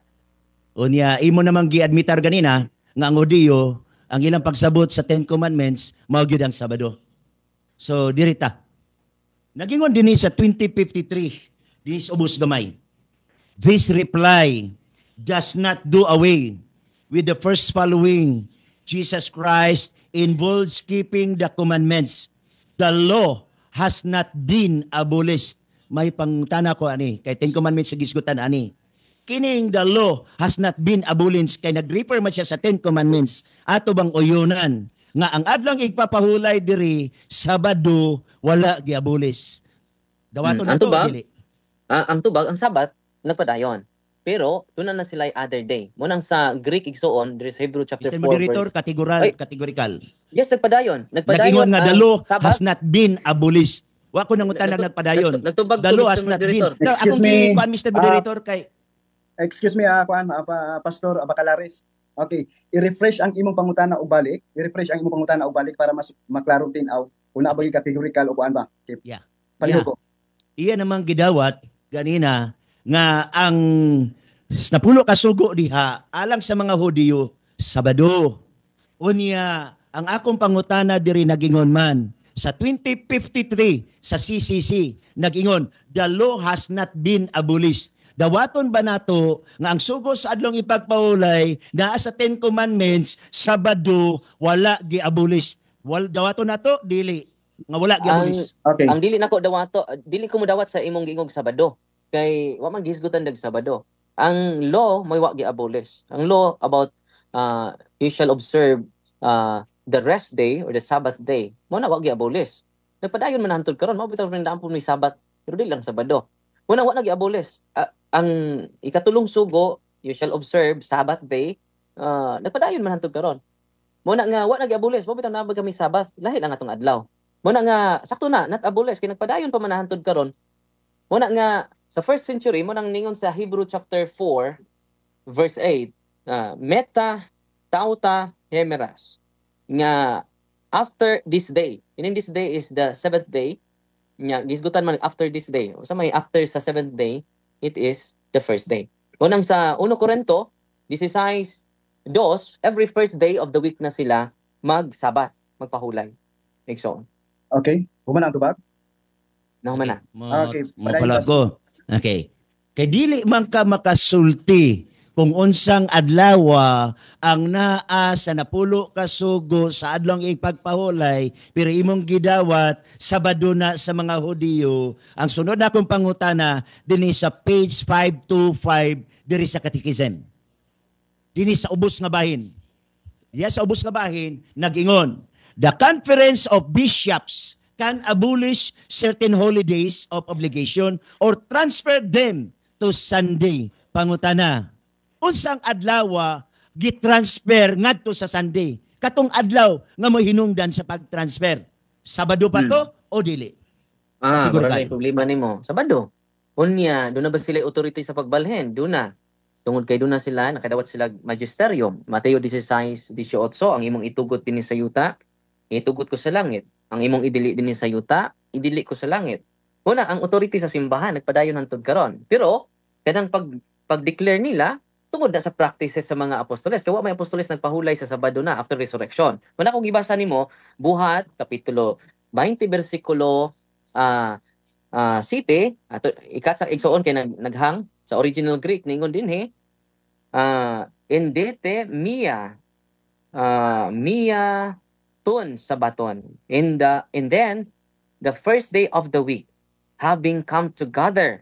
Unya, imo namang giadmitar ganina nga ang Hudiyo, ang ilang pagsabot sa Ten Commandments, mao gyud ang Sabado. So, diri ta. Nagingon dinhi sa 2053, dinhi sa ubos gamay. This reply does not do away with the first following. Jesus Christ involves keeping the commandments. The law has not been abolished. May pangtana ko ani, kay Ten Commandments sa gisgutan ani. Kining the law has not been abolished kay nag-refer man siya sa Ten Commandments. Ato bang uyunan nga ang adlong igpapahulay diri Sabado wala giabolis. Dawaton Ang na to tubag? dili. Ang tubag, ang Sabat, nagpadayon. Pero, doon na sila other day. Munang sa Greek igsoon, there is Hebrew chapter Mr. 4 Moderator, verse. kategoral, Ay. kategorikal. Yes, nagpadayon. Nagpadayon Nagingon nga ang the law Sabat. has not been abolished. Wa ko nangutana nagpadayon. Nagtubag The to, law has Mr. not been. Moderator. No, Excuse akong me. gikuan Mr. Moderator kay Excuse me, kuan, Pastor Bacalares. Okay, i-refresh ang imong pangutana og balik. I-refresh ang imong pangutana og balik para mas maklaro tin-aw kung naa ba gyud categorical o kuan ba. Okay. Yeah. Palihog ko. Iya namang gidawat ganina nga ang napulo ka sugo diha alang sa mga Hudiyo Sabado. Unya ang akong pangutana diri nagingon man sa 2053 sa CCC nagingon the law has not been abolished. Dawaton ba nato nga ang sugo sa adlong ipagpahulay naa sa Ten Commandments Sabado wala giabolished. Wal dawaton nato dili nga wala giabolished. Okay. Ang dili nako dawato, dili ko modawat sa imong giingog Sabado. Kay wa man gihisgutan dag Sabado. Ang law may wa gi-abolish. Ang law about you shall observe the rest day or the Sabbath day. Mo na wa gi-abolish. Nagpadayon man hantod karon, mao bitaw rin po ni Sabbath, pero di lang Sabado. Mo na wa na gi-abolish. Ang ikatulong sugo, you shall observe Sabbath day, nagpadayon man hantod karon. Mo na nga wa na gi-abolish, mao bitaw naa kami Sabbath, lahi lang atong adlaw. Mo na nga sakto na not abolish kay nagpadayon pa man hantod karon. Mo na nga sa first century mo nang ningon sa Hebrew chapter 4 verse 8, meta tauta hemeras nga after this day. Meaning this day is the seventh day. Nya gisgutan man after this day. Sa may after sa seventh day, it is the first day. Unang sa 1 Corinto 16:2, every first day of the week na sila mag-Sabbath, magpahulay. Igsoon. Okay, human ang tubag? Nahuman na. Mo, Okay, mo padayon pala ka. ko. Okay. Kay dili man ka makasulti kung unsang adlawa ang naa sa napulo ka sugo sa adlong ipagpahulay, pero imong gidawat Sabado na sa mga Hudiyo. Ang sunod na akong pangutana dinhi sa page 525 diri sa Catechism. Dinhi sa ubos nga bahin. Diya sa ubos nga bahin nag-ingon, "The Conference of Bishops can abolish certain holidays of obligation or transfer them to Sunday." Pangutana, unsang adlaw gitransfer ngadto sa Sunday? Katong adlaw nga mohinungdan sa pag-transfer. Sabado pa to o dili? Ah, Categorical. mura na yung problema nimo. Sabado. Unya, doon na ba sila authority sa pagbalhin? Doon na. Tungod kay doon na sila, nakadawat sila magisterium. Mateo 16:18, ang imong itugot dinhi sa yuta, itugot ko sa langit. Ang imong idili dinhi sa yuta, idili ko sa langit. Una, ang authority sa simbahan nagpadayon hantod karon. Pero kanang pag-declare nila tungod na sa practices sa mga apostoles. Kay wa may apostoles nagpahulay sa Sabado na after resurrection. Wala kung gibasa nimo Buhat kapitulo 20 bersikulo 7 ato ikat sa igsoon kay naghang sa original Greek, ningon dinhi endete mia mia tun sabaton in the and then the first day of the week, having come together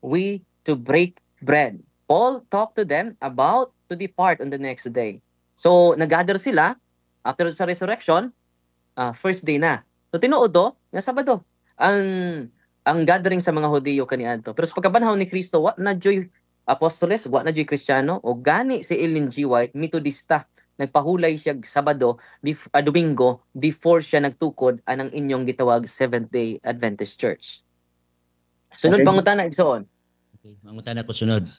we to break bread, Paul talked to them about to depart on the next day. So nag-gather sila after sa resurrection, first day na. So tinuod do nga Sabado ang gathering sa mga Hudiyo kaniadto. Pero sa pagkabanhaw ni Kristo, wa na joy apostoles, wa na joy Kristiyano, o gani si Ellen G. White Metodista, nagpahulay siya Sabado, Domingo before siya nagtukod anang inyong gitawag Seventh Day Adventist Church. Sunod pangutana, igsoon. Okay, mangutana ko sunod.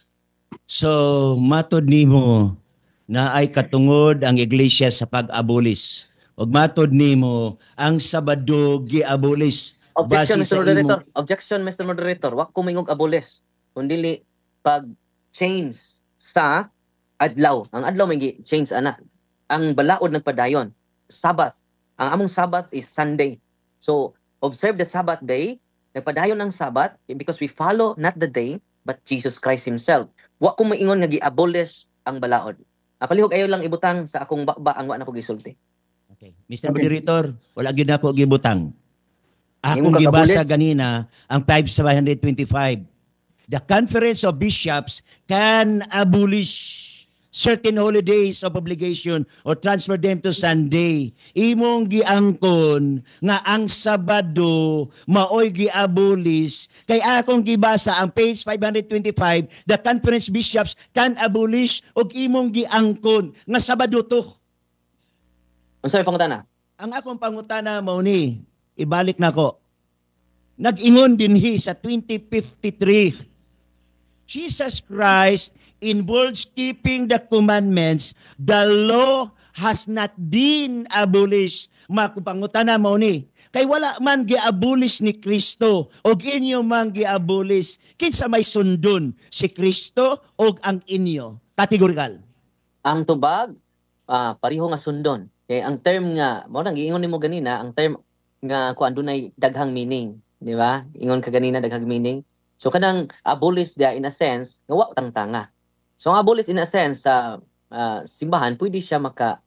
So, matod nimo na ay katungod ang iglesia sa pag-abolis. Ug matod nimo ang Sabado gi-abolis. Objection, Base Mr. sa Moderator. Objection, Mr. Moderator. Wa ko moingog abolish. Kundi pag change sa adlaw. Ang adlaw may change ana. Ang balaod nagpadayon. Sabbath. Ang among Sabbath is Sunday. So, observe the Sabbath day. Nagpadayon ang Sabbath because we follow not the day but Jesus Christ himself. Wa ko maingon nga gi-abolish ang balaod. Palihog ayo lang ibutang sa akong baba ang wa na ko gisulti. Okay. Mr. Moderator, wala gyud ako gibutang. Akong Imong gibasa kakabulis? Ganina ang 5725. "The Conference of Bishops can abolish certain holidays of obligation or transfer them to Sunday." Imong giangkon nga ang Sabado maoy giabolis kay akong gibasa ang page 525, "The Conference Bishops can abolish," ug imong giangkon nga Sabado to. Unsa may pangutana? Ang akong pangutana mao ni, ibalik na ko. Nag-ingon dinhi sa 2053, "Jesus Christ involves keeping the commandments. The law has not been abolished." Makupangutana mao ni, kay wala man giabolish ni Kristo og inyo man giabolish. Kinsa may sundon, si Kristo og ang inyo? Categorical. Ang tubag, pareho nga sundon. Kay ang term nga mao nang giingon nimo ganina, ang term nga kuan dunay daghang meaning, di ba? Ingon ka ganina daghang meaning. So kanang abolish dia in a sense nga wa tangtanga. So ang abolish in a sense sa simbahan pwede siya maka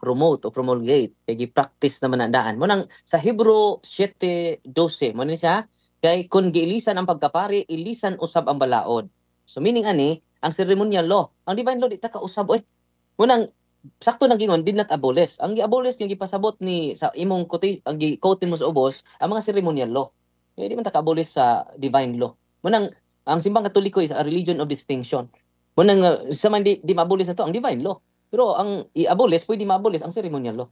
promote o promulgate kay gi-practice naman ang daan. Mo nang sa Hebrew 7:12 mo ni siya. Kay kung giilisan ang pagkapari, ilisan usab ang balaod. So meaning ani, ang ceremonial law, ang divine law di ta kausab oy. Munang sakto nang gingon did not abolish. Ang gi-abolish nga gipasabot ni sa imong kuti, ang gi-quote mo sa ubos, ang mga ceremonial law. Eh, di man ta ka-abolish sa divine law. Munang ang Simbang Katoliko is a religion of distinction. Munang sa man di ma-abolish na to ang divine law. Pero ang i-abolish, pwede ma-abolish ang ceremonial law.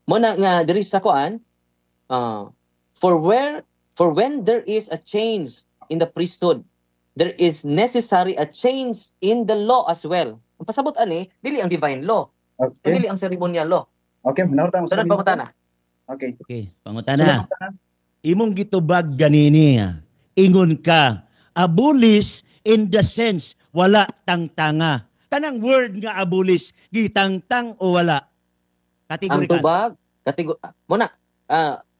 Muna nga diri sa kuan, for when there is a change in the priesthood, there is necessary a change in the law as well. Ang pasabot ani, dili ang divine law, dili ang ceremonial law. Okay, manawag tayo sa Sunod pangutana. Okay. Okay, pangutana. Imong gitubag ganini. Ingon ka, abolish in the sense wala tangtanga. Kanang word nga abolish, gitangtang o wala? Ang Categorical. tubag, muna,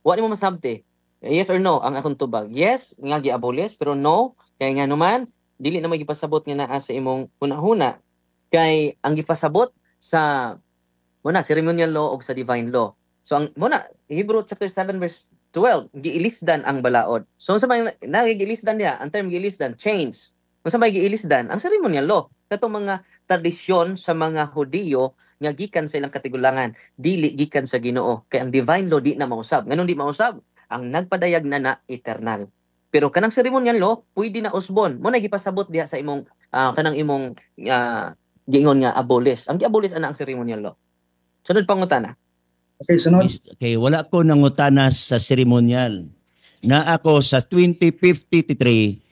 wa nimo masabti. Yes or no ang akong tubag? Yes, nga gi-abolish, pero no, kay nga naman dili na may gipasabot nga naa sa imong hunahuna. Kay ang gipasabot sa muna ceremonial law og sa divine law. So ang muna Hebrew chapter 7 verse 12, giilisdan ang balaod. So unsa may na giilisdan niya? Ang term giilisdan, change. Unsa may giilisdan? Ang ceremonial law. Katong mga tradisyon sa mga Hudiyo nga gikan sa ilang katigulangan, dili gikan sa Ginoo. Kay ang divine law di na mausab. Nganong di mausab? Ang nagpadayag na na eternal. Pero kanang ceremonial law pwede na usbon. Mo na gipasabot diha sa imong kanang imong giingon nga abolish. Ang gi-abolish ana ang ceremonial law. Sunod pangutana. Okay, sunod. Okay, wala ko nangutana sa ceremonial. Na ako sa 2053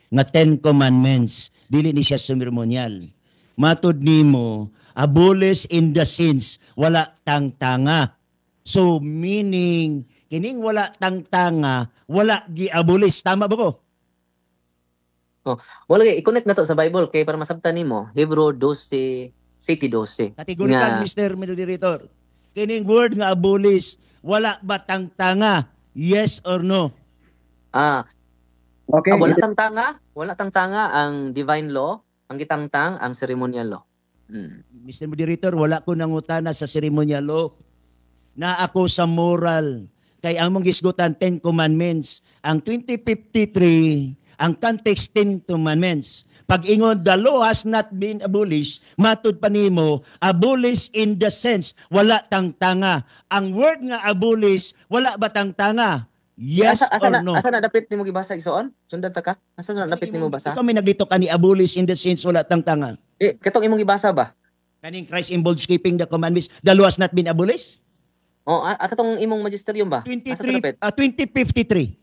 nga Ten Commandments, dili ni siya ceremonial. Matud nimo, abolish in the sense, wala tangtanga. So meaning, kining wala tangtanga, wala gi-abolish. Tama ba ko? Wala kay i-connect na to sa Bible kay para masabtan nimo. Hebrew 12 7:12. Categorical, Mr. Moderator. Kining word nga abolish, wala ba tangtanga? Yes or no? Okay. Wala tangtanga, wala tangtanga ang divine law, ang gitangtang ang ceremonial law. Mr. Moderator, wala ko nangutana sa ceremonial law. Na ako sa moral. Kay ang mong gisgutan, Ten Commandments. Ang 2053, ang context Ten Commandments. Pag ingon, the law has not been abolished, matud pa nimo, abolish in the sense, wala tangtanga. Ang word nga abolish, wala ba tangtanga? Yes Asa or na, no? Asa na dapit nimo gibasa, igsoon? Sundan ta ka? Asa na dapit nimo basa? Ikaw may naglito ka ni abolish in the sense, wala tangtanga. Eh, katong imong gibasa ba? Kaning Christ involves keeping the commandments, the law has not been abolished? Oh, katong imong magisterium ba? Asa 23, dapit? 2053.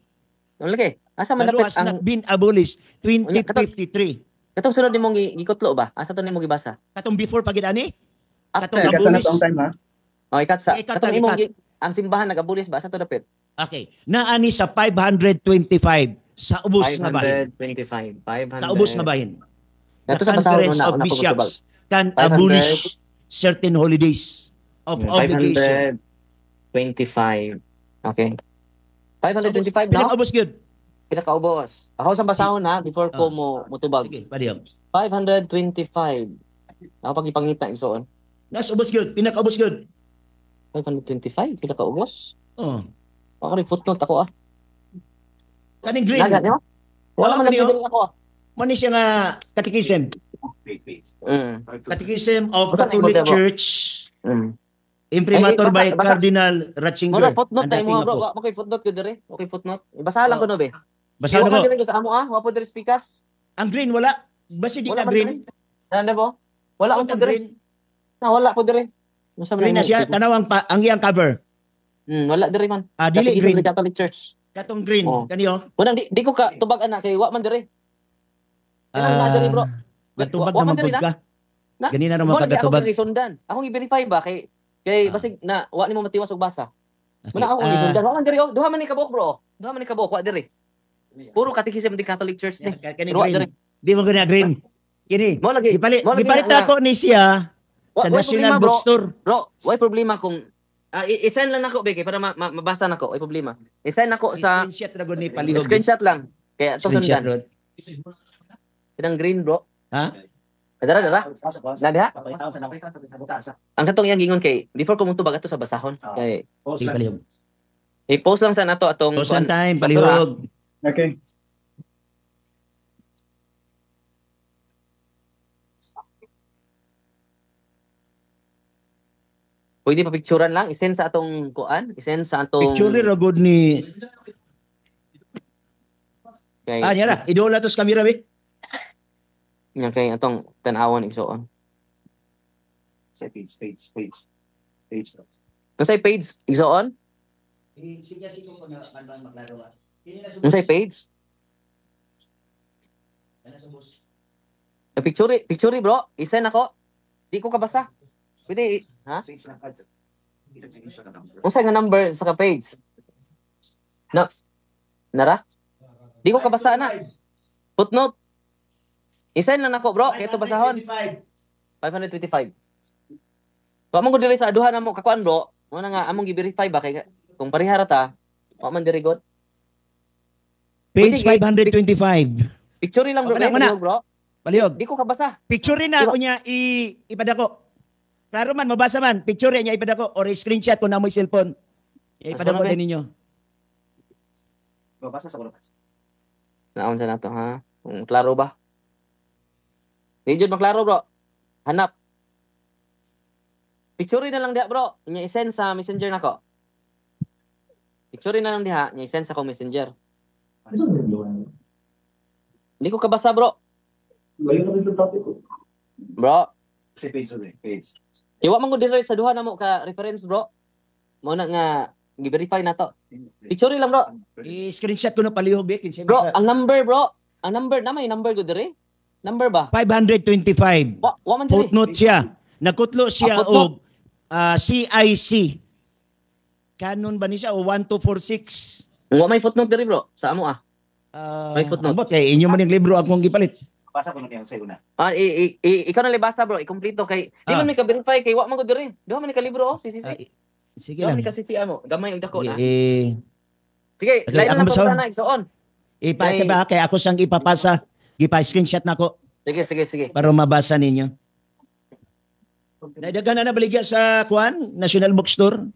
Ano lagi? Asa man The law dapit has ang not been abolished. 2053. Katong sunod nimong gikutlo ba? Asa to nimo gibasa? Katong before pagid ani? After. Katong Ikat sa na abolish. to ang time ha. Oh, ikat sa. Ikat, Katong imong ikat. ang simbahan nag-abolish ba? Asa to dapit? Okay. Naani sa 525 sa ubos nga bahin. 525. 500. Sa ubos nga bahin. The Nato sa basahon Conference una, of una ko Bishops can 500. abolish certain holidays of obligation. 525. Okay. 525 no? Pinakaubos gyud. Pinakaubos. Ako sa basahon ha before ko mo mutubag. Sige, padiyong. 525. Ako pag ipangita igsoon. Nas ubos gyud, pinakaubos gyud. 525 pinakaubos. Oh. Ako rin footnote ako ah. Kaning green. Naga niyo? Wala Oh, man kani, oh. nagdidiri ako ah. Mo ni siya nga catechism. Catechism of Basta na Catholic imo, Church. Imprimatur Ay, by basa. Cardinal Mura Ratzinger. footnote Ang na imo dating bro. apo. Wa mo footnote ko diri. Okay, footnote. Ibasahan lang Oh. ko no be. Basa Wa na ko. man diri sa amo ah. Wa po diri speakers. Ang green wala. Basi di Wala na man green. diri. Ano ba? Wala Ang po diri. green. Na wala po diri. Unsa man Green na imo? siya. Tanawang pa ang iyang cover. Wala diri man. Ah, dili Catechism green. of the Catholic Church. Katong green. Oh. Kaniyo. Unang di ko ka tubag ana kay wa man diri. Kanang naa diri bro. Gatubag Wa man naman diri pud na. ka. Na? Ganina naman Mo ka lagi ako gatubag. kay sundan. Akong i-verify ba kay kay basig na wa nimo matiwas og basa. Muna ako gisundan. Wa man diri oh. Duha man ni kabuok bro. Oh. Duha man ni kabuok wa diri. Puro Catechism of the Catholic Church ni. Kani Pero wa green. diri. Di mo gani green. Kini. Mo lagi. Gipalit Mo lagi gipalit nga- ako ni siya Wa sa wa National problema bro. Bookstore. Bro, way problema kung i-send lang nako be kay para mabasa nako, way problema. I-send nako sa Screenshot ra gud ni palihog. Screenshot lang. Kaya ito Screenshot sundan. rod. Kanang green bro. Ha? Dara dara. Na diha? Ang katong iyang gingon kay before ko mutubag ato sa basahon kay Sige palihog. i-post lang sa nato atong Post lang time palihog. Okay. Pwede pa picturean lang, isend sa atong kuan, isend sa atong Picture ra gud ni kay Ah, niya ra. Idola to sa camera be. Nya kay atong tan-awon, igsoon. Sa page, page, page. Page. Unsay page, igsoon? Sige, sige ko na kanbang maklaro ba. Kini na Unsay page? Kana subos. Eh, picture, picture, bro. Isend ako. Di ko kabasa. Pwede, ha? Page lang ka. Unsay nga number sa ka page? Na Nara? Di ko kabasa na. Footnote. Isend lang nako, bro. Kay ito basahon. 525. Wa man ko diri sa aduhan namo kakuan, bro. Mo na nga among gi-verify ba kay kung parehara ta, wa man diri god. Page Pwede, 525. Picture lang, bro, Okay na, kay wala. bro. Palihog. Di ko kabasa. Picture na ako niya ipadako. Klaro man, mabasa man. Picture niya ipadako or screenshot kung namoy cellphone. Ipadako Asa na, din ninyo. Babasa sa kulo. Naon sa nato ha? Kung klaro ba? Di jud maklaro, bro. Hanap. Picture na lang diha, bro. Nya i-send sa Messenger nako. Picture na lang diha, nya i-send sa akong Messenger. Hindi ko kabasa, bro. Layo na sa topic ko. Bro, Sa page ulit, page. iwa man ko diri sa duha namo ka reference, bro. Mo na nga gi-verify na to. Picture lang, bro. I-screenshot ko na palihog be. Kinsa Bro, ang number, bro. Ang number na may number ko diri. Number ba? 525. Wa man diri. Footnote siya. Nagkutlo siya Ah, footnote. og CIC. Canon ba ni siya o 1246? Wa may footnote diri, bro. Sa amo ah. Ah, May footnote. Ambot kay inyo man yung libro akong gipalit. Basa ko na niya sa una. Ah, ikaw na libasa, bro, ikumpleto kay di man may ka-verify kay wa man ko diri. Duha man ni ka libro oh, CCC. Ah, sige Duha lang. man ni ka CC amo. Gamay og dako na. Eh, Sige, Okay, lain na akong lang basahon. pangutana, igsoon. ipasa Kay- ba kay ako siyang ipapasa. Gipa-screenshot nako Sige, sige, sige. para mabasa ninyo. Naidaghan na baligya sa kuan, National Bookstore.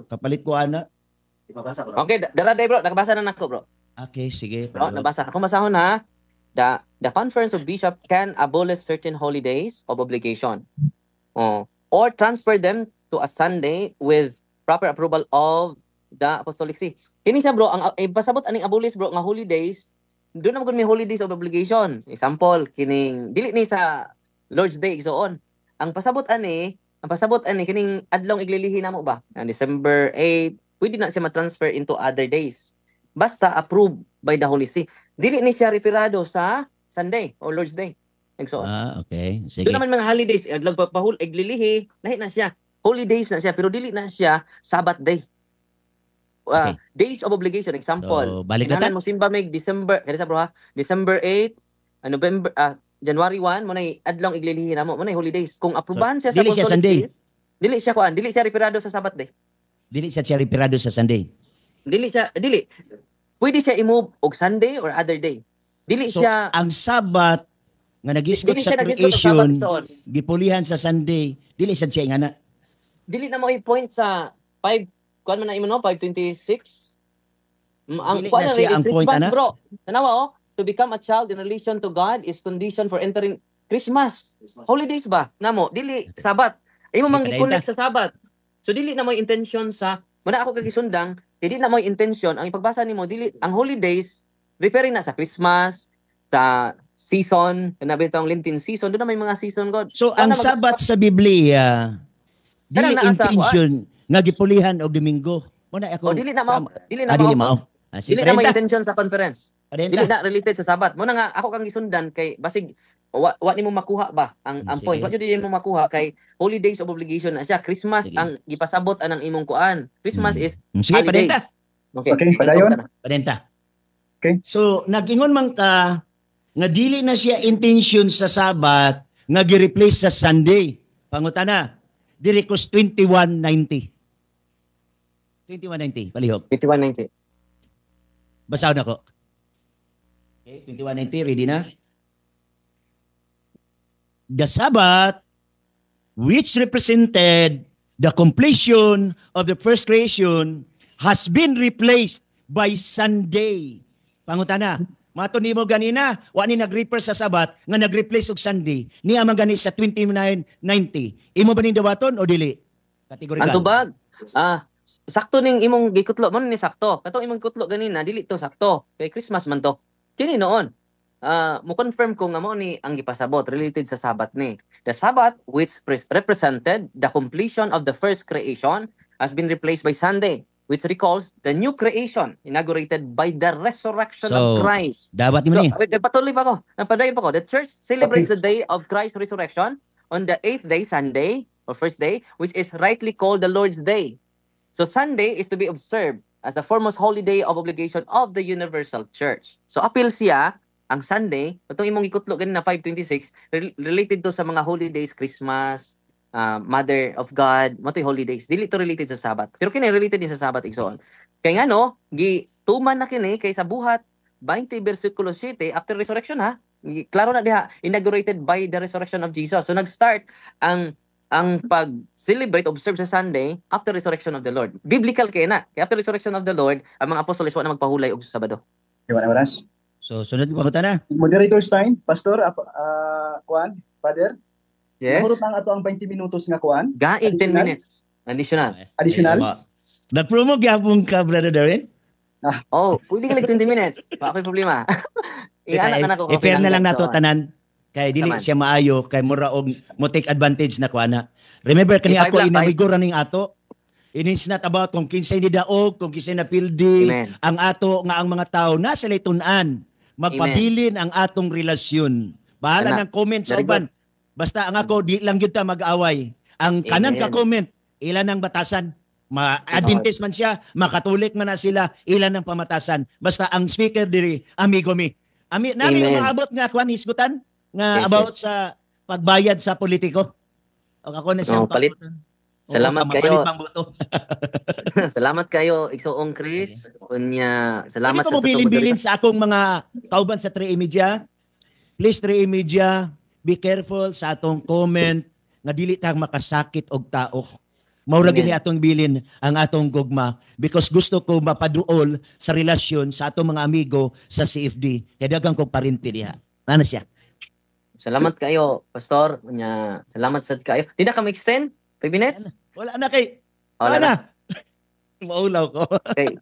Kapalit ko ana. Ipabasa ko na. Okay, dara day, bro, nakabasa na nako, bro. Okay, sige. Bro, nabasa. Ako basahon ha. The conference of bishop can abolish certain holidays of obligation. Oh, or transfer them to a Sunday with proper approval of the Apostolic See. Kini siya, bro, ang eh, pasabot aning abolish, bro, nga holidays, doon naman may holidays of obligation. Example, kining dili ni sa Lord's Day igsoon. Ang pasabot ani kining adlong iglilihi namo ba? Ang December 8, pwede na siya ma-transfer into other days. Basta approved by the Holy See. Dili ni siya referado sa Sunday or Lord's Day. Igsoon. Ah, okay. Sige. Doon naman mga holidays, adlaw pahul iglilihi, lahi na siya. Holidays na siya pero dili na siya Sabbath day. Days of obligation, example. So, balik na ta. Kinahanglan mo simba mig December, kaya sa bro ha, December 8, November, January 1, mo na adlong iglilihi namo, mo na holidays. Kung aprubahan siya sa Dili siya Apostolic Sunday. See, dili siya kuan, dili siya referado sa Sabbath day. Dili siya referado sa Sunday. Dili siya, dili. Pwede siya i-move og Sunday or other day. Dili So, siya ang Sabat nga nagisgot dili sa siya nagisgot og creation, Sabbath soon. gipulihan sa Sunday, dili sad siya ingana. Dili na mo i-point sa 5 kuan man na imo no, 526. Ang Dili kuan na na siya rin, ang point, Christmas, ana. bro. Tanawa oh, to become a child in relation to God is condition for entering Christmas. Holidays ba? Namo, dili Sabat. Imo Sige, man padayon gi-connect sa Sabat. So dili na mo intention sa muna ako kagisundang, dili na mo intention ang ipagbasa nimo dili ang holidays referring na sa Christmas, sa season, kana bitong Lenten season, doon na may mga season god. So ang Sana Sabat sa Biblia dili Kanang naa sa intention nga gipulihan og Domingo. Mo na ako. O dili na mao, dili na Ah, dili mao. mao. Ah, sige, Dili na may padayta. intention sa conference. Padayta. Dili na related sa Sabat. Mo na nga ako kang gisundan kay basig wa nimo makuha ba ang Sige. point. Wa jud nimo makuha kay holidays of obligation na siya. Christmas Sige. ang gipasabot anang imong kuan. Christmas is Sige, holiday. padayta. Okay. Okay, padayon. Padayta. Okay. So nagingon man ka nga dili na siya intention sa Sabat nga gi-replace sa Sunday. Pangutana, diri ko 2190. 2190, palihog. 2190. Basahon ako. Okay, 2190, ready na? The Sabbath, which represented the completion of the first creation, has been replaced by Sunday. Pangutana, mato nimo ganina, wa ni nag-refer sa Sabat nga nag-replace og Sunday. Niya man gani sa 2990. Imo ba ning dawaton o dili? Categorical. Ang tubag, sakto ning imong gikutlo mo ni sakto. Katong imong gikutlo ganina dili to sakto. Kay Christmas man to. Kini noon. Mo confirm ko nga mao ni ang gipasabot related sa Sabbath ni. The Sabbath, which represented the completion of the first creation, has been replaced by Sunday, which recalls the new creation inaugurated by the resurrection of So, Christ. Dapat mo So, ni. wait, patuloy pa ko. Napadayon pa ko. The church celebrates the day of Christ's resurrection on the eighth day, Sunday, or first day, which is rightly called the Lord's Day. So Sunday is to be observed as the foremost holiday of obligation of the universal church. So apil siya ang Sunday, itong imong gikutlo ganina 526, related to sa mga holidays, Christmas, Mother of God, mao to'y holidays. Dili to related sa Sabbath. Pero kini related din sa Sabbath, igsoon. Kay ngano, gi tuman na kini kay sa Buhat 20 versikulo 7 after resurrection ha. Klaro na diha, inaugurated by the resurrection of Jesus. So nag-start ang pag-celebrate, observe sa Sunday after resurrection of the Lord. Biblical kay na. Kay after resurrection of the Lord, ang mga apostoles wa na magpahulay og Sabado. Di ba na oras? So sunod ko na. Moderator Stein, Pastor, kuan, Father. Yes. Nahurot ang ato ang 20 minutos nga kuan. Gaig 10 Additional? minutes. Additional. Additional? Nag-promo gyapon ka, Brother Darwin? Oh, pwede ka like 20 minutes. Wa ako'y problema. Ingana ka na ko. I-fair na lang nato tanan kay dili Taman. siya maayo kay mura og mo take advantage na kuana. Remember kani I-five ako lang, five. inamigo ra ning ato. It is not about kung kinsay ni daog, kung kinsay na pildi, Amen. ang ato nga ang mga tao nasa tun-an magpabilin ang atong relasyon. Bahala Ana. ng comment sa Very uban. Basta ang ako di lang gyud ta mag-away. Ang kanang Amen. ka-comment ilan ang batasan. Ma-Adventist man siya, makatolik man na sila, ilan ang pamatasan. Basta ang speaker diri amigo mi. Ami nami Amen. umaabot nga kwan hisgutan nga about sa pagbayad sa politiko. O ako na siyang Oh, palit. pagbutan. Oo, Salamat tama, kayo. palit pang boto. Salamat kayo, Igsoong Chris. Unya, salamat Pwede ko mo sa bilin-bilin sa akong mga kauban sa 3 Media. Please, 3 Media, be careful sa atong comment nga dili ta makasakit og tao. Mao ra Amen. gini atong bilin ang atong gugma because gusto ko mapaduol sa relasyon sa atong mga amigo sa CFD. Kay daghang kog parinti diha. Ana siya. Salamat kayo, Pastor. Unya, salamat sad kayo. Di na ka ma-extend? 5 minutes? Wala na kay. Wala Wala na. na. Maulaw ko. Okay.